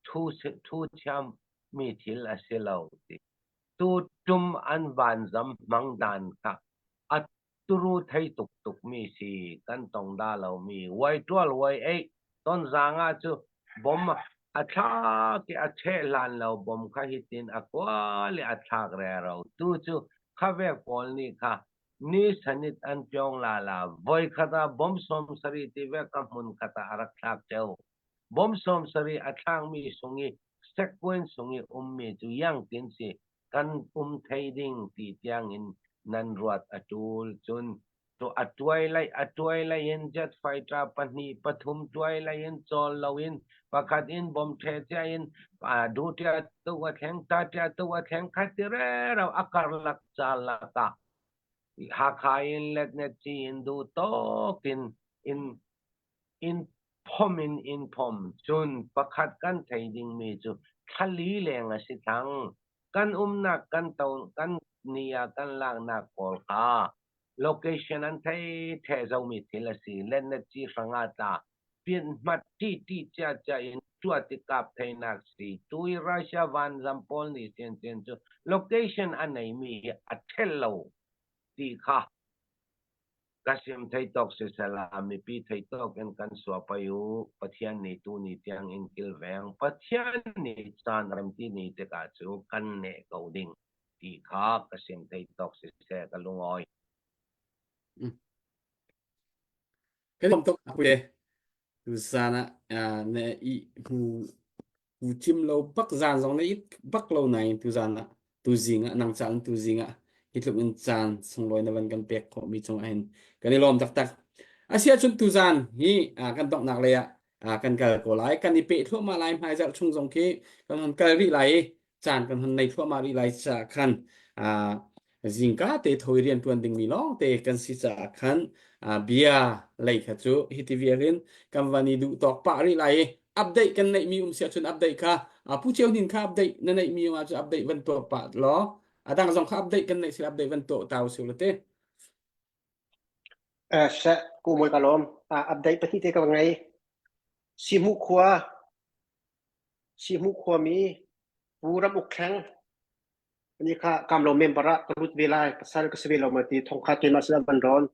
Speaker 3: thu thu thiam mi thil a si lo ti. Tutum an vanzam hmang dan kha a turu thei tuk tukmi si kan tong da lomi uai ṭual uai eih tonzaang ah cu bom a thlak i a cheh hlan lo bom kha hitin a kual i a thlak rero tu cu khavek pawl nih kha ni sanit an pyong la la voi khat ah bom 70 ti vek ka hmun khat ah a rak thlak ṭeo bom 70 a thlakmi sung i sequence sung i ummi cu yangtin si kan um thei ding ti tiangin nan ruat a ṭul. Cun a tuai lai a tuai lai in jet fighter pahnih pathum tuai lai in cawl loin pakhat in bom ṭhe cia in du ṭia tu a thleng ta ṭia tu a thleng khat ti rero a karlak ca lakah Hakha in letnet ci in duh tawk in in in phom in in phom. Cun pakhat kan thei dingmi cu thlali leng a si thang. Kan umnak kan to kan ni ah kan laknak pawl kha location an thei the zomi thil a si. Lennet ci hrangah tla pin hmat ti ti cia cia in tua ti kap theinak si. Tui Russia vanzam pawl nih sian sian cu location a neimi hi a thel lo ti kha Ka sim thei tawk sisela mipi thei tawk in kan sua pai u. Pathian nih tuni tiang in kilveng. Pathian nih caan remti ni tikah cu kan neh ko ding ti kha ka sim thei tawk siseh ka lungawi.
Speaker 1: Kan lawm tuk pui. Tuzan ah na i hmu pu cim lo bak zan zong na it bak lo nain tuzan ah tuzing ah nang caan tuzing ah hi tluk in caan sunglawi na van kan pek khawh mi cung ah hin kan i lawm taktak. Asia cun tuzan hi kan donghnak lei ah kan kal ko lai kan i peh thluahmah lai hmaizarh chung zong khi kan hon kal rih lai i caan kan hon nei thluahmah rih lai caah khan zingka te tho i rian ṭuan dingmi lawng te kan si caah khan bia lei kha cu hiti vial in kan van i duh tawk pah rih lai i update kan neihmi um si ahcun update kha pu Ceu Hnin kha update na neihmi um ahcun update van tuah pah law a dang zong kha update kan neih si update van tuah ta usih la te.
Speaker 6: Eh, seh, ku moi ka lawm. Update pahnih te ka ngei. Simu khua Sihhmuh khuami Pu Ram Uk Thleng ani kha kamlo member ah ka lut ve lai pasal ka si ve lo ma ti thong kha keimah sin ah van rawn.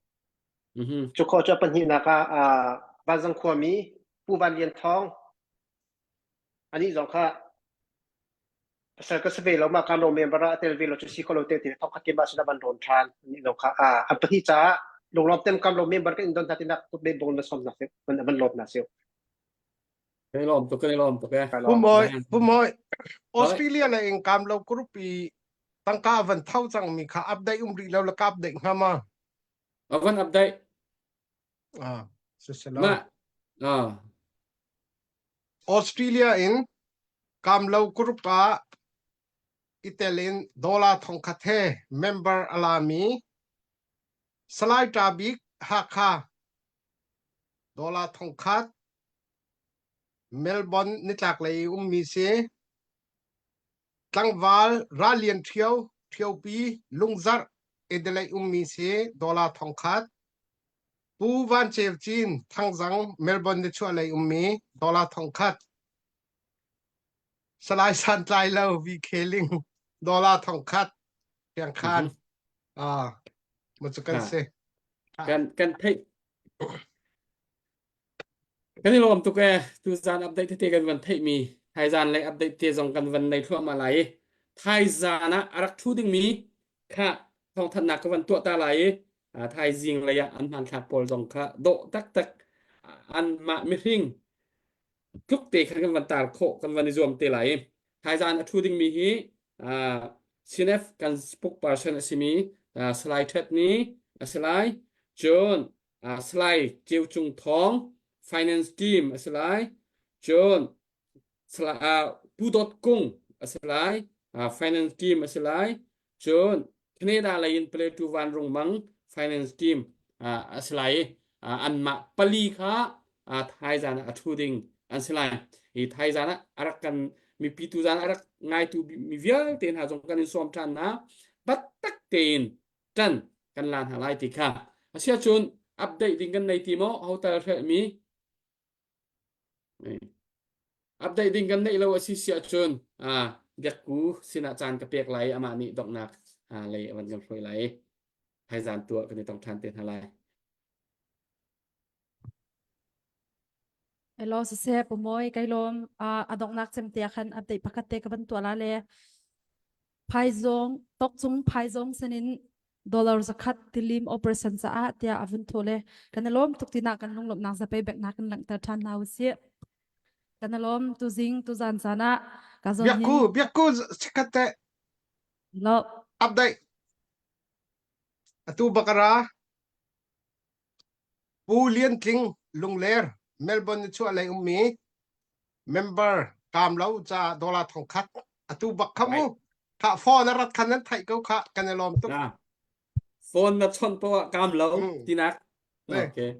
Speaker 6: Cu khawh cu a pahnihnak ah Vanzang khuami Pu Van Lian Thawng anih zong kha pasal ka si ve lo ma kamlo member ah a tel ve lo cu si kho lo te ti thong kha keimah sin ah van rawn ṭhan anih zong kha an pahnih caah lunglawm tem kamlo member kan in don hna tinak tuk be bong na som na van lawm na siu.
Speaker 1: Kan i lawm tuk, kan i lawm tuk eh.
Speaker 6: Ka
Speaker 8: Pu
Speaker 6: lawm.
Speaker 8: Mawi, Pu Mawi,
Speaker 1: Hoi.
Speaker 8: Australia le in kam lo group i tangka van tho cang mi kha update um rih lo le ka update hnga ma?
Speaker 1: A van update.
Speaker 8: Ah, si si lo.
Speaker 1: Ma. Ah.
Speaker 8: Australia in kam lo group ah i tel in dollar thongkhat he member alami Salai Ta Bik Hakha dollar thongkhat Melbourne nitlaklei i ummi si. Tlangval Rallian Ṭhio, Ṭhiopi, Lungzarh, Adelaide ummi si dollar thongkhat. Pu Van Ceu Cin, Thangzang, Melbourne nichuahlei ummi dollar thongkhat. Salai Santlai Lo, VK Ling, dollar thongkhat. Tiangkhan.
Speaker 1: Mhm.
Speaker 8: Ah, ma cu kan
Speaker 1: Ha.
Speaker 8: si.
Speaker 1: Kan kan theih Kan i lawm tuk ee. Tuzaan update tete kan van theihmi thaizaan lei update te zong kan van nei thluahmah lai i thaizaan ah a rak ṭhu dingmi kha thawngthanhnak ka van tuah ta lai i thaizing lei ah an hmanthlak pawl zong kha dawh taktak anmah mihring tluk te khan kan van tar khawh kan van i zuam te lai i thaizaan a ṭhu dingmi hi CNF kan spokesperson a simi Salai Ṭhet Ni a si lai. Cun Salai Ceu Cung Thawng finance team a si lai. Cun Pu Dawt Kung a si lai. Finance team a si lai. Cun Canada lei in Plateau Van Rung Mang finance team a si lai i anmah pali kha thaizan ah a ṭhu ding an si lai. Hi thaizan ah a rak kan mipi tuzan a rak ngaitu mi vialte hna zong kan in sawm ṭhan hna. Biatak tein ṭan kan la hna lai ti kha asiahcun update ding kan nei ti maw hotel hrelhmi update ding kan neih lo a si si ahcun biakku sinah caan ka pek lai amah nih donghnak lei a van kan hruai lai thaizan tuah kan i tong ṭhan te hna lai
Speaker 7: Hello siseh pumawi kai lawm a donghnak cem te khan update pakhat te ka van tuah la le phaizawng tokcung phaizawng sinin dollar zakhat tilim operation caah tiah a vun tho le kan i lawm tuk tinak kan lunglawmhnak zapei beknak kan langhter ṭhan hna usih kan i lawm tuzing tuzan caan ah ka zawn hin
Speaker 8: Biakku, biakku chikkhat te
Speaker 7: lo
Speaker 8: update. Atu bakara Pu Lian Tling Lungler Melbourne nichuahlei ummi member kaam lo ca dollar thongkhat atu bak kha mu kha phone a rat khan nan theih ko kha kan i lawm tuk
Speaker 1: phone na chawnh poah kaam lo tinak okay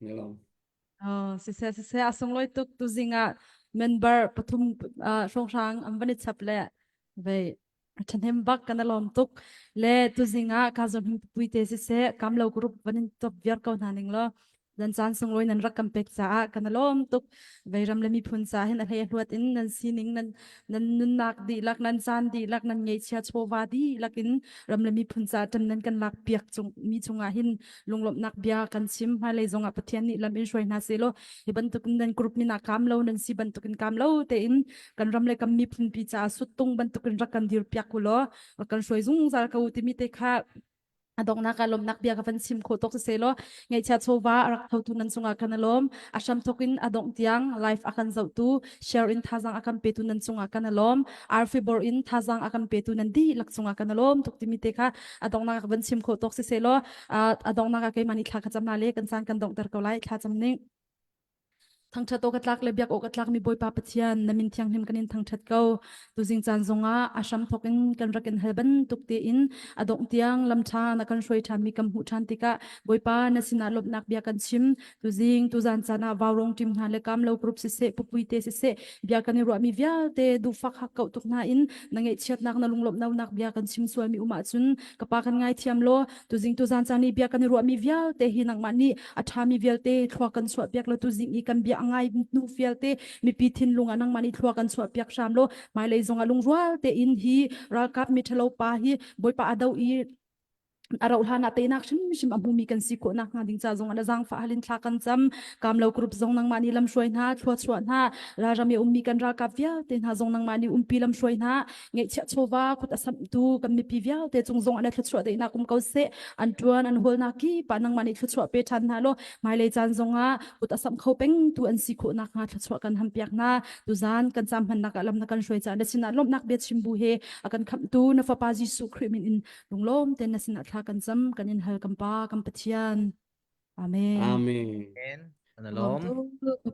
Speaker 1: ni lawm
Speaker 7: Oh, siseh siseh a sunglawi tuk tuzing ah member pathum hrawnghrang an van i chap le vei A ṭhahnem bak kan i lawm tuk. Le tuzing ah ka zawn pui te siseh kamlo group van in top viar ko hna ning law nan caan sunglawi nan rak kan pek caah kan i lawm tuk. Veiram le miphun ca hin a hlei hluat in nan sining nan nan nunnak dihlak nan caan dihlak nan ngeihchia chawva dihlak in ram le miphun ca ṭan nan kan lak piak cung mi cungah hin lunglawmhnak bia kan chim hmailei zongah Pathian nih lam in hruai hna seh law hi bantukin nan group min ah kaam lo nan si bantukin kaam lo tein kan ram le kan miphun pi caah suttung bantukin rak kan dir piak u law rak kan hruai zungzal ko timi te kha a donghnak ah lawmnak bia ka van chim khawh tuk siseh law ngaihchia chawva a rak thotu nan cungah kan i lawm a hram thawk in a dongh tiang live a kan zohtu share in thazang a kan petu nan cungah kan i lawm arfi bor in thazang a kan petu nan dihlak cungah kan i lawm tuk timi te kha a donghnak ah ka van chim khawh tuk siseh law a donghnak ah keimah nih thla ka cam la le kan caan kan donghter ko lai thla cam ning Thangṭhat awk a tlak le biak awk a tlakmi Bawipa Pathian, na min thianghlim kan in thangṭhat ko. Tuzing caan zongah a hramthawk in kan rak in hal bantuk tein a dongh tiang lamṭha na kan hruai ṭhanmi kan hmuh ṭhan tikah Bawipa na sinah lawmhnak bia kan chim. Tuzing tuzan caan ah vaurawng ṭim hna le kamlo group siseh, pupui te siseh, bia kan i ruahmi vialte duhfak hakkauh tuk hna in na ngaihchiatnak na lunglawmhnak bia kan chim sualmi um ahcun ka pa kan ngaithiam law tuzing tuzan caan i bia kan i ruahmi vialte hi nangmah nih a ṭhami vialte thlua kan chuah piak law tuzing i kan bia a ngai hnu vialte mipi thinlung ah nangmah nih thlua kan chuah piak hram law hmailei zongah lungrual tein hi ralkap mi ṭhalo pa hi Bawipa a do i. A rauh hlan ah teinak hrimhrim a hmumi kan si khawh nakhnga ding ca zong ah na zaangfah hal in thla kan cam. Kamlo group zong nangmah nih lamhruai hna, thluachuah hna, ralram i ummi kan ralkap vialte hna zong nangmah nih umpi lamhruai hna, ngeihchiah chawva kut a samhtu kan mipi vialte cung zong ah na thluachuah daihnak um ko seh. An ṭuan an hawlnak kip ah nangmah nih thluachuah pe ṭhan hna law hmailei caan zong ah kut a samh kho pengtu an si khawh nakhnga thluachuah kan hampiak hna. Tuzaan kan caam hmannak ah lam na kan hruai caah na sinah lawmhnak bia chim bu he a kan khamhtu na Fapa Jesuh Khrih min in lunglawm ten na sinah thla kan cam kan in hal kan pa kan Pathian amen
Speaker 1: Amen.
Speaker 5: An lawm.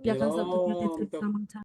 Speaker 7: Piak kan zat tu
Speaker 1: Lawm tuk.